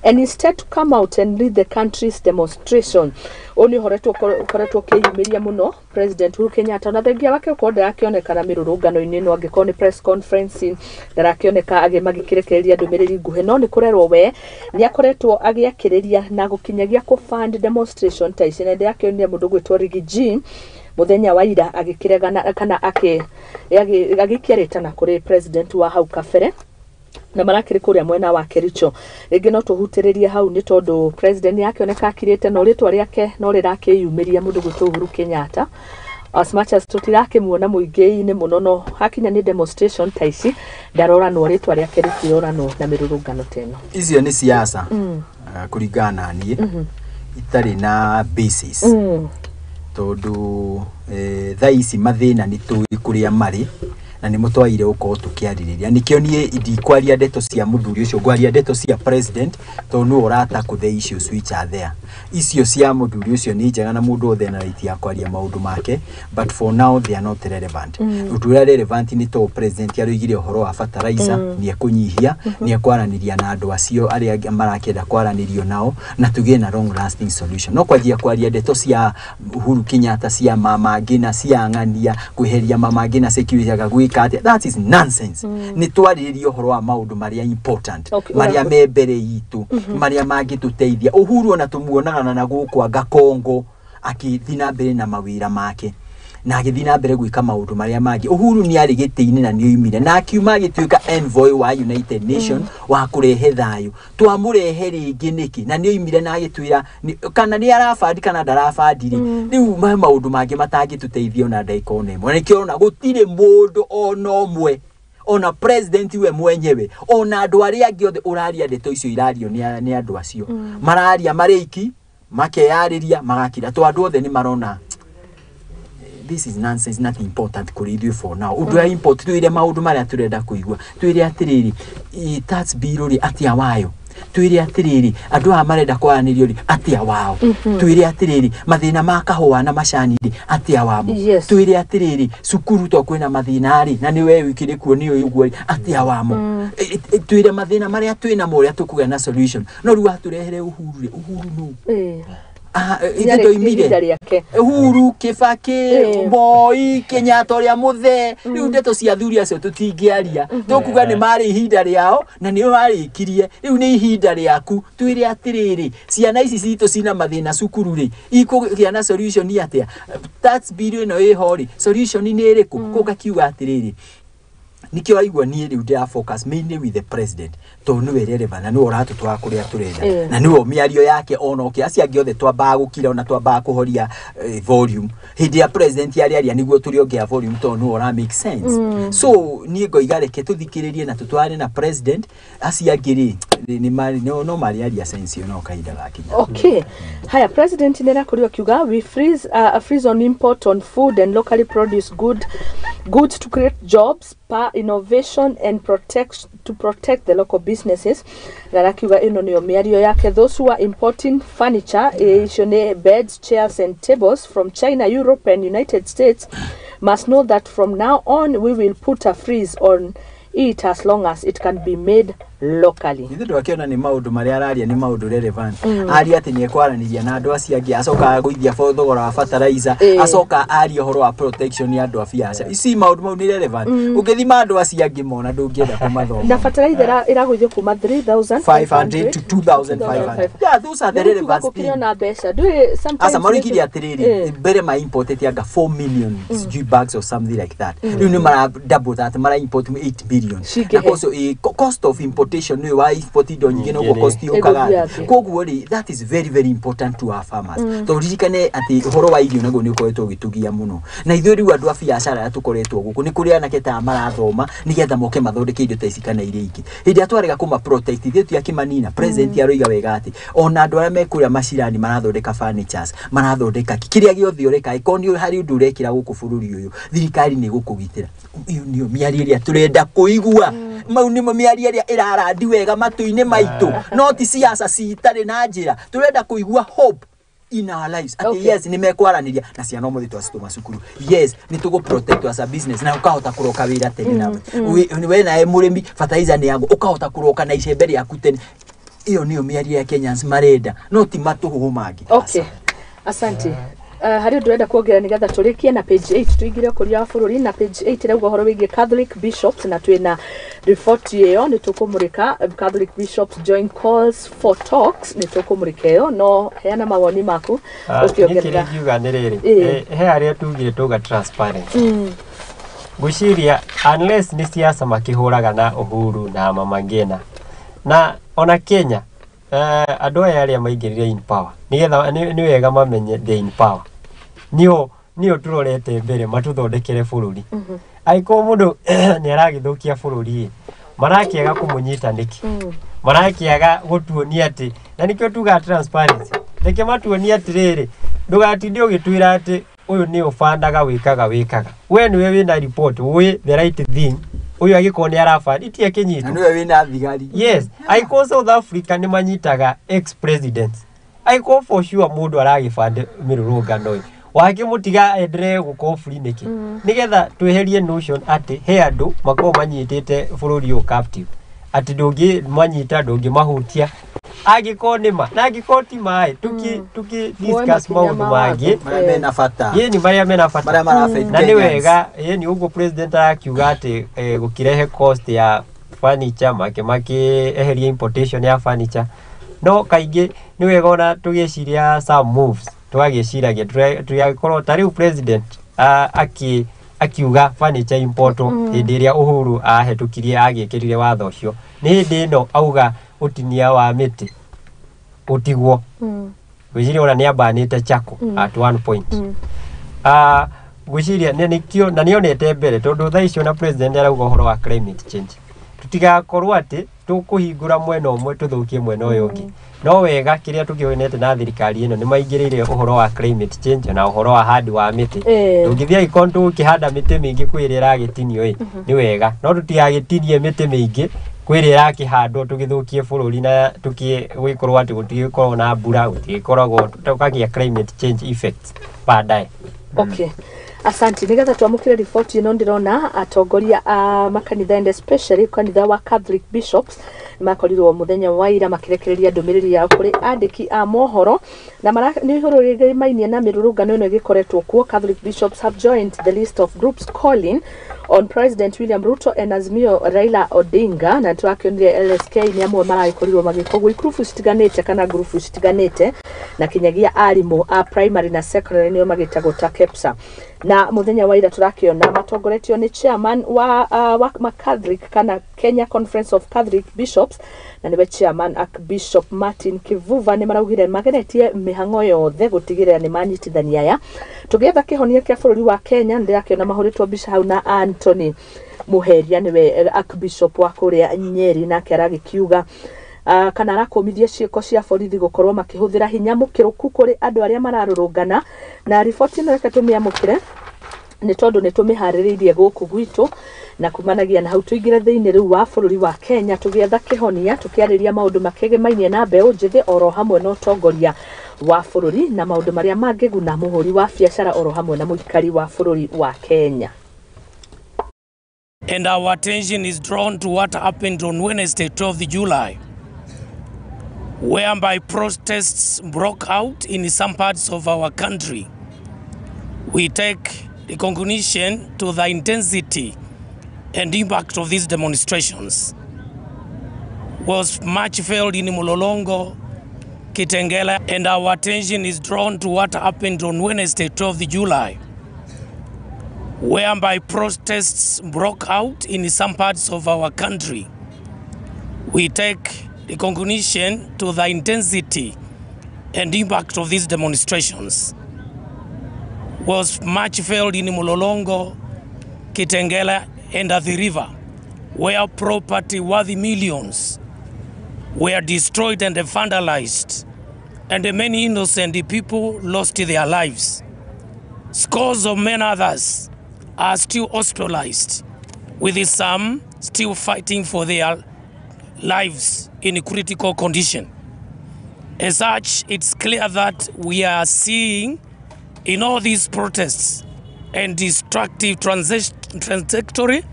and instead to come out and lead the country's demonstration. Ũyũ nĩ ũhoro ũkoretwo ũkĩyumĩria mũno President Uhuru Kenyatta, ona thengia wake gũkorwo ndarakĩonekana mĩrũrũngano-inĩ ĩno, angĩkorwo nĩ press conference ndarakĩoneka magĩkĩrekereria ndũmĩrĩri nguhĩ, no nĩ kũrerwo we nĩ akoretwo agĩakĩrĩria na gũkinyagia kũ fund demonstration ta ici, na ndĩrakĩonire mũndũ gwĩtwo Riggy G mũthenya wa ira agĩkĩregana kana agĩkĩarĩtana kũrĩ president wa hau kabere na marakĩrĩ kũrĩa mwena wa Kericho. Rĩngĩ no tũhutĩrĩrie hau nĩ tondũ president nĩ akĩoneka akirĩte, no rĩtwa rĩake no rĩrakĩyumĩria mũndũ gwĩtwo Uhuru Kenyatta, as much as tũtirakĩmuona mũingĩ-inĩ mũno, no hakinya nĩ demonstration ta ici ndaroranwo, rĩtwa rĩake rĩtiroranwo na mĩrũrũngano ta ĩno. Icio nĩ siasa, kũringana na niĩ, itarĩ na basis, tondũ thaa ici mathĩna nĩ tũĩ kũrĩa marĩ na nĩ mũtwaire gũkorwo tũkĩarĩrĩria. Nĩkĩo niĩ ndikwaria ndeto cia mũthuri ũcio, ngwaria ndeto cia president, tondũ nĩwe ũratakũ the issues which are there. Icio cia mũthuri ũcio nĩ njega na mũndũ wothe ena right ya kwaria maũndũ make, but for now they are not relevant. Ũndũ ũrĩa relevant nĩ tondũ president aroigire ũhoro wa fertilizer nĩ ekũnyihia, nĩ ekwaranĩria na andũ acio arĩa angĩ marakĩenda kwaranĩrio nao na tũgĩe na long lasting solution. No kwanjia kwaria ndeto cia Uhuru Kenyatta cia mama ngina, cia ng'ania kweheria mama ngina security aga gwĩka atĩa, that is nonsense. Nĩ twarĩrĩrie ũhoro wa maũndũ marĩa important, marĩa me mbere itũ, marĩa mangĩtũteithia. Uhuru ona tũmuonaga na gũkũ anga Kongo akĩthiĩ na mbere na mawĩra make na agĩthiĩ na mbere gwĩka maũndũ marĩa mangĩ. Uhuru nĩ arĩ gĩtĩ-inĩ na nĩ oimire na akiuma agĩtuĩka envoy wa United Nation wa kũrehe thayũ. Twamũrehe rĩngĩ nĩkĩ? Na nĩ oimire na agĩtwĩra kana nĩ arabandi kana ndarabandi rĩ. Rĩu maũndũ mangĩ matangĩtũteithia ona ndagĩka ona ĩmwe. Na nĩkĩo ũrona gũtirĩ mũndũ ona ũmwe, ona president we mwenyewe, ona andũ arĩa angĩ othe ũraria ndeto icio irario nĩ andũ acio. Mararia marĩ iki, makeyarĩria, magakira. To andũ othe nĩ marona this is nonsense, not important kũrĩ ithuĩ for now. Ũndũ ũrĩa important, twĩre maũndũ marĩa tũrenda kũigua. Twĩre atĩrĩrĩ, tax bill rĩ, atĩa wayo? Twĩre atĩrĩrĩ, andũ aya marenda kwaranĩrio rĩ, atĩa wao? Twĩre atĩrĩrĩ, mathĩna ma kahũa na macani rĩ, atĩa wamo? Twĩre atĩrĩrĩ, cukuru to kwĩna mathĩna rĩ, na nĩ we wĩkĩrĩ kuo nĩ ũguo rĩ, atĩa wamo? Twĩre mathĩna marĩa twĩnamo ũrĩa tũkũgĩa na solution. No rĩu watũrehere Uhuru rĩ, Uhuru nũ? Ithuĩ twoimire Uhuru, Kibaki, Moi, Kenyatta ũrĩa mũthee. Rĩu ndeto cia athuri acio tũtingĩaria, tũkuga nĩ marĩ ihinda rĩao na nĩo marĩkirie. Rĩu nĩ ihinda rĩaku. Twĩre atĩrĩrĩ, ciana ici citũ cina mathĩna cukuru rĩ, ikũgĩa na solution atĩa? Tax bill ĩno ĩho rĩ, solution nĩ ĩrĩkũ? Kũu ngakiuga atĩrĩrĩ, nikio aigua niĩ rĩu ndĩra focus mainly with the president, tondũ nĩwe relevant na nĩwe ũratũtwara kũrĩa tũrenda, na nĩwe mĩario yake ona oke acio angĩ othe twambaga gũkira ona twambaga kũhoria volume hĩndĩ ya president arĩaria nĩguo tũrĩongea volume, tondũ nĩwe ũra make sense. So niĩ ngoiga reke tũthikĩrĩrie na tũtwarane na president. Acio angĩ rĩ, no marĩaria sense ĩyo no kahinda gakinya. Okay, haya, president nĩ arakorirwo akiuga we freeze, a freeze on import on food and locally produced goods to create jobs per innovation and protect to protect the local businesses. Na arakiuga ĩno nĩyo mĩario yake, those who are importing furniture, icio nĩ beds, chairs and tables from China, Europe and United States, must know that from now on we will put a freeze on it as long as it can be made locally. Ithuĩ ndwakĩona nĩ maũndũ marĩa araria nĩ maũndũ relevant. Aria atĩ nĩ ekwaranĩria na andũ acio angĩ, acoka agũithia thogora wa fertilizer, acoka aria ũhoro wa protection ya andũ a biacara. Ici maũndũ mau nĩ relevant? Ũngĩthima andũ acio angĩ mona ndũngĩenda kũmathoma. Na fertilizer ĩragũithio kuma 3500 to 2500. Yeah, those are the relevant things. Na mbeca ndũĩ sometimes. Asa marũigire atĩrĩrĩ, mbere ma imported anga 4 million sijui bags or something like that. Rĩu nĩ mara double that, mara import 8 billion. Na cost of importation nĩ wa import indo nyingĩ noguo cost yũkaga. Koguo rĩ, that is very very important to our farmers. Tondũ ririkane atĩ ũhoro wa irio naguo nĩ ũkoretwo ũgĩtũgia mũno. Na ithuĩ rĩu andũ a biacara arĩa tũkoretwo gũkũ nĩ kũrĩ anake ta marathoma nĩgetha moke mathondeke indo ta ici kana iria ingĩ. Hĩndĩ ĩrĩa twarega kũma protect ithuĩ tiakĩmanina. President aroiga wega atĩ ona andũ arĩa me kũrĩa macirani marathondeka furnitures, marathondeka kĩrĩa gĩothe ũreka, ĩkorwo nĩ harĩ ũndũ ũrekĩra gũkũ bũrũri ũyũ, thirikari nĩ ĩgũkũgitĩra. Ĩyo nĩyo mĩario ĩrĩa tũrenda kũigua. Mau nĩmo mĩario ĩrĩa ĩrarandi wega matũ-inĩ maitũ, no ti siasa citarĩ na njĩra. Tũrenda kũigua hope in our lives atĩ yes, nĩ mekwaranĩria na ciana ũmũthĩ twacitũma cukuru, yes, nĩ tũgũ protect as a business na ũkahota kũroka wĩra tene, na we nawe mũrĩmi fertilizer nĩ yago, ũkahota kũroka na icembe rĩaku tene. Ĩyo nĩyo mĩario ya Kenyans marenda, no ti matũhũhũ mangĩ. Okay, asante. Harĩ ũndũ ũrenda kuongerera nĩgetha tũrĩkie na page 8, tũingĩre ũkũria wa bũrũri? Na page 8 ĩrauga ũhoro wĩgiĩ Catholic bishops, na twĩna riboti ĩyo nĩ tũkũmũrĩka. Catholic bishops join calls for talks, nĩ tũkũmũrĩka ĩyo, no heana mawoni maku. Niĩ ũkĩongerera. Kĩrĩa ingiuga nĩ rĩrĩ, he harĩa tugire tuga transparent. Ngwĩciria unless nĩ siasa makĩhũraga na Uhuru na Mama Ngina na ona Kenya, andũ aya arĩa maingĩrire in power, nĩgetha nĩ wega mamenye they in power, nĩo tũrorete mbere matũthondekere bũrũri. Angĩkorwo mũndũ nĩ aragĩthũkia bũrũri ĩ, marakĩaga kũmũnyita nĩkĩ? Marakĩaga gũtuonia atĩ, na nĩkĩo tugaga transparency, reke matuonie atĩrĩrĩ, ndũgatinde ũgĩtwĩra atĩ ũyũ nĩ ũbandaga wĩkaga we nĩwe wĩna report, wĩ the right thing. Ũyũ angĩkorwo nĩ arabanda itia Na kĩnyitwo. nĩwe wĩna thigari. Yes, angĩkorwo South Africa nĩ manyitaga ex presidents, angĩkorwo for sure mũndũ aragĩbande mĩrũrũngano ĩ, wakĩmũtiga endelee gũkorwo free nĩkĩ? Nĩgetha tweherie notion atĩ he andũ makorwo manyitĩte bũrũri ũyũ captive, atĩ ndũngĩmanyita, ndũngĩmahutia. Angĩkorwo nĩ ma na angĩkorwo ti maĩ, tuki Muoe discuss makinya maũndũ ma mangĩ. watho. Marĩa mena bata. Ĩĩ, nĩ marĩa mena bata. Marĩa mara affect Na nĩ Kenyans. wega ĩĩ, nĩ ũguo president arakiuga atĩ gũkĩrehe cost ya furniture, makĩeheria importation ya furniture. No kaingĩ nĩ wega ona tũgĩciria some moves, tũgagĩciragia tũgagĩkorwo ta rĩu president akiuga furniture importwo hĩndĩ ĩrĩa Uhuru ahetũkirie agĩkĩrire watho ũcio, nĩ hĩndĩ ĩno auga ũtinia wa mĩtĩ ũtigwo. Ngwĩciria ona nĩ ambanĩte chako at one point. Ngwĩciria nĩ nĩkĩo na nĩonete mbere, tondũ thaa icio na president arauga ũhoro wa climate change, tũtigakorwo atĩ tũkũhingũra mwena ũmwe tũthũkie mwena ũyũ ũngĩ. No wega kĩrĩa tũkĩonete na thirikari ĩno nĩ maingĩrĩire ũhoro wa climate change na ũhoro wa handi wa mĩtĩ. Tũngĩthiĩ angĩkorwo tũgũkĩhanda mĩtĩ mĩingĩ kwĩ ĩrĩa ĩragĩtinio ĩ, nĩ wega, no tũtigagĩtinie mĩtĩ mĩingĩ kwĩ ĩrĩa ĩrakĩhandwo tũgĩthũkie bũrũri na tũgĩkorwo atĩ gũtigĩkorwo na mbura, gũtigĩkoragwo tũkagĩa climate change effects baadaye. Okay, asante. Nigetha twamũkĩre riboti ĩno, ndĩrona atongoria a makanitha and especially kanitha wa Catholic bishops makorirwo mũthenya wa ira makĩrekereria ndũmĩrĩri yao kũrĩ andĩki a mohoro na nĩ igũrũ rĩgĩmainie na mĩrũrũngano ĩno ĩgĩkoretwo kuo. Catholic bishops have joined the list of groups calling on President William Ruto and Azimio Raila Odinga, na nĩtũrakĩonire LSK nĩ amwe maragĩkorirwo magĩkogwo ikurubu citiganĩte kana ngurubu citiganĩte, na kinyagia arimũ a primary na secondary nĩo magĩtagwo ta KEPSA. Na mũthenya wa ira tũrakĩona matongoretio nĩ chairman wa Catholic kana Kenya Conference of Catholic Bishops, na nĩwe chairman Archbishop Martin Kivuva, nĩ maraugire mageretie mĩhang'o yothe gũtigĩrĩra nĩ manyitithania aya tũgĩetha kĩhonia kĩa bũrũri wa Kenya. Nĩ ndĩrakĩona mahũrĩtwo mbica hau na Anthony Muheria, nĩwe Archbishop wa kũrĩa Nyeri, nake aragĩkiuga kana arakũmithia ciĩko cia borithi gũkorwo makĩhũthĩra hinya mũkĩrũku kũrĩ andũ arĩa mararũrũngana. Na riboti ĩno reke tũmĩamũkĩre nĩ tondũ nĩ tũmĩharĩrĩirie gũkũ gwitũ, na kumanagia na hau tũingĩre thĩinĩ rĩu wa bũrũri wa Kenya tũgĩetha kĩhonia, tũkĩarĩria maũndũ makĩgĩmainie na mbeũ njĩthĩ oro hamwe na ũtongoria wa bũrũri na maũndũ marĩa mangĩguna mũhũri wa biacara oro hamwe na mũikari wa bũrũri wa Kenya. And our attention is drawn to what happened on Wednesday, 12th July, whereby protests broke out in some parts of our country. We take recognition to the intensity and impact of these demonstrations. Was much felt in Mlolongo, Kitengela, and our attention is drawn to what happened on Wednesday, 12th July, whereby protests broke out in some parts of our country. We take recognition to the intensity and impact of these demonstrations. Was much felt in Mlolongo, Kitengela, and Athi River, where property worth millions were destroyed and vandalized, and many innocent people lost their lives. Scores of many others are still hospitalized. with some still fighting for their lives in critical condition. As such, it's clear that we are seeing in all these protests and destructive trajectory,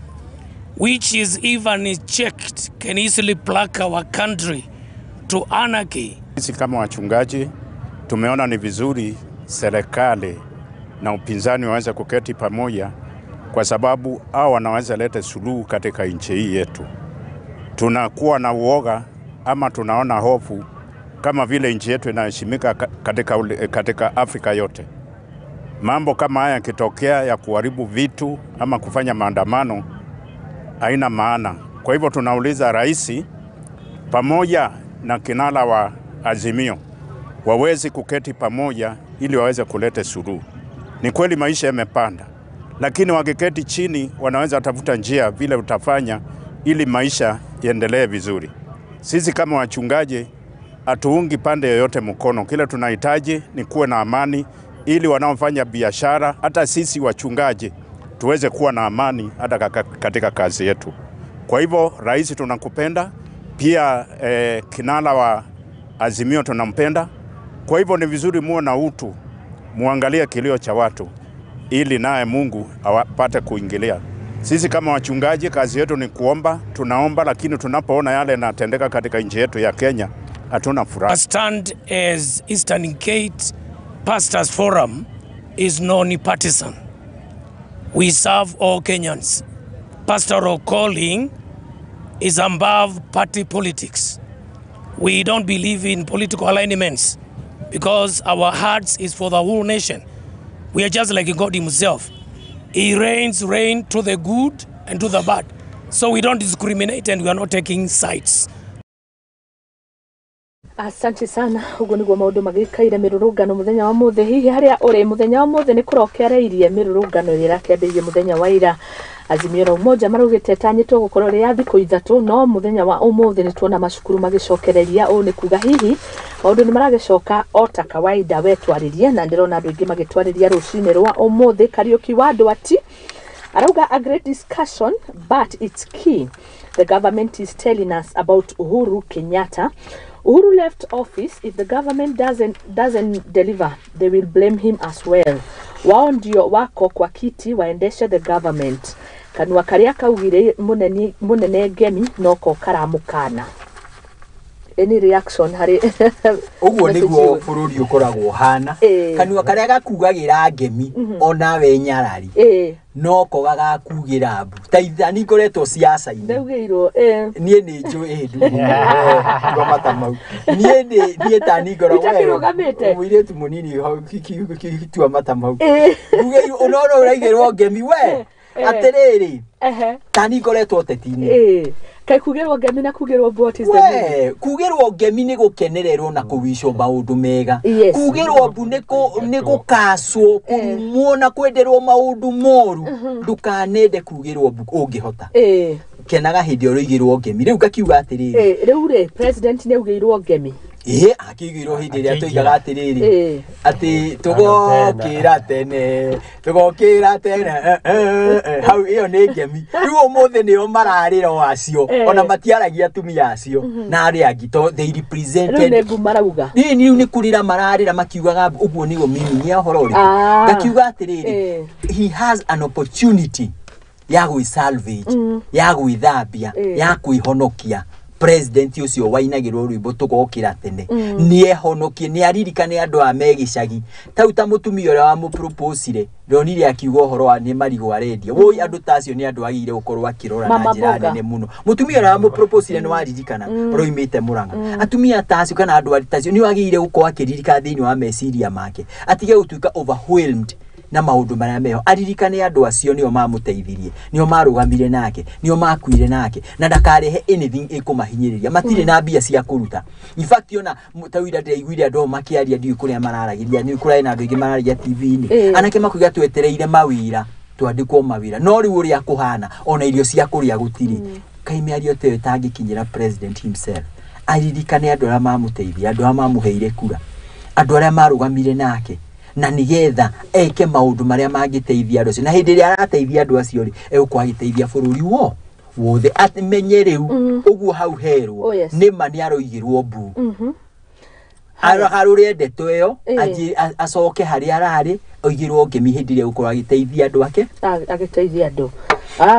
which is even checked, can easily plug our country to anarchy. Sisi kama wachungaji tumeona ni vizuri serikali na upinzani waweze kuketi pamoja, kwa sababu hao wanaweza leta suluhu katika nchi hii yetu. Tunakuwa na uoga ama tunaona hofu kama vile nchi yetu inaheshimika katika Afrika yote. Mambo kama haya yakitokea ya kuharibu vitu ama kufanya maandamano haina maana. Kwa hivyo tunauliza rais pamoja na kinara wa Azimio waweze kuketi pamoja ili waweze kuleta suluhu. Ni kweli maisha yamepanda, lakini wakiketi chini wanaweza tafuta njia vile utafanya ili maisha yaendelee vizuri. Sisi kama wachungaji hatuungi pande yoyote mkono. Kile tunahitaji ni kuwe na amani ili wanaofanya biashara, hata sisi wachungaji tuweze kuwa na amani hata katika kazi yetu. Kwa hivyo rais tunakupenda, pia kinara wa Azimio tunampenda. Kwa hivyo ni vizuri muwe na utu, muangalie kilio cha watu ili naye Mungu apate kuingilia. Sisi kama wachungaji kazi yetu ni kuomba, tunaomba, lakini tunapoona yale yanatendeka katika nchi yetu ya Kenya hatuna furaha. Stand as Eastern Gate Pastors Forum is non-partisan. We serve all Kenyans. Pastoral calling is above party politics. We don't believe in political alignments because our hearts is for the whole nation. We are just like God himself. He rains rain to the good and to the bad. So we don't discriminate and we are not taking sides. Asante sana. Uguo niguo maundu magikaire mirurungano muthenya wa muthe. Hihi haria uri muthenya wa muthe ni kurokereirie mirurungano ira kiambiririe muthenya wa ira. Azimio la Umoja maraugite tanyitwo gukorwo ri ya thiku ithatu, no muthenya wa umuthi ni tuona macukuru magicokereria. Uu ni kuga hihi maundu ni maragicoka o ta kawaida wetwaririe, na ndirona andu aingi magitwariria rucini rwa umuthi. Kariuki wa Ndwati arauga a great discussion, but it's key. The government is telling us about Uhuru Kenyatta. Uhuru left office. If the government doesn't deliver, they will blame him as well. Wao ndio wako kwa kiti waendeshe the government. Kanua karia kaugire munene ngemi noko karamukana. Any reaction hari? Uguo niguo bururi ukoragwo hana. Kanua karia gakugagira ngemi ona we nyarari noko gagakugira mbu. Ta ithani ngoretwo siasa-inĩ. Ndaugĩirwo niĩ nĩ njũĩ ndugu mata mau. Niĩ niĩ tani ngoragwo Itakĩrũgamĩte. Mũirĩtu mũnini tua mata mau. Ndugĩirwo ũnona ũraigĩrwo ngemi we. Atĩrĩrĩ tani ngoretwo ũteti-inĩ. Kai kugirwo ngemi na kugirwo mbu, what is the meaning? We, kugirwo ngemi nĩ gũkenererwo na kũwicwo maũndũ mega. Yes. Kugirwo mbu nĩ gũkacwo, kũrumwo na kwenderwo maũndũ moru. Ndũkanende kugirwo mbu ũngĩhota. Kenaga hĩndĩ ĩrĩa ũraigĩrwo ngemi. Rĩu ngakiuga atĩrĩrĩ. Rĩu rĩ, president nĩ augĩirwo ngemi. Ĩĩ, akĩigĩirwo hĩndĩ ĩrĩa tũigaga atĩrĩrĩ. Atĩ tũgokĩra tene, tũgokĩra tene, hau ĩyo nĩ ngemi. Rĩu ũmũthĩ nĩo mararĩra o acio, ona matiaragia atumia acio na arĩa angĩ, tondũ they represented. Rĩu nĩ mbu marauga. Ĩĩ, rĩu nĩ kũrĩra mararĩra makiugaga ũguo nĩguo meaning ya ũhoro ũrĩkũ. Ngakiuga atĩrĩrĩ, he has an opportunity ya gwĩ salvage, ya gwĩthambia, ya kwĩhonokia. President ucio wainagirwo rwimbo tugokira tene ni ehonokie ni aririkane andu a me gicagi tau ta mutumia uria wamũproposire ndonire akiuga ũhoro wa nĩ marigũ arendia woi andu ta acio nĩ andũ agĩrĩire gũkorwo akĩrora na njĩra nene mũno. Mũtumia ũrĩa wamũproposire nĩ waririkana ũroimĩte Mũrang'a. Atumia ta acio kana andũ ta acio nĩ wagĩrĩire gũkorwo akĩririkana thĩinĩ wa meciria make atige gũtuĩka overwhelmed na maundu maria meho aririkane andu acio nio mamuteithirie nio marugamire nake nio makuire nake na ndakarehe anything ikumahinyiriria matire na mbia cia kuruta. In fact ona tawira ndiraiguire andu makiaria ndiu kuria mararagiria ni kurai na andu ingi mararagia TV-ini anake makuiga twetereire mawira twandikwo mawira no riu uria kuhana ona irio cia kuria gutiri kai miario teyo tangikinyira president himself aririkane andu aria mamuteithia andu aria mamuheire kura andu aria marugamire nake Na nĩgetha eke maũndũ marĩa mangĩteithia andũ acio, na hĩndĩ ĩrĩa arateithia andũ acio rĩ, egũkorwo agĩteithia bũrũri wo wothe. Amenye rĩu ũguo hau herwo. Oh, yes. Nĩma nĩ aroigĩrwo mbu, agarũre ndeto ĩyo, acoke harĩa ararĩ, oigĩrwo ngemi hĩndĩ ĩrĩa egũkorwo agĩteithia andũ ake. Agĩteithia andũ.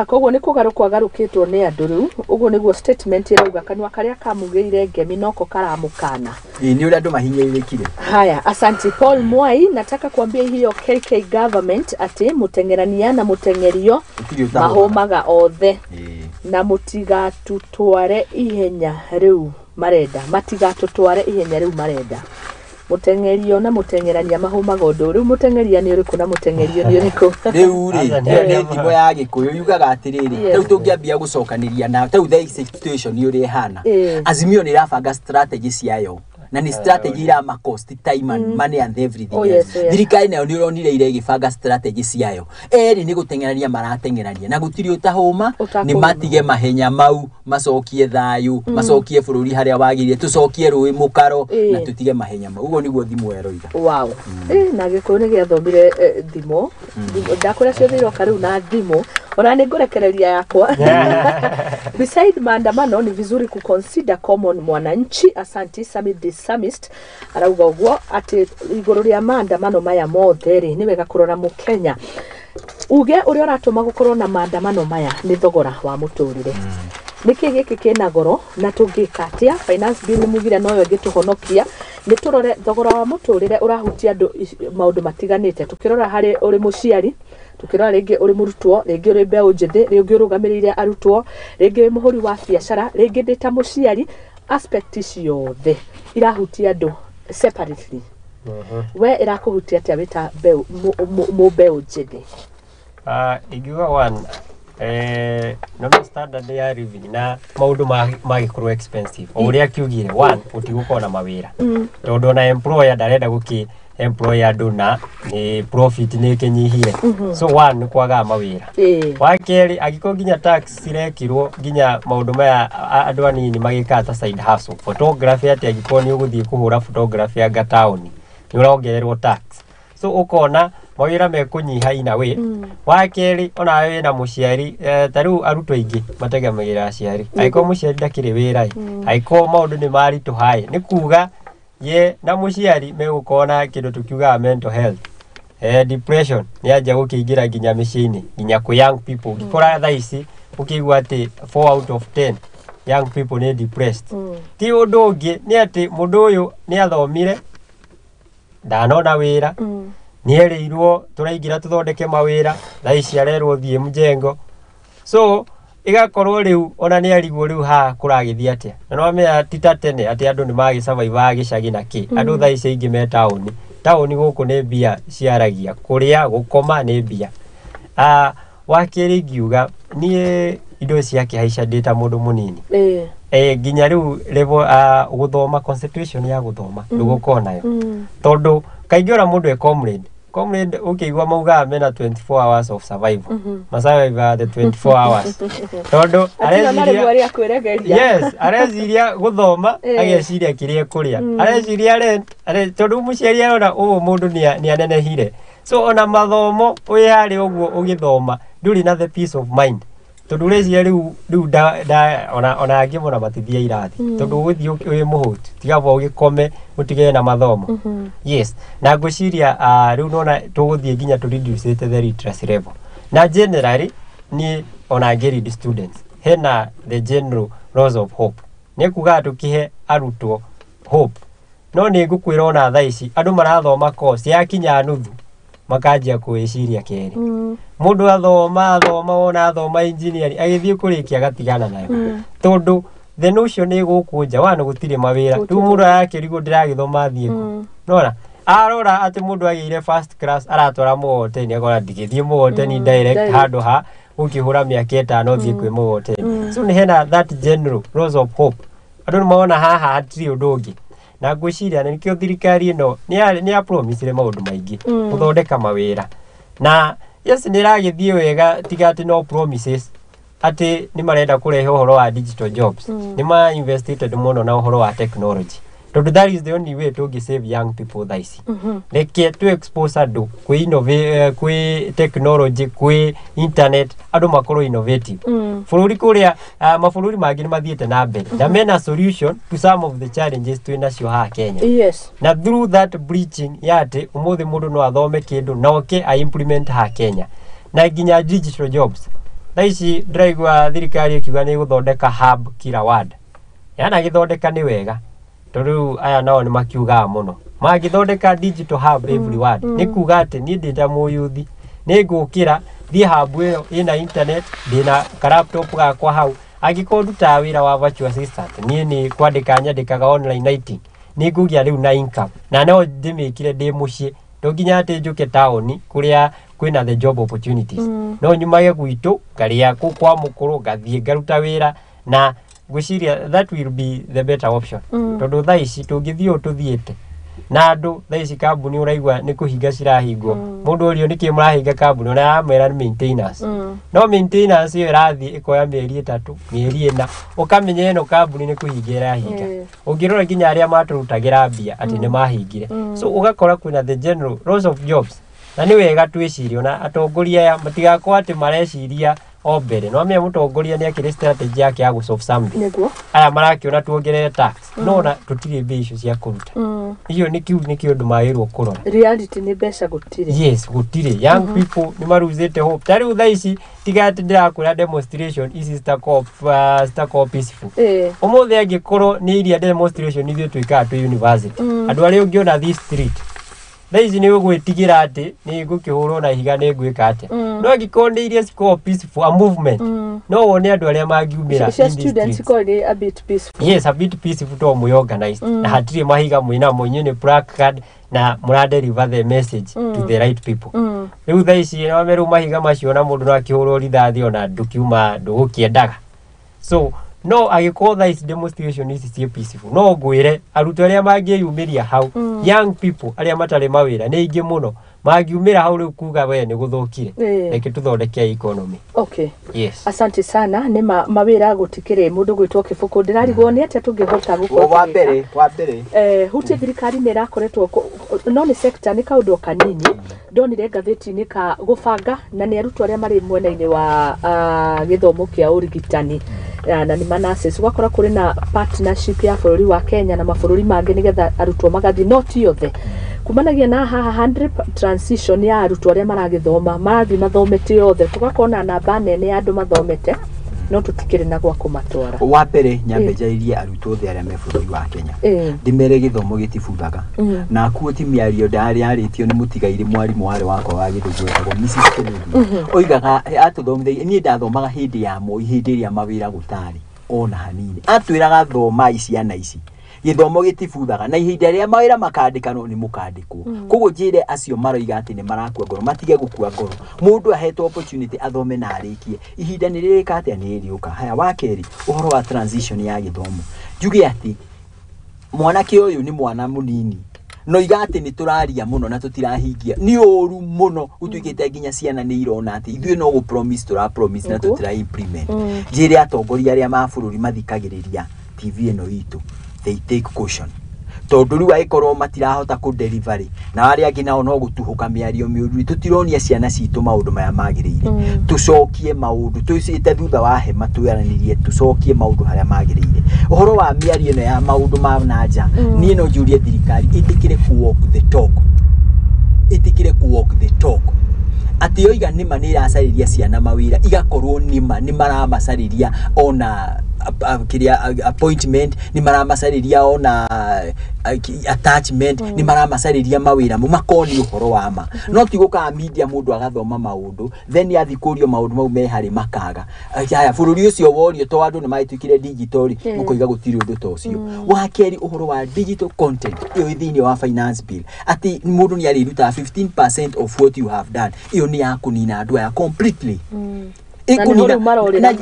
Koguo nĩ kũgarũkwo agarũkĩtwo nĩ andũ rĩu. Ũguo nĩguo statement ĩrauga, kanua karĩa kamugĩire ngemi noko karamũkana. Ĩĩ, nĩ ũrĩa andũ mahinyĩrĩrĩkire. Haya, asante Paul Mwai. Nataka kuambia hiyo KK government ati mũteng'erania na mũteng'erio Gũtirĩ ũtahũmaga. Mahũmaga othe, na mũtigatũtware ihenya rĩu marenda, matigatũtware ihenya rĩu marenda. Mũteng'erio na mũteng'erania mahũmaga ũndũ rĩu. Mũteng'eria nĩ ũrĩkũ na mũteng'erio nĩ ũrĩkũ? Rĩu rĩ, Aca, ĩyo nĩ thimo ya Gĩkũyũ yugaga atĩrĩrĩ, rĩu tũngĩambia gũcokanĩria na rĩu the situation ũrĩa ĩhana, Azimio nĩ ĩrabanga strategy ciayo, na nĩ strategy irama cost time and money and everything Oh, else. yes, oh, yes. Thirikari nayo nĩ ũronire ira ĩgĩbanga strategy ciayo. Erĩ nĩ gũteng'erania marateng'erania na gũtirĩ ũtahũma. Ũtakũhũma. Nĩ matige mahenya mau, macokie thayũ, macokie bũrũri harĩa wagĩrĩire, tũcokie rũĩ mũkaro, na tũtige mahenya mau. Ũguo nĩguo thimo ĩroiga. Wow. Na Gĩkũyũ nĩ gĩathomire thimo. Ndakwĩra ciothe iroka rĩu na thimo, ona nĩ ngũrekereria yakwa. Beside maandamano, ni vizuri kuconsider common mwananchi. Asanti. Samit the Samist arauga ũguo atĩ igũrũ rĩa maandamano maya mothe rĩ, nĩ wega kũrora mũkenya. Uge ũrĩa ũratũma gũkorwo na maandamano maya nĩ thogora wa mũtũrĩre. Nĩkĩ gĩkĩ kĩna goro na tũngĩka atĩa? Finance bill mugire noyo ĩngĩtũhonokia. Nĩ tũrore thogora wa mũtũrĩre ũrahutia andũ maũndũ matiganĩte, tũkĩrora harĩ ũrĩ mũciari, tũkĩrora rĩngĩ ũrĩ mũrutwo, rĩngĩ ũrĩ mbeũ njĩthĩ, rĩngĩ ũrũgamĩrĩire arutwo, rĩngĩ wĩ mũhũri wa biacara, rĩngĩ ndĩ ta mũciari. Aspect ciothe irahutia andũ separately. We ĩrakũhutia atĩa wĩ ta mbeũ mũmbeũ njĩthĩ? Ingiuga one, nona standard ya living na maũndũ magĩkorwo expensive o ũrĩa akiugire. One, gũtigũkorwo na mawĩra, tondũ ona employer ndarenda gũkĩ employ andũ na nĩ profit nĩ ĩkĩnyihire. So one, nĩ kwagaga mawĩra. Wa kerĩ, angĩkorwo nginya tax cirekirwo, nginya maũndũ maya andũ anini magĩkaga ta side hustle, photography, atĩ angĩkorwo nĩ ũgũthiĩ kũhũra photography anga taũni nĩ ũrongererwo tax, so ũkona mawĩra mekũnyiha in a way. Wa kerĩ, onawe wĩna mũciari, ta rĩu arutwo aingĩ mategemagĩra aciari. Angĩkorwo mũciari ndakĩrĩ wĩra ĩ, angĩkorwo maũndũ nĩ maritũha ĩ, nĩ kuga ye na mũciari megũkorwo na kĩndũ tũkiugaga mental health, depression nĩ yanjia gũkĩingĩra nginya mĩciĩ-inĩ, nginya kwĩ young people. Ũngĩkora thaa ici ũkĩigua atĩ 4 out of 10 young people nĩ depressed, ti ũndũ ũngĩ, nĩ atĩ mũndũ ũyũ nĩ athomire, ndanona wĩra, nĩ erĩirwo tũraingĩra tũthondeke mawĩra, thaa ici arerwo thiĩ mjengo. So ĩgakorwo rĩu ona nĩ arigwo rĩu haha kũragĩthiĩ atĩa. Na nĩwamenya ti ta tene atĩ andũ nĩ magĩsurvivaga gĩcagi na kĩ. Andũ thaa ici aingĩ me taũni. Taũni gũkũ nĩ mbia ciaragia, kũrĩa, gũkoma nĩ mbia. Wa kerĩ, ingiuga niĩ indo ciakĩhaica ndĩ ta mũndũ mũnini, nginya rĩu level gũthoma, concentration ya gũthoma ndũgũkorwo nayo, tondũ kaingĩ ona mũndũ e comrade, comrade ũkĩigua maugaga mena 24 hours of survival, masurvive the 24 hours, tondũ Atirona rĩmwe rĩa kwĩregeria. Yes, areciria gũthoma, ageciria kĩrĩa ekũrĩa, areciria rent, tondũ mũciari arona ũũ mũndũ nĩ anenehire. So ona mathomo wĩ harĩa ũguo ũgĩthoma ndũrĩ na the peace of mind, tondũ ũreciria rĩu da, ona angĩ mona matithia irathi, tondũ ũgũthiĩ wĩ mũhũtu, tiga bo ũgĩkome ũtigane na mathomo. Yes, na ngwĩciria rĩu nona tũgũthiĩ nginya tũ reduce the literacy level. Na generally ni ona ngĩ students, hena the general loss of hope. Nĩ kuga tũkĩhe arutwo hope, no nĩ ngũkwĩra ona thaa ici andũ marathoma course yakinya nuthu makanjia kwĩciria kerĩ. Mũndũ athoma athoma, wona athoma engineering, agĩthiĩ kũrĩkia agatigana nayo, tondũ the notion nĩ gũkũ nja wana gũtirĩ mawĩra. Rĩu mũndũ arakĩrigwo, ndĩragĩthoma thiĩ kũ? Nona arora atĩ mũndũ agĩire first class aratwara mũgoteni, akona ndigĩthiĩ mũgoteni direct, direct. Handũ ha gũkĩhũra mĩaka 5 thiĩ kwĩ mũgoteni. So nĩ hena that general loss of hope, andũ nĩ mona haha hatirĩ ũndũ ũngĩ. Na ngwĩciria na nĩkĩo thirikari ĩno nĩ ya promisire maũndũ maingĩ, gũthondeka mawĩra, na yes, nĩ ĩragĩthiĩ wega, tiga atĩ no promises atĩ nĩ marenda kũrehe ũhoro wa digital jobs. Nĩ ma investited mũno na ũhoro wa technology. Tondũ that is the only way tũngĩ save young people thaa ici. Reke tu expose andũ kwĩ technology, kwĩ internet, andũ makorwo innovative. Bũrũri kũrĩa mabũrũri mangĩ nĩ mathiĩte na mbere na mena solution to some of the challenges twĩ nacio haha Kenya. Na through that breaching ya atĩ ũmũthĩ mũndũ no athome kĩndũ na oke a implement haha Kenya, na nginya digital jobs. Thaa ici ndĩraigua thirikari ĩkiuga nĩ ĩgũthondeka hub kila ward. Yana gĩthondeka nĩ wega, tondũ rĩu aya nao nĩ makiugaga mũno. Mangĩthondeka digital hub every ward, nĩ kuga atĩ niĩ ndĩ ta mũyuthi nĩ ngũkĩra thiĩ hub ĩyo ĩna internet, ndĩna ka laptop gakwa hau. Angĩkorwo ndutaga wĩra wa virtual assistant, niĩ nĩ kwandĩka nyandĩkaga online writing, nĩ ngũgĩa rĩu na income na no ndĩmĩkire ndĩ mũciĩ. To nginya atĩ njũke taũni kũrĩa kwĩna the job opportunities. No nyumage gwitũ ngarĩa kũ kwa mũkũrũ, ngathiĩ ngaruta wĩra, na ngwĩciria that will be the better option. Tondũ thaa ici tũngĩthiĩ ũũ tũthiĩte na andũ thaa ici, kambuni ũraigua nĩ kũhinga cirahingwo. Mũndũ ũrio nĩkĩ mũrahinga kambuni, ona aramwĩra nĩ maintenance. No maintenance ĩyo ĩrathiĩ ĩkoya mĩeri 3, mĩeri 4, ũkamenya ĩno kambuni nĩ kũhinga ĩrahinga. Ũngĩrora nginya arĩa matũrutagĩra mbia atĩ nĩ mahingire. So ũgakora kwĩna the general loss of jobs, na nĩ wega twĩcirie ona atongoria aya matigakorwo atĩ mareciria o mbere. No amenya mũtongoria nĩ akĩrĩ strategy yake ya gũ solve something. Aya marakĩona tuongerere tax, no ona tũtirĩ mbia icio cia kũruta. Icio nĩ kiu nĩ kĩũndũ magĩrĩirwo kũrora. Reality nĩ mbeca gũtirĩ. Yes, gũtirĩ. Young people nĩ maruzĩte hope. Ta rĩu thaa ici tiga atĩ ndĩrakwĩra demonstration ici citakorwo peaceful. Ũmũthĩ angĩkorwo nĩ iria demonstration ithuĩ twĩkaga twĩ university, andũ arĩa ũngĩona this street thaa ici nĩ ũgwĩtigĩra atĩ nĩ ngũkĩhũrwo na ihiga, nĩ ngwĩka atĩa. No angĩkorwo nĩ iria cikoragwo peaceful, a movement, no wone andũ arĩa mangiumĩra cia in the students streets. Ikorwo irĩ a bit peaceful. Yes, a bit peaceful, to mwĩ organized na hatirĩ mahiga mwĩnamo, inyuĩ nĩ placard na mũra deliver the message to the right people. Rĩu thaa ici nĩwame rĩu mahiga macio na mũndũ no akĩhũrwo rithathi ona ndũkiuma ndũgũkĩendaga. So no angĩkorwo thaa ici demonstration ici ciĩ peaceful, no ngwĩre arutwo arĩa mangĩyumĩria hau, young people arĩa matarĩ mawĩra nĩ aingĩ mũno mangiumĩra hau rĩu kuga we nĩ gũthũkire, reke tũthondeke economy. Yes. Asante sana. Nĩ ma mawĩra gũtikĩrĩ. Mũndũ gwĩtwo Kĩbũkũ, ndĩrarigwo nĩ atĩa tũngĩhota gũkorwo Wa tũgĩka. mbere, wa mbere, Hutie thirikari nĩ ĩrakoretwo no nĩ sector, nĩ kaũndũ o kanini ndonire ngathĩti-inĩ ka gũbanga, na nĩ arutwo arĩa marĩ mwena-inĩ wa gĩthomo kĩa ũrigitani, na nĩ ma nurses. Ũgakora kũrĩ na partnership ya bũrũri wa Kenya na mabũrũri mangĩ nĩgetha arutwo magathiĩ, no ti othe. Kumanagia na haha 100 transition ya arutwo arĩa maragĩthoma, marathiĩ mathomete othe, tũgakorwo na namba nene ya andũ mathomete no tũtikĩrĩ na gwa kũmatwara. Wa mbere nyambe njarĩrie arutwo othe arĩa me bũrũri wa Kenya, ndĩmere gĩthomo gĩtibuthaga. Na kuo ti mĩario ndarĩ yarĩtio nĩ mũtigairĩ mwarimũ warĩ wakwa wa gĩthũngũ wetagwo Mrs. Kennedy. Oigaga atũthomithagia, niĩ ndathomaga hĩndĩ ya Moi, hĩndĩ ĩrĩa mawĩra gũtarĩ ona hanini. Atwĩraga thomai ciana ici, gĩthomo gĩtibuthaga, na ihinda rĩrĩa mawĩra makandĩkanwo nĩ mũkandĩkwo. Koguo njĩre acio maroiga atĩ nĩ marakua ngoro matige gũkua ngoro. Mũndũ ahetwo opportunity athome na arĩkie, ihinda nĩ rĩrĩka atĩa, nĩ rĩrĩũka. Haya, wa kerĩ, ũhoro wa transition ya gĩthomo, njuge atĩ mwanake ũyũ nĩ mwana mũnini, no iga atĩ nĩ tũraria mũno na tũtirahingia nĩ ũru mũno. Gũtuĩkĩte nginya ciana nĩ irona atĩ ithuĩ no gũ promise tũra promise na tũtira implement. Njĩre atongoria arĩa ma bũrũri mathikagĩrĩria TV ĩno itũ, they take caution, tondũ rĩu angĩkorwo matirahota kũ deliver na arĩa angĩ nao no gũtuhũka mĩario mĩũru, tũtironia ciana citũ maũndũ maya magĩrĩire. Tũcokie maũndũ tũcĩte thutha wa hema, twĩaranĩrie, tũcokie maũndũ harĩa magĩrĩire. Ũhoro wa mĩario ĩno ya maũndũ ma na nja, niĩ no njũrie thirikari ĩtĩkĩre ku walk the talk, ĩtĩkĩre ku walk the talk, atĩ yoiga nĩma nĩ ĩracarĩria ciana mawĩra, igakorwo nĩma nĩ maramacarĩria ona kĩrĩa appointment, nĩ maramacarĩria ona attachment, nĩ maramacarĩria mawĩra mo makorwo nĩ ũhoro wa ma. No ti gũkaga media mũndũ agathoma maũndũ, then athiĩ kũrio maũndũ mau me harĩ makaga. Haya, bũrũri ũcio worio to andũ nĩ magĩtuĩkire digital rĩ, mũkoiga gũtirĩ ũndũ ta ũcio. Wa kerĩ, ũhoro wa digital content ĩyo ĩ thĩinĩ wa finance bill, atĩ mũndũ nĩ arĩrutaga 15% of what you have done, ĩyo nĩ ya kũnina andũ aya completely. Na nĩho rĩu marorĩra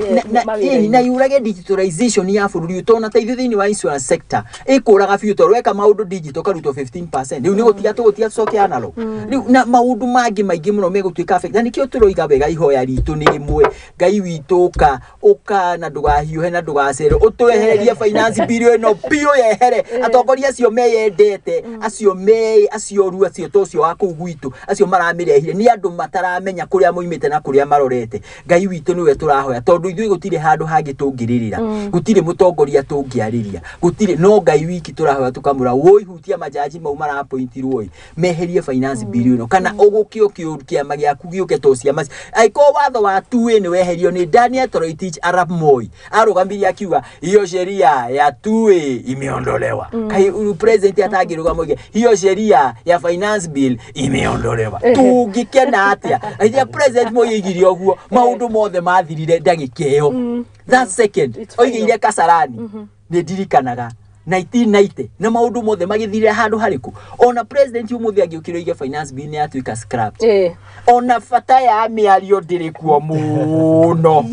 mawĩra-inĩ. Na yũrage digitalization ya bũrũri ũyũ, tondũ ta ithuĩ thĩinĩ wa insurance sector ĩkũraga biũ, tondũ weka maũndũ digital karutwo 15%. Rĩu nĩ gũtiga tũgũtiga tũcoke analog rĩu, na maũndũ mangĩ maingĩ mũno megũtuĩka affect. Na nĩkĩo tũroiga wega, ihoya ritũ nĩ rĩmwe: Ngai witũ, ũka, ũka na ndũgahiũhe na ndũgacererwo, ũtwehererie finance bill ĩno biũ, yehere. Atongoria acio meyendete, acio me acio ru acio to ũcio wa kũu gwitũ, acio maramĩrehire nĩ andũ mataramenya kũrĩa moimĩte na kũrĩa marorete. Ngai witũ nĩwe tũrahoya, tondũ ithuĩ gũtirĩ handũ hangĩ tũngĩrĩrĩra, gũtirĩ mũtongoria tũngĩarĩria, gũtirĩ, no Ngai wiki tũrahoya, tũkamũra woi hutia majaji mau marapointirwo ĩ meherie finance bill ĩno, kana ũgũkĩo kĩama gĩaku gĩũke to ciama angĩkorwo watho wa 2A nĩ weherio nĩ Daniel Toroitich arap Moi, arũgamirie akiuga hiyo sheria ya 2A imeondolewa. Kai huyu president atangĩrũgama oige hiyo sheria ya finance bill imeondolewa, tũngĩkena atĩa? Rĩrĩa president Moi oigire ũguo, maũndũ mothe mathirire ndagĩka ĩyo, that second. It's final. Oigĩire Kasarani, nĩ ndirikanaga 1990, na maũndũ mothe magĩthirĩra handũ harĩkũ. Ona president ũmũthĩ angĩũkĩra oige finance bill nĩ yatuĩka scrapped, ona bata ya mĩario ndĩrĩ kuo mũno,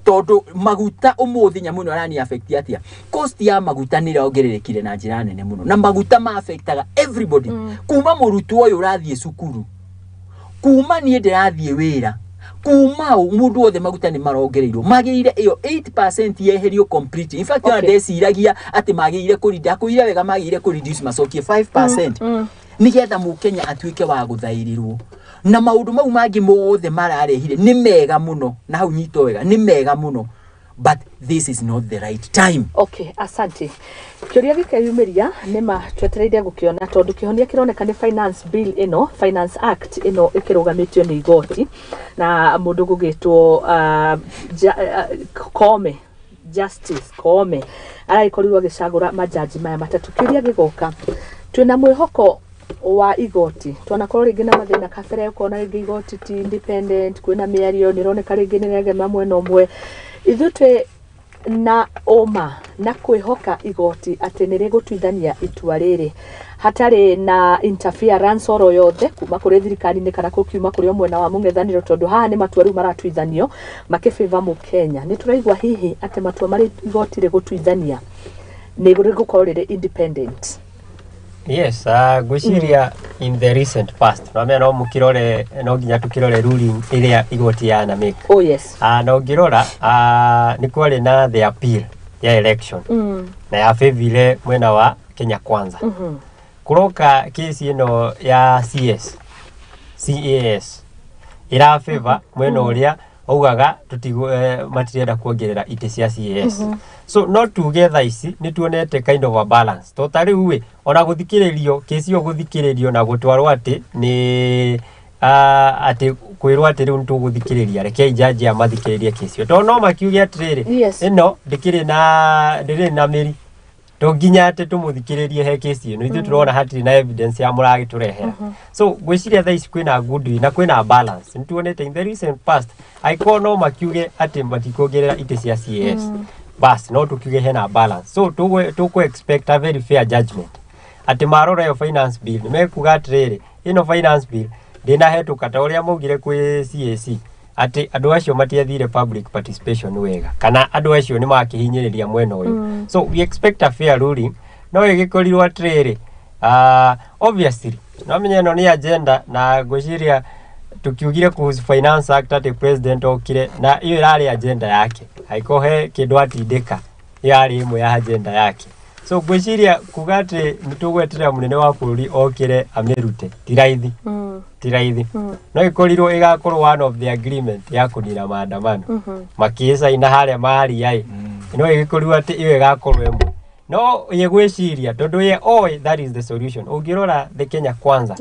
tondũ maguta ũmũthĩ nyamũ ĩno ĩrani affect atĩa? Cost ya maguta nĩ ĩrongererekire na njĩra nene mũno, na maguta ma affectaga everybody, kuma mũrutwo ũyũ ũrathiĩ cukuru, kuma niĩ ndĩrathiĩ wĩra, kuma ũ mũndũ wothe. Maguta nĩ marongereirwo, magĩrĩire ĩyo 8% yeherio completely. In fact, ona ndeciragia atĩ magĩrĩire kũrinda kwĩire wega, magĩrĩire kũ reduce macokie 5% nĩgetha mũkenya atuĩke wa gũthaĩrĩrwo. Na maũndũ mau mangĩ mothe mararehire nĩ mega mũno, na hau nyitwo wega, nĩ mega mũno, but this is not the right time. Okay, asante. Kĩũria gĩkeyumĩria nĩ ma twetereire gũkĩona, tondũ kĩhonia kĩroneka nĩ finance bill ĩno, finance act ĩno ĩkĩrũgamĩtio nĩ igoti na mũndũ gũgĩtwo Koome, Justice Koome, aragĩkorirwo agĩcagũra majaji maya matatũ. Kĩũria gĩgoka, twĩna mwĩhoko wa igoti twanakorwo rĩngĩ na mathĩna kabere, ũkona rĩngĩ igoti ti independent, kwĩna mĩario nĩ ĩroneka rĩngĩ nĩ ĩregema mwena ũmwe. Ithuĩ twĩ na ũma na kwĩhoka igoti atĩ nĩ rĩgũtuithania itua rĩrĩ hatarĩ na interference oro yothe kuma kũrĩ thirikari-inĩ kana gũkiuma kũrĩ o mwena wa mũng'ethanĩro, tondũ haha nĩ matua rĩu maratuithanio makĩbĩva mũkenya? Nĩ tũraigua hihi atĩ matua marĩa igoti rĩgũtuithania nĩ rĩgũkorwo rĩrĩ independent? Yes, ngwĩciria in the recent past no no mũkĩrore, no nginya tũkĩrore ruling ĩrĩa igoti yana make. Oh yes. Na ũngĩrora, nĩ kwarĩ na the appeal ya election na ya favire mwena wa Kenya Kwanza. Kũroka kesi ĩno ya CS CAS ĩra favor mwena ũrĩa augaga tũtigu matirenda kuongerera itĩ cia CAS. So no tuge thaa ici nĩ tuonete kind of a balance, to ta rĩu ĩ ona gũthikĩrĩrio kesi ĩyo, gũthikĩrĩrio na gũtwarwo atĩ nĩ atĩ kwĩrwo atĩ rĩu nĩtũgũthikĩrĩria, rekei jaji amathikĩrĩrie kesi ĩyo, tondũ no makiuge atĩrĩrĩ, ĩno ndĩkĩrĩ na ndĩrĩ na mĩri, to nginya atĩ tũmũthikĩrĩrie he kesi ĩno, ithuĩ tũrona hatirĩ na evidence ya mũragĩtũrehera. So ngwĩciria thaa ici kwĩna good na kwĩna balance. Nĩtuonete in the recent past, angĩkorwo no makiuge atĩ matikuongerera itĩ cia CAS, bas no tũkiuge hena balance. So tũkũ expect a very fair judgment, atĩ marora ĩyo finance bill nĩ mekuga atĩrĩrĩ, ĩno finance bill ndĩnahetũka ta ũrĩa maugire kwĩ CAC, atĩ andũ acio matiathire public participation wega, kana andũ acio nĩ makĩhinyĩrĩria mwena ũyũ. So we expect a fair ruling. No ĩgĩkorirwo atĩrĩrĩ, obviously no menye ĩno nĩ agenda, na ngwĩciria tukiugire kuhusu finance act atĩ president okire na ĩyo ĩrarĩ agenda yake, angĩkorwo he kĩndũ atindĩka, ĩyo yarĩ ĩmwe ya agenda yake. So ngwĩciria kuga atĩ nĩ tũgweterera mũnene wa bũrũri okĩre amĩrute ti raithi, ti raithi. No ĩkorirwo ĩgakorwo one of the agreement ya kũnina maandamano makĩcaina harĩa maria ĩ, no ĩgĩkorirwo atĩ ĩyo ĩgakorwo ĩmwe, no ye gwĩciria tondũ ye oĩ that is the solution. Ũngĩrora the Kenya Kwanza,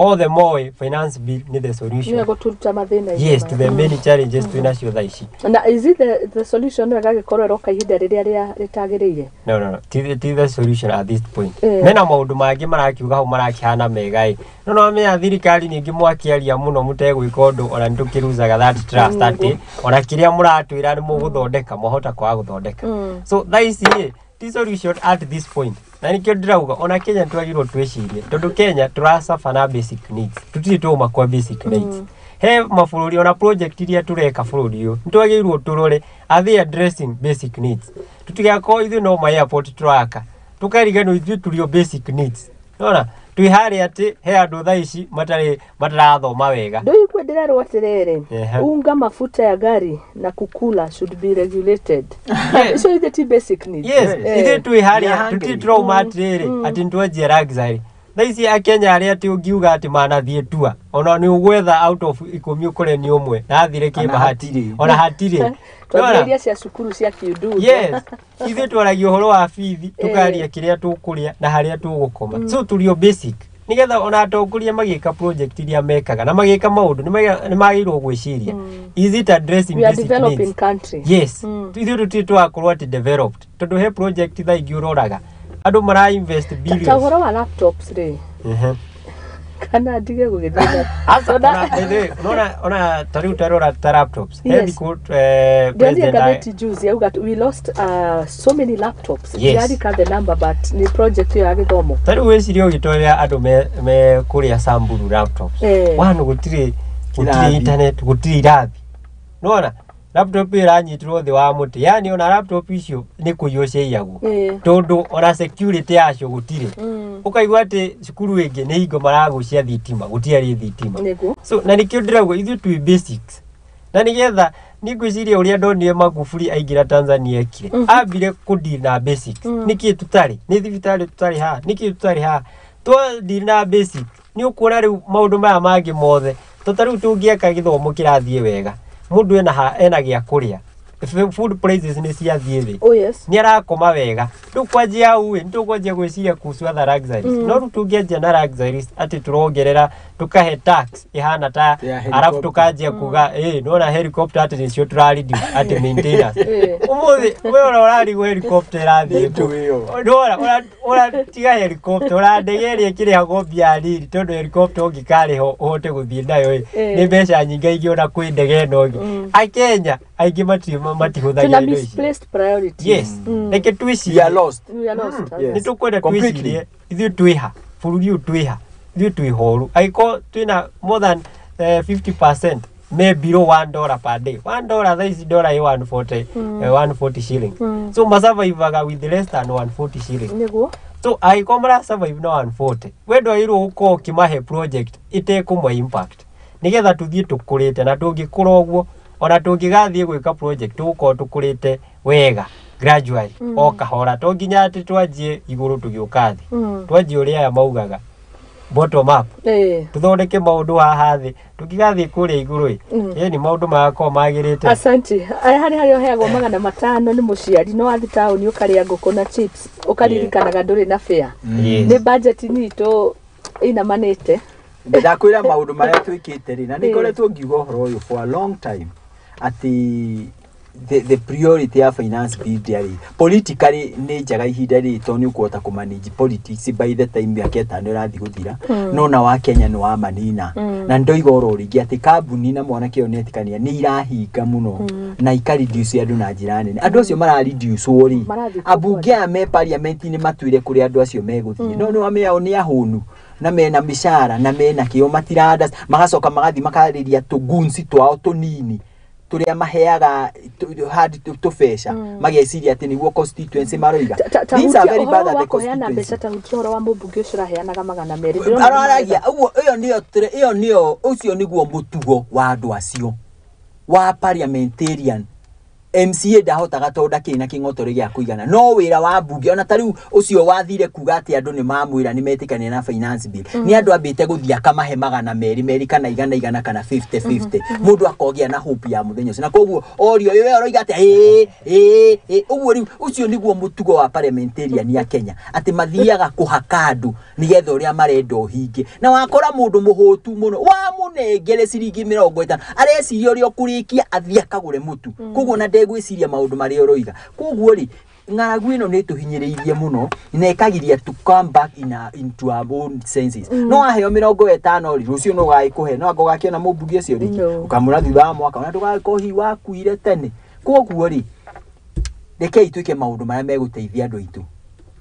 othe moĩ finance bill nĩ the solution. Nĩwe gũturuta mathĩna-inĩ Yes, to maya. the many challenges twĩnacio thaa ici. Na is it the solution no ĩgagĩkorwo ĩroka ihinda rĩrĩa rĩtagĩrĩire? No, ti the solution at this point. Mena maũndũ mangĩ marakiuga hau marakĩhana mega ĩ, no amenya thirikari ningĩ mwakĩaria mũno mũtegwĩka ũndũ, ona nĩtũkĩruzaga that trust, atĩ ona kĩrĩa mũratwĩra nĩ mũgũthondeka, mwahota kwaga gũthondeka. So thaa ici ĩ ti solution at this point, na nĩkĩo ndĩrauga ona Kenya twagĩrĩirwo twĩcirie, tondũ Kenya tũracaba na basic needs, tũtirĩ twauma kwa basic needs. He mabũrũri ona project iria tũreka bũrũri ũyũ nĩtwagĩrĩirwo tũrore, are they addressing basic needs? Tũtigakorwo ithuĩ no ma airport tũraka tũkariganĩrwo ithuĩ tũrĩ o basic needs. Nona twĩ harĩa atĩ he andũ thaa ici matarĩ matarathoma wega. Ndoigua ndĩrerwo atĩrĩrĩ, Ehe. unga, mafuta ya gari na kukula should be regulated. Icio ithe ti basic needs. Yes, ithuĩ twĩ harĩa We are tũtirĩ hungry. tũrauma atĩrĩrĩ atĩ nĩtwanjia luxury. Thaa ici akenya arĩa atĩ ũngiuga atĩ manathiĩ tua ona nĩ ũgwetha out of 10 ũkore nĩ ũmwe na athire Kana kĩbahati hatirĩ. ona hatirĩ. Twanjia iria cia cukuru cia kiundu. Yes, ithuĩ twaragia ũhoro wa bithi, tũkaria kĩrĩa tũkũrĩa na harĩa tũgũkoma, so tũrĩ o basic nĩgetha ona atongoria magĩka project iria mekaga na magĩka maũndũ nĩ magĩrĩirwo gwĩciria, is it addressing We are basic developing needs? country. Yes, ithuĩ tũtirĩ tũrakorwo atĩ developed tondũ he project thaa ingĩ ũroraga andũ mara invest Ta billions. ũhoro wa laptops rĩ, kana ndige gũgĩthiĩ? Asa, ona, by the way, unaona ona ta rĩu tarora ta laptops he thikũ Ndĩronire president ngathĩti juzi yauga atĩ we lost so many laptops. Yes. Ndirarika the number, but nĩ project ĩyo ya gĩthomo. Ta rĩu wĩcirie ũgĩtwarĩra andũ me kũrĩa Samburu laptops, one gũtirĩ Irathi. internet, gũtirĩ irathi. Nona laptop ĩyo ĩranyitirwo thĩ wa mũtĩ, yani ona laptop icio nĩ kũiywo ciaiyagwo tondũ ona security yacio gũtirĩ. Ũkaigua atĩ cukuru ĩngĩ nĩ hingo maragucia thitima, gũtiarĩ thitima. So na nĩkĩo ndĩrauga ithuĩ twĩ basics na nĩgetha niĩ ngwĩciria ũrĩa ndonire Magufuli aingĩra Tanzania ekire, ambire kũdeal na basics. Nĩkĩ tũtarĩ nĩ thibitarĩ, tũtarĩ haha nĩkĩ, tũtarĩ haha twa deal na basic nĩ ũkuona rĩu maũndũ maya mangĩ mothe. To ta rĩu tũngĩaka gĩthomo kĩrathiĩ wega, mũndũ ena ena gĩa kũrĩa, food prices nĩ ciathiĩ thĩ, Oh yes. nĩ arakoma wega. Rĩu kwanjia hau ĩ nĩ tũkwanjia gwĩciria kuhusu other luxuries. No rĩu tũngĩanjia na luxuries atĩ tũrongerera tũkahe tax ĩhana ta Ya arabu, helicopter. tũkanjia kuga ĩ nĩwona helicopter atĩ nĩcio tũra reduce atĩ maintenance. Ũmũthĩ we ona ũrarigwo helicopter ĩrathiĩ kũ. Nĩ ĩyo. Nĩwona ũratiga helicopter ona ndege ĩrĩa ĩkĩrĩhagwo mbia nini, tondũ helicopter ũngĩkarĩha ũhote gũthiĩ nayo ĩ nĩ mbeca nyingĩ ingĩona kwĩ ndege ĩno ĩngĩ. Akenya aingĩ matihũthagĩra Tuna indo ici. misplaced priorities. Yes, reke We are twĩcirie. lost. We are lost. Yes. Nĩ tũkwenda Completely. twĩcirie ithuĩ twĩha bũrũri ũyũ, twĩha ithuĩ twĩ horu, angĩkorwo twĩna more than 50% me below $1 per day. $1 thaa ici dollar ĩ 140, 140 shilling, so masurvivaga with less than 140 shilling. So angĩkorwo mara survive na 140, we ndwagĩrĩirwo gũkorwo ũkĩmahe project ĩtekũmwe impact, nĩgetha tũthiĩ tũkũrĩte na tũngĩkũra ũguo ona tũngĩgathiĩ gwĩka project tũgũkorwo tũkũrĩte wega gradually, o kahora, to nginya atĩ twanjie igũrũ tũgĩũka thĩ. Twanjie ũrĩa aya maugaga bottom up, tũthondeke maũndũ haha thĩ, tũngĩgathiĩ kũrĩa igũrũ ĩ ĩ nĩ maũndũ magakorwo magĩrĩte. Asante. Aya harĩ harĩa ũheagwo 500 nĩ mũciari, no wathi taũni ũkarĩa ngũkũ na chips ũkaririkanaga ndũrĩ na fare. Nĩ budget nitũ ĩinamanĩte. Ndakwĩra maũndũ marĩa twĩkĩte rĩ, na nĩ ngoretwo ngiuga ũhoro ũyũ for a long time atĩ the priority ya finance bill ndĩarĩ politically nĩ njega ihinda rĩrĩ tondũ nĩ ũkũhota kũmanage politics by the time mĩaka 5 ĩrathiĩ gũthira, no na wa Kenya nĩ wa manina. Na ndoiga oro rĩngĩ atĩ kambuni na mwanake ũyũ nĩetĩkania nĩ irahinga mũno na ikareduce andũ na njĩra nene. Andũ acio marareducwo rĩ, Marathiĩ ambunge aya me parliament-inĩ matuire kũrĩa andũ acio megũthiĩ, no nĩ wamea nĩ ahũnu na mena mĩcara na mena kĩo matiranda, magacoka magathiĩ makarĩria tũgunci twao tũnini tũrĩa maheaga hard tũbeca, mageciria atĩ nĩguo constituency maroiga. Ta These are hutia very ũhoro bad at wa the kũheana mbeca, constituency. ta hutia ũhoro wa mũmbunge ũcio ũraheanaga 200. Ndĩrona nĩ Araragia ũguo, ĩyo nĩyo ĩyo nĩyo ũcio nĩguo mũtugo wa andũ acio wa parliamentarian. MCA ndahotaga tondũ ndakĩrĩ na kĩng'otore gĩa kũigana, no wĩra wa mbunge ona ta rĩu ũcio wathire kuga atĩ andũ nĩ mamwĩra nĩ metĩkania na finance bill, nĩ andũ ambĩte gũthiĩ akamahe 200 200 kana 100 100 kana 50 50, mũndũ akogĩa na hope ya mũthenya ũcio, na koguo orio we ũroiga atĩ ĩĩ ĩĩ ĩĩ ũguo. Rĩu ũcio nĩguo mũtugo wa parliamentarian ya Kenya, atĩ mathiaga kũhaka andũ nĩgetha ũrĩa marenda ũhinge, na wakora mũndũ mũhũtu mũno wamũnengere ciringi 50 areciria ũrĩa ũkũrĩkia athiĩ akagũre mũtu, koguo na ndegwĩciria maũndũ marĩa ũroiga. Koguo rĩ, ng'aragu ĩno nĩ ĩtũhinyĩrĩirie mũno na ĩkagiria to come back into our own senses. No waheo 50 rĩ, rũciũ no ũgagĩkũhe, no anga ũgakĩona mũmbunge ũcio rĩngĩ? No. Ũkamũra thutha wa mwaka ona ndũgagĩkorwo hihi wakuire tene. Koguo rĩ, rekei twĩke maũndũ marĩa megũteithia andũ aitũ.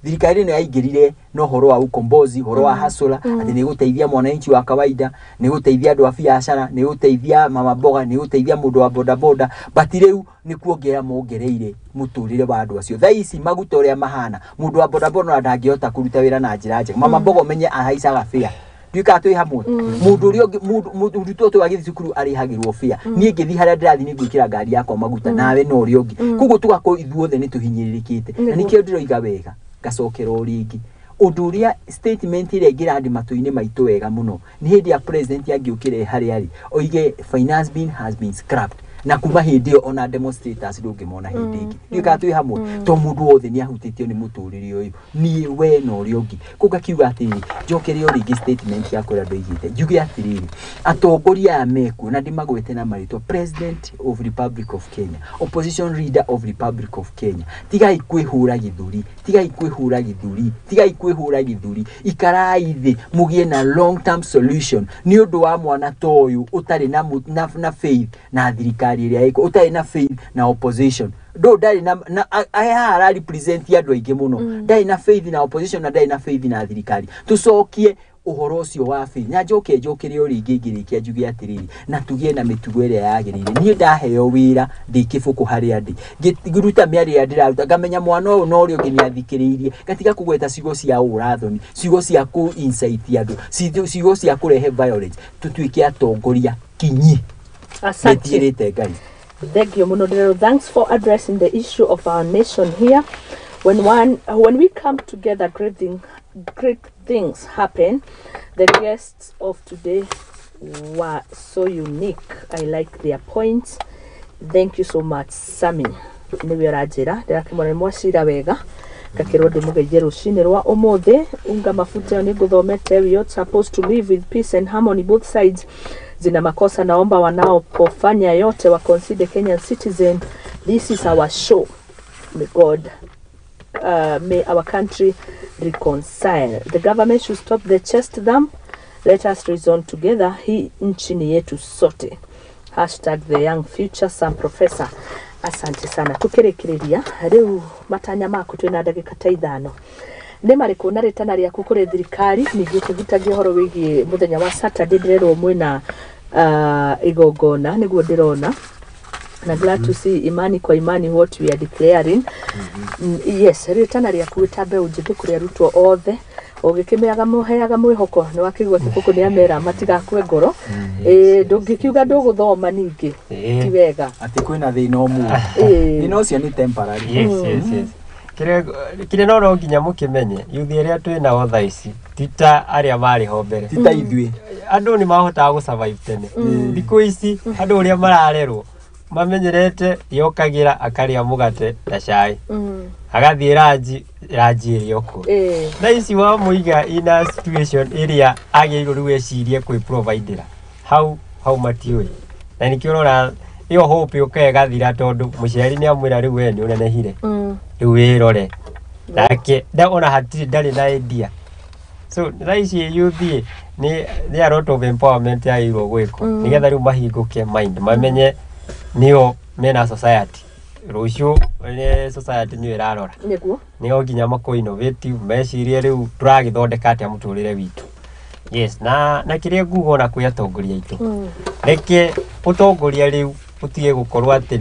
Thirikari ĩno yaingĩrire na ũhoro wa ukombozi, ũhoro wa hasũra, atĩ nĩ gũteithia mwananchi wa kawaida, nĩ gũteithia andũ a biacara, nĩ gũteithia mama mboga, nĩ gũteithia mũndũ wa bodaboda, but rĩu nĩ kuongerera mongereire mũtũrĩre wa andũ acio. Thaa ici maguta ũrĩa mahana, mũndũ wa bodaboda ona ndangĩhota kũruta wĩra na njĩra njega. Mama mboga ũmenye ahaicaga fare, nduĩkaga twĩ hamwe. Mũndũ ũrĩa ũngĩ, mũndũ mũrutwo tũ agĩthiĩ cukuru arĩhagĩrwo fare. Niĩ ngĩthiĩ harĩa ndĩrathiĩ nĩ ngwĩkĩra ngari yakwa maguta, nawe na ũrĩa ũngĩ. Koguo tũgakorwo ithuothe nĩ tũhinyĩrĩrĩkĩte, na nĩkĩo ndĩroiga wega ngacokera o rĩngĩ ũndũ ũrĩa statement ĩrĩa ĩngĩrandi matũ-inĩ maitũ wega mũno nĩ hĩndĩ ya president angĩũkĩre harĩa arĩ oige finance bill has been scrapped, na kuma hĩndĩ ĩyo ona demonstrators ndũngĩmona hĩndĩ ĩngĩ. Ndiũĩ kana twĩ hamwe, to mũndũ wothe nĩ ahutĩtio nĩ mũtũrĩre ũyũ, niĩ, we na ũrĩa ũngĩ. Koguo ngakiuga atĩrĩrĩ, njokere o rĩngĩ statement yakwa ĩrĩa ndoigĩte, njuge atĩrĩrĩ, atongoria aya mekuo na ndĩmagwete na marĩtwa, President of Republic of Kenya, opposition leader of Republic of Kenya, tigai kwĩhũra gĩthũri, tigai kwĩhũra gĩthũri, tigai kwĩhũra gĩthũri. Ikarai thĩ mũgĩe na long term solution nĩ ũndũ wa mwana ta ũyũ ũtarĩ na faith na thirikari ĩrĩa ĩkuo, ũtarĩ na faith na opposition, ndo ndarĩ na haha ara represent andũ aingĩ mũno, ndarĩ na faith na opposition na ndarĩ na faith na thirikari. Tũcokie ũhoro ũcio wa faith, na njoke njokere o rĩngĩ ngĩrĩkia njuge atĩrĩrĩ, na tũgĩe na mĩtugo ĩrĩa yagĩrĩire. Niĩ ndaheo wĩra ndĩ kĩbũkũ harĩa ndĩ, ngĩruta mĩario ĩrĩa ndĩraruta, ngamenya mwana ũyũ na ũrĩa ũngĩ nĩ athikĩrĩirie, ngatiga kũgweta ciugo cia ũrathoni, ciugo cia kũ incite andũ, ciugo cia kũrehe violence. Tũtuĩke atongoria kinyi. Asante. Nĩtigĩrĩte Ngai. Thank you, Munodero. Thanks for addressing the issue of our nation here. When we come together, great things happen. The guests of today were so unique. I like their points. Thank you so much, Sami. Nĩwe ũranjĩra ndĩrakĩmona nĩ mwacira wega, ngakĩrwo ndĩmũgeithie rũcinĩ rwa ũmũthĩ. Unga mafuta ĩyo nĩ ngũthomete. We are supposed to live with peace and harmony. Both sides zina makosa. Naomba wanaopofanya yote wa consider Kenyan citizen. This is our show. May God may our country reconcile. The government should stop the chest thump. Let us reason together. Hii nchi ni yetu sote. #TheYoungFuture. Sam Professor, asante sana. Tukĩrĩkĩrĩria rĩu, matanya maku, twĩna ndagĩka ta 5, nĩ marĩkũ na rĩtana rĩaku kũrĩ thirikari? Ningĩ ũkĩhutagia ũhoro wĩgiĩ mũthenya wa Saturday, ndĩrerwo mwĩna igongona, nĩguo ndĩrona, na glad to see imani kwa imani what we are declaring. Yes, rĩtana rĩaku wĩ ta mbeũ njĩthĩ kũrĩ arutwo othe, ũgĩkĩmeaga mũheaga mwĩhoko, nĩ wakĩigua kĩbũkũ nĩ amera matigakue ngoro. Ĩ ndũngĩkiuga ndũgũthoma ningĩ ti wega. Atĩ kwĩna thĩna ũmũthĩ, thĩna ũcio nĩ temporary. Yes. Kĩrĩa no nginya mũkĩmenye, yuthi ĩrĩa twĩ nao thaa ici ti ta arĩa marĩ ho mbere. Ti ta ithuĩ. Andũ nĩ mahotaga gũ survive tene. Thikũ ici andũ ũrĩa mararerwo mamenyerete yokagĩra akarĩa mũgate na cai, agathiĩ ranji, ranji ĩrĩ okuo. Thaa ici wamũiga ina situation ĩrĩa agĩrĩirwo rĩu ecirie kwĩ providera hau hau, matiũĩ, na nĩkĩo ũrona ĩyo hope yũkaga ĩgathira, tondũ mũciari nĩ amwĩra rĩu we nĩ ũnenehire, rĩu wĩrore nake ona hatirĩ, ndarĩ na idea. So thaa ici youth nĩ a lot of empowerment yagĩrĩirwo gwĩkwo nĩgetha rĩu mahingũke mind, mamenye nĩo mena society rũciũ, nĩ society nĩyo ĩrarora. Nĩo nginya makorwo innovative, mecirie rĩu tũragĩthondeka atĩa mũtũrĩre witũ. Yes, na kĩrĩa nguga ona kwĩ atongoria aitũ, reke ũtongoria rĩu ũtige gũkorwo atĩ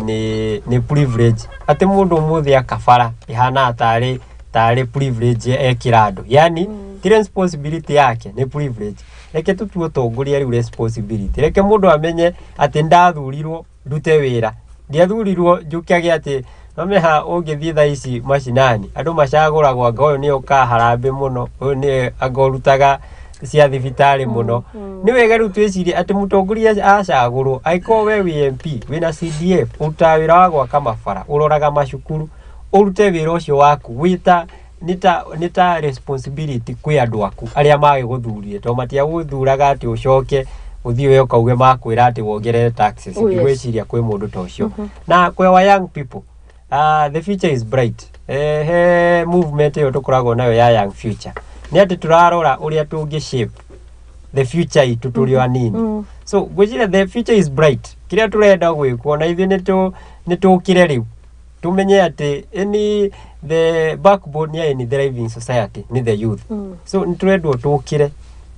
nĩ privilege, atĩ mũndũ ũmũthĩ akabara ĩhanaga tarĩ privilege ekĩra andũ, yani ti responsibility yake, nĩ privilege. Reke tũtue ũtongoria rĩu responsibility. Reke mũndũ amenye atĩ ndathurirwo ndute wĩra, ndiathurirwo njũkage atĩ nomeha. Ũngĩthiĩ thaa ici macinani, andũ macagũragwo anga ũyũ nĩwe ũkaga harambĩ mũno, ũyũ nĩwe anga ũrutaga cia thibitarĩ mũno. Nĩ wega rĩu twĩcirie atĩ mũtongoria acagũrwo, angĩkorwo we wĩ MP, wĩna CDF, ũrutaga wĩra wa gwaka mabara, ũroraga macukuru, ũrute wĩra ũcio waku wĩta nĩ ta responsibility kwĩ andũ aku arĩa magĩgũthurire, tondũ matiagũthuraga atĩ ũcoke ũthiĩ we ũkauge makwĩra atĩ wongerere taxes. Oh, yes. Ndigwĩciria kwĩ mũndũ ta ũcio. Na kwĩ wa young people, the future is bright. He movement ĩyo tũkoragwo nayo ya Young Future nĩ atĩ tũrarora ũrĩa tũngĩ shape the future itũ tũrĩ o anini. So ngwĩciria the future is bright. Kĩrĩa tũrenda gwĩkwo na ithuĩ nĩ tũkĩre rĩu. Tumenye atĩ any the backbone ya any thriving society nĩ the youth. So nĩtũrendwo tũkĩre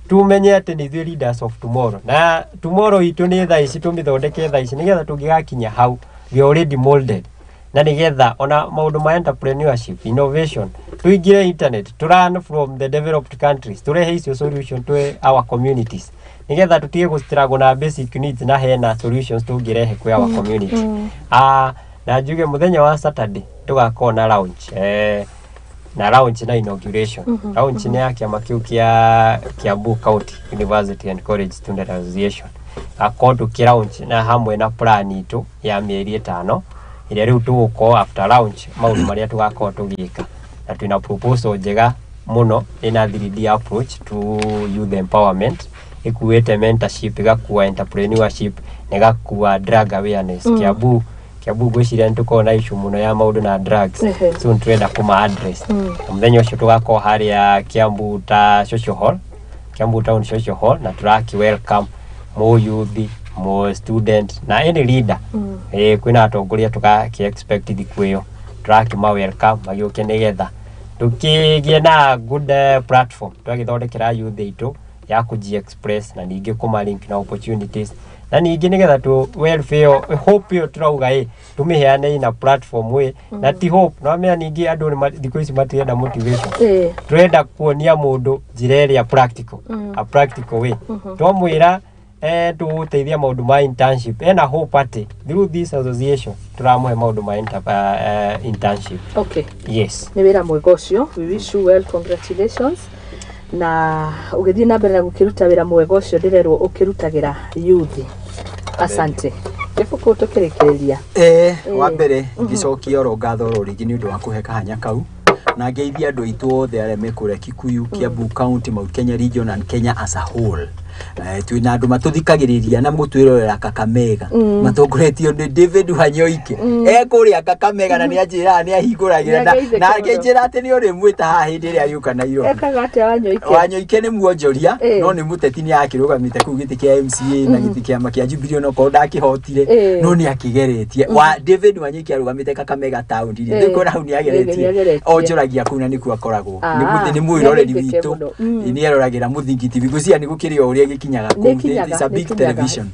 tumenye atĩ nĩ ithuĩ leaders of tomorrow, na tomorrow itũ nĩ thaa ici, tũmĩthondeke thaa ici nĩgetha tũngĩgakinya hau we are already molded, na nĩgetha ona maũndũ ma entrepreneurship, innovation, tũingĩre internet, to learn from the developed countries, tũrehe icio solution to our communities, nĩgetha tũtige gũ struggle na basic needs na hena solutions tũngĩrehe kwĩ our community. Ah, na njuge mũthenya wa Saturday tũgakorwo na launch, na launch na inauguration. Launch nĩ ya kĩama kĩu kĩa Kiambu County University and College Student Association, akorwo tũkĩ launch na hamwe na plan itũ ya mĩeri 5 ĩrĩa rĩu tũgũkorwo after launch maũndũ marĩa tũgakorwo tũgĩka, na twĩna proposal njega mũno ĩna 3D approach to youth empowerment, ĩkuĩte mentorship, ĩgakua entrepreneurship na ĩgakua drug awareness. Kiambu ngwĩciria nĩ tũkoragwo na issue mũno ya maũndũ na drugs. So nĩ tũrenda kũma address. Na mũthenya ũcio tũgakorwo harĩa Kiambu ta social hall, Kiambu Town Social Hall, na tũraki welcome mũ youth, mũ student na any leader. Kwĩna atongoria tũgakĩ expect thikũ ĩyo, tũrakĩma welcome magĩũke nĩgetha tũkĩgĩe na good platform twagĩthondekera youth itũ ya kũji express na ningĩ kũma link na opportunities, na ningĩ nĩgetha tu welfare ĩyo, hope ĩyo tũrauga ĩ tũmĩheane ina platform ĩ na ti hope no mea ningĩ andũ thikũ ici matirenda motivation. Tũrenda kuonia mũndũ njĩra ĩrĩa practical, a practical way. Twamwĩra tũgũteithia maũndũ ma internship, ena hope atĩ through this association tũramũhe maũndũ ma internship. Yes. Nĩ wĩra mwega ũcio. We wish you well, congratulations, na ũgĩthiĩ na mbere na gũkĩruta wĩra mwega ũcio ndĩrerwo ũkĩrutagĩra youth. Asante. Gĩbũkũ, tũkĩrĩkĩrĩria. Wa mbere ngĩcokia oro ngatho oro rĩngĩ nĩ ũndũ wa kũhe kahanya kau, na ngeithia andũ aitũ othe arĩa me kũrĩa Kikuyu, Kiambu County, Mount Kenya region and Kenya as a whole. Twĩna andũ matũthikagĩrĩria na mũtwĩrorera Kakamega, matongoretio nĩ David Wanyoike e kũrĩa Kakamega, na nĩ anjĩraga nĩ ahingũragĩra na Nĩageithĩke na mũno. akĩnjĩra atĩ nĩ ũrĩmwĩta haha hĩndĩ ĩrĩa agĩũka Nairobi. Ekaga atĩa Wanyoike? Wanyoike nĩ muonjoria, no nĩ mũteti, nĩ akĩrũgamĩte kũu gĩtĩ kĩa MCA na gĩtĩ kĩama kĩa Jubilee, onokorwo ndakĩhotire, no nĩ akĩgeretie. Wa David Wanyoike arũgamĩte Kakamega town rĩ, ndĩkuona hau nĩ ageretie. Nĩageretie. Onjoragia kũu na nĩkuo akoragwo. Nĩ mwĩroreri nĩageithĩke witũ. mũno. Nĩ eroragĩra Mũthingi TV, ngwĩciria nĩ gũkĩrĩ o ũrĩa gĩkinyaga kũu. Nĩkinyaga, It's a big nĩkinyaga. television.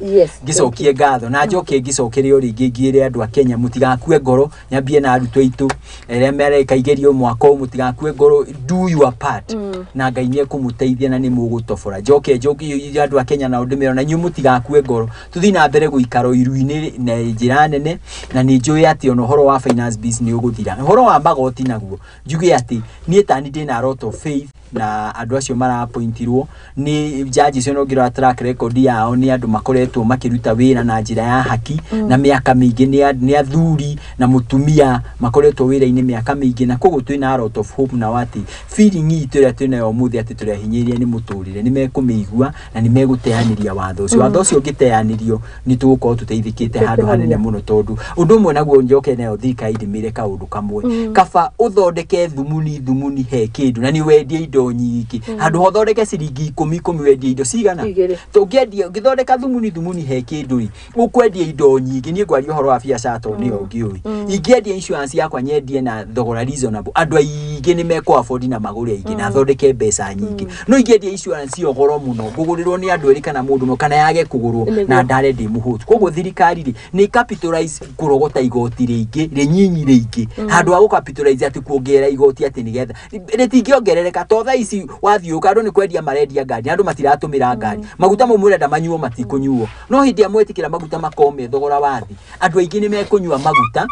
Ngĩcokie ngatho na njoke ngĩcokere o rĩngĩ ngĩre andũ a Kenya mũtigakue ngoro, nyambie na arutwo aitũ arĩa mareka igerio mwaka ũyũ, mũtigakue ngoro, do your part na Ngai nĩ ekũmũteithia na nĩ mũgũtobora. Njoke njoke andũ a Kenya nao ndĩmere na inyuĩ mũtigakue ngoro, tũthiĩ na mbere gũikara iru-inĩ na njĩra nene, na nĩ njũĩ atĩ ona ũhoro wa finance bills nĩ ũgũthira. Ũhoro wa magoti naguo njuge atĩ niĩ tani ndĩna a lot of faith na andũ acio marapointirwo nĩ jaji icio, no ngĩrora track record yao nĩ andũ makoretwo makĩruta wĩra na njĩra ya haki na mĩaka mĩingĩ, nĩ athuri na mũtumia makoretwo wĩra-inĩ mĩaka mĩingĩ, na koguo twĩna a lot of hope nao atĩ feeling itũ ĩrĩa twĩnayo ũmũthĩ atĩ tũrehinyĩrĩria nĩ mũtũrĩre nĩ mekũmĩigua na nĩ megũteanĩria watho ũcio. Watho ũcio ũngĩteanĩrio nĩ tũgũkorwo tũteithĩkĩte handũ hanene mũno, tondũ ũndũ ũmwe naguo njoke nayo thirikari ndĩmĩre kaũndũ kamwe, kaba ũthondeke thumuni thumuni he kĩndũ na nĩ wendie indo nyingĩ handũ ha ũthondeke ciringi ikũmi ikũmi wendie indo cigana. 2. Tũngĩendia ũngĩthondeka thumuni thumuni he kĩndũ rĩ, ũkwendia indo nyingĩ. Niĩ ngwaria ũhoro wa biacara tondũ nĩyo ngĩũĩ. Ingĩendia insurance yakwa nyendie na thogora reasonable, andũ aingĩ nĩ mekũ afford na magũre aingĩ na thondeke mbeca nyingĩ. No ingĩendia insurance ĩyo goro mũno, ngũgũrĩrwo nĩ andũ erĩ kana mũndũ ũmwe kana yage kũgũrwo na ndare ndĩ mũhũtu. Koguo thirikari rĩ nĩ capitalize kũrogota igoti rĩingĩ rĩnyinyi rĩingĩ handũ ha gũ capitalize atĩ kuongerera igoti atĩ nĩgetha rĩtingĩongerereka, to thaa ici wathiũka andũ nĩ kwendia marendia ngari, andũ matiratũmĩra ngari, maguta mau mũrenda manyuo matikũnyuo. No hĩndĩ ĩrĩa mwetĩkĩra maguta makorwo me thogora wa thĩ, andũ aingĩ nĩ mekũnyua maguta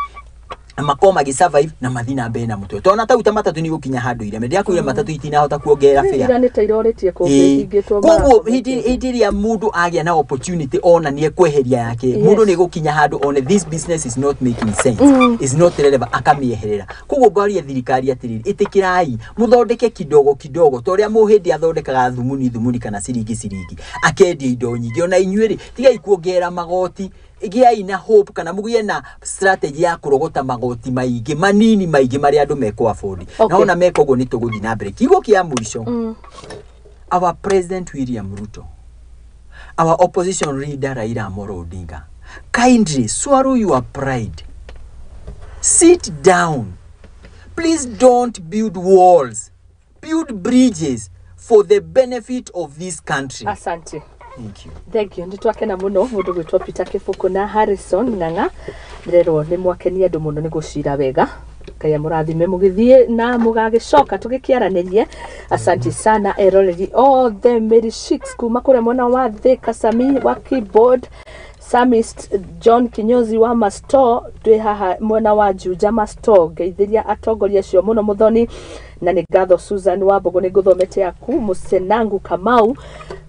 na makorwo magĩ survive na mathiĩ na mbere na mũtwe, tondũ ta matatũ nĩ gũkinya handũ ireme ndĩrakwĩra matatũ itinahota kuongerera fare. Ira nĩ ta irorĩtie kũngĩ hingĩtwo. Koguo hĩndĩ ĩrĩa mũndũ agĩa na opportunity ona nĩ ekweheria yake, mũndũ nĩ gũkinya handũ one this business is not making sense, is not relevant, akamĩeherera. Koguo ngwaria thirikari atĩrĩrĩ, ĩtĩkĩrai mũthondeke kidogo kidogo ta ũrĩa mũhĩndĩ athondekaga thumuni thumuni kana ciringi ciringi akendia indo nyingĩ. Ona inyuĩ rĩ, tigai kuongerera magoti, gĩai na hope kana mũgĩe na strategy ya kũrogota magoti maingĩ manini maingĩ marĩa andũ mekũ afford. Na ona meka ũguo nĩ tũgũthiĩ na mbere. Kiugo kĩa mũico, our President William Ruto, our opposition leader Raila Amolo Odinga, kindly swallow your pride. Sit down. Please don't build walls, build bridges for the benefit of this country. Asante. Thank you. Thank you. Nĩ twakena mũno mũndũ gwĩtwo Peter Kĩbũkũ na Harrison Ng'ang'a. Ndĩrerwo nĩ mwakenia andũ mũno nĩ gũcira wega. Ngai amũrathime mũgĩthiĩ na mũgagĩcoka tũgĩkĩaranĩrie. Asante sana eroreri othe. Mary Shix kuma kũrĩa mwena wa Thika, Sami wa keyboard, Samist John Kinyozi wa Masto, twĩ haha mwena wa Juja Masto. Ngeithĩria atongoria acio mũno mũthoni, na nĩ ngatho. Susan wa Mbogo, nĩ ngũthomete yaku. Mũcenangu Kamau,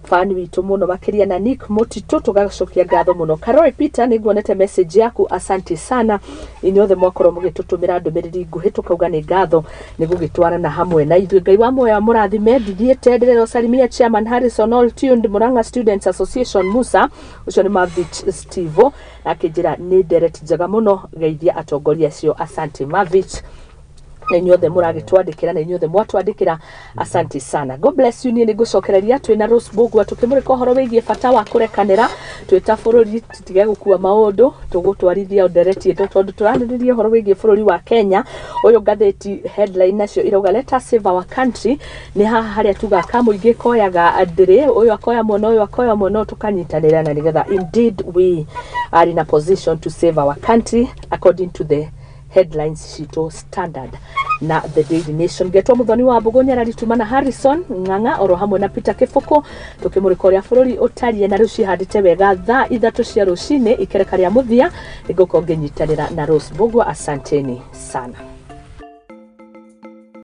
fan witũ mũno makĩria, na Nick Mũtitũ, tũgacokia ngatho mũno. Karori Peter, nĩ nguonete message yaku, asante sana. Inyuothe mwakorwo mũgĩtũtũmĩra ndũmĩrĩri nguhĩ, tũkauga nĩ ngatho nĩ gũgĩtwarana hamwe na ithuĩ. Ngai wa muoyo amũrathime. Ndithiĩte ndĩrerwo salimia chairman Harrison, all tuned Murang'a Students Association. Musa ũcio nĩ Mavich Stevo, akĩnjĩra nĩ ndereti njega mũno, geithia atongoria acio. Asante Mavich, na inyuothe mũragĩtwandĩkĩra, na inyuothe mwatwandĩkĩra, asante sana. God bless you. Niĩ nĩ ngũcokereria twĩ na Rose Mbũgua tũkĩmũrĩka ũhoro wĩgiĩ bata wa kũrekanĩra twĩ ta bũrũri, tũtige gũkua maũndũ tũgũtwarithia ndereti ĩno, tondũ tũranĩrĩria ũhoro wĩgiĩ bũrũri wa Kenya ũyũ. Ngathĩti headline nacio irauga, "Let us save our country." Nĩ haha harĩa tugaga kamũingĩ koyaga ndĩrĩ ũyũ, akoya mwena ũyũ, akoya mwena ũyũ, tũkanyitanĩra na nĩgetha indeed we are in a position to save our country according to the headlines citũ, Standard na The Daily Nation. Ngetwo Muthoni wa Mbũgũ Nyarari, tuma na Harrison Ng'ang'a oro hamwe na Peter Kĩbũkũ, tũkĩmũrĩka ũrĩa bũrũri ũtariĩ. Na rĩu cihandĩte wega thaa 3 cia rũcinĩ, ikereka rĩa mũthia nĩngũkorwo ngĩnyitanĩra na Rose Mbũgua. Asanteni sana.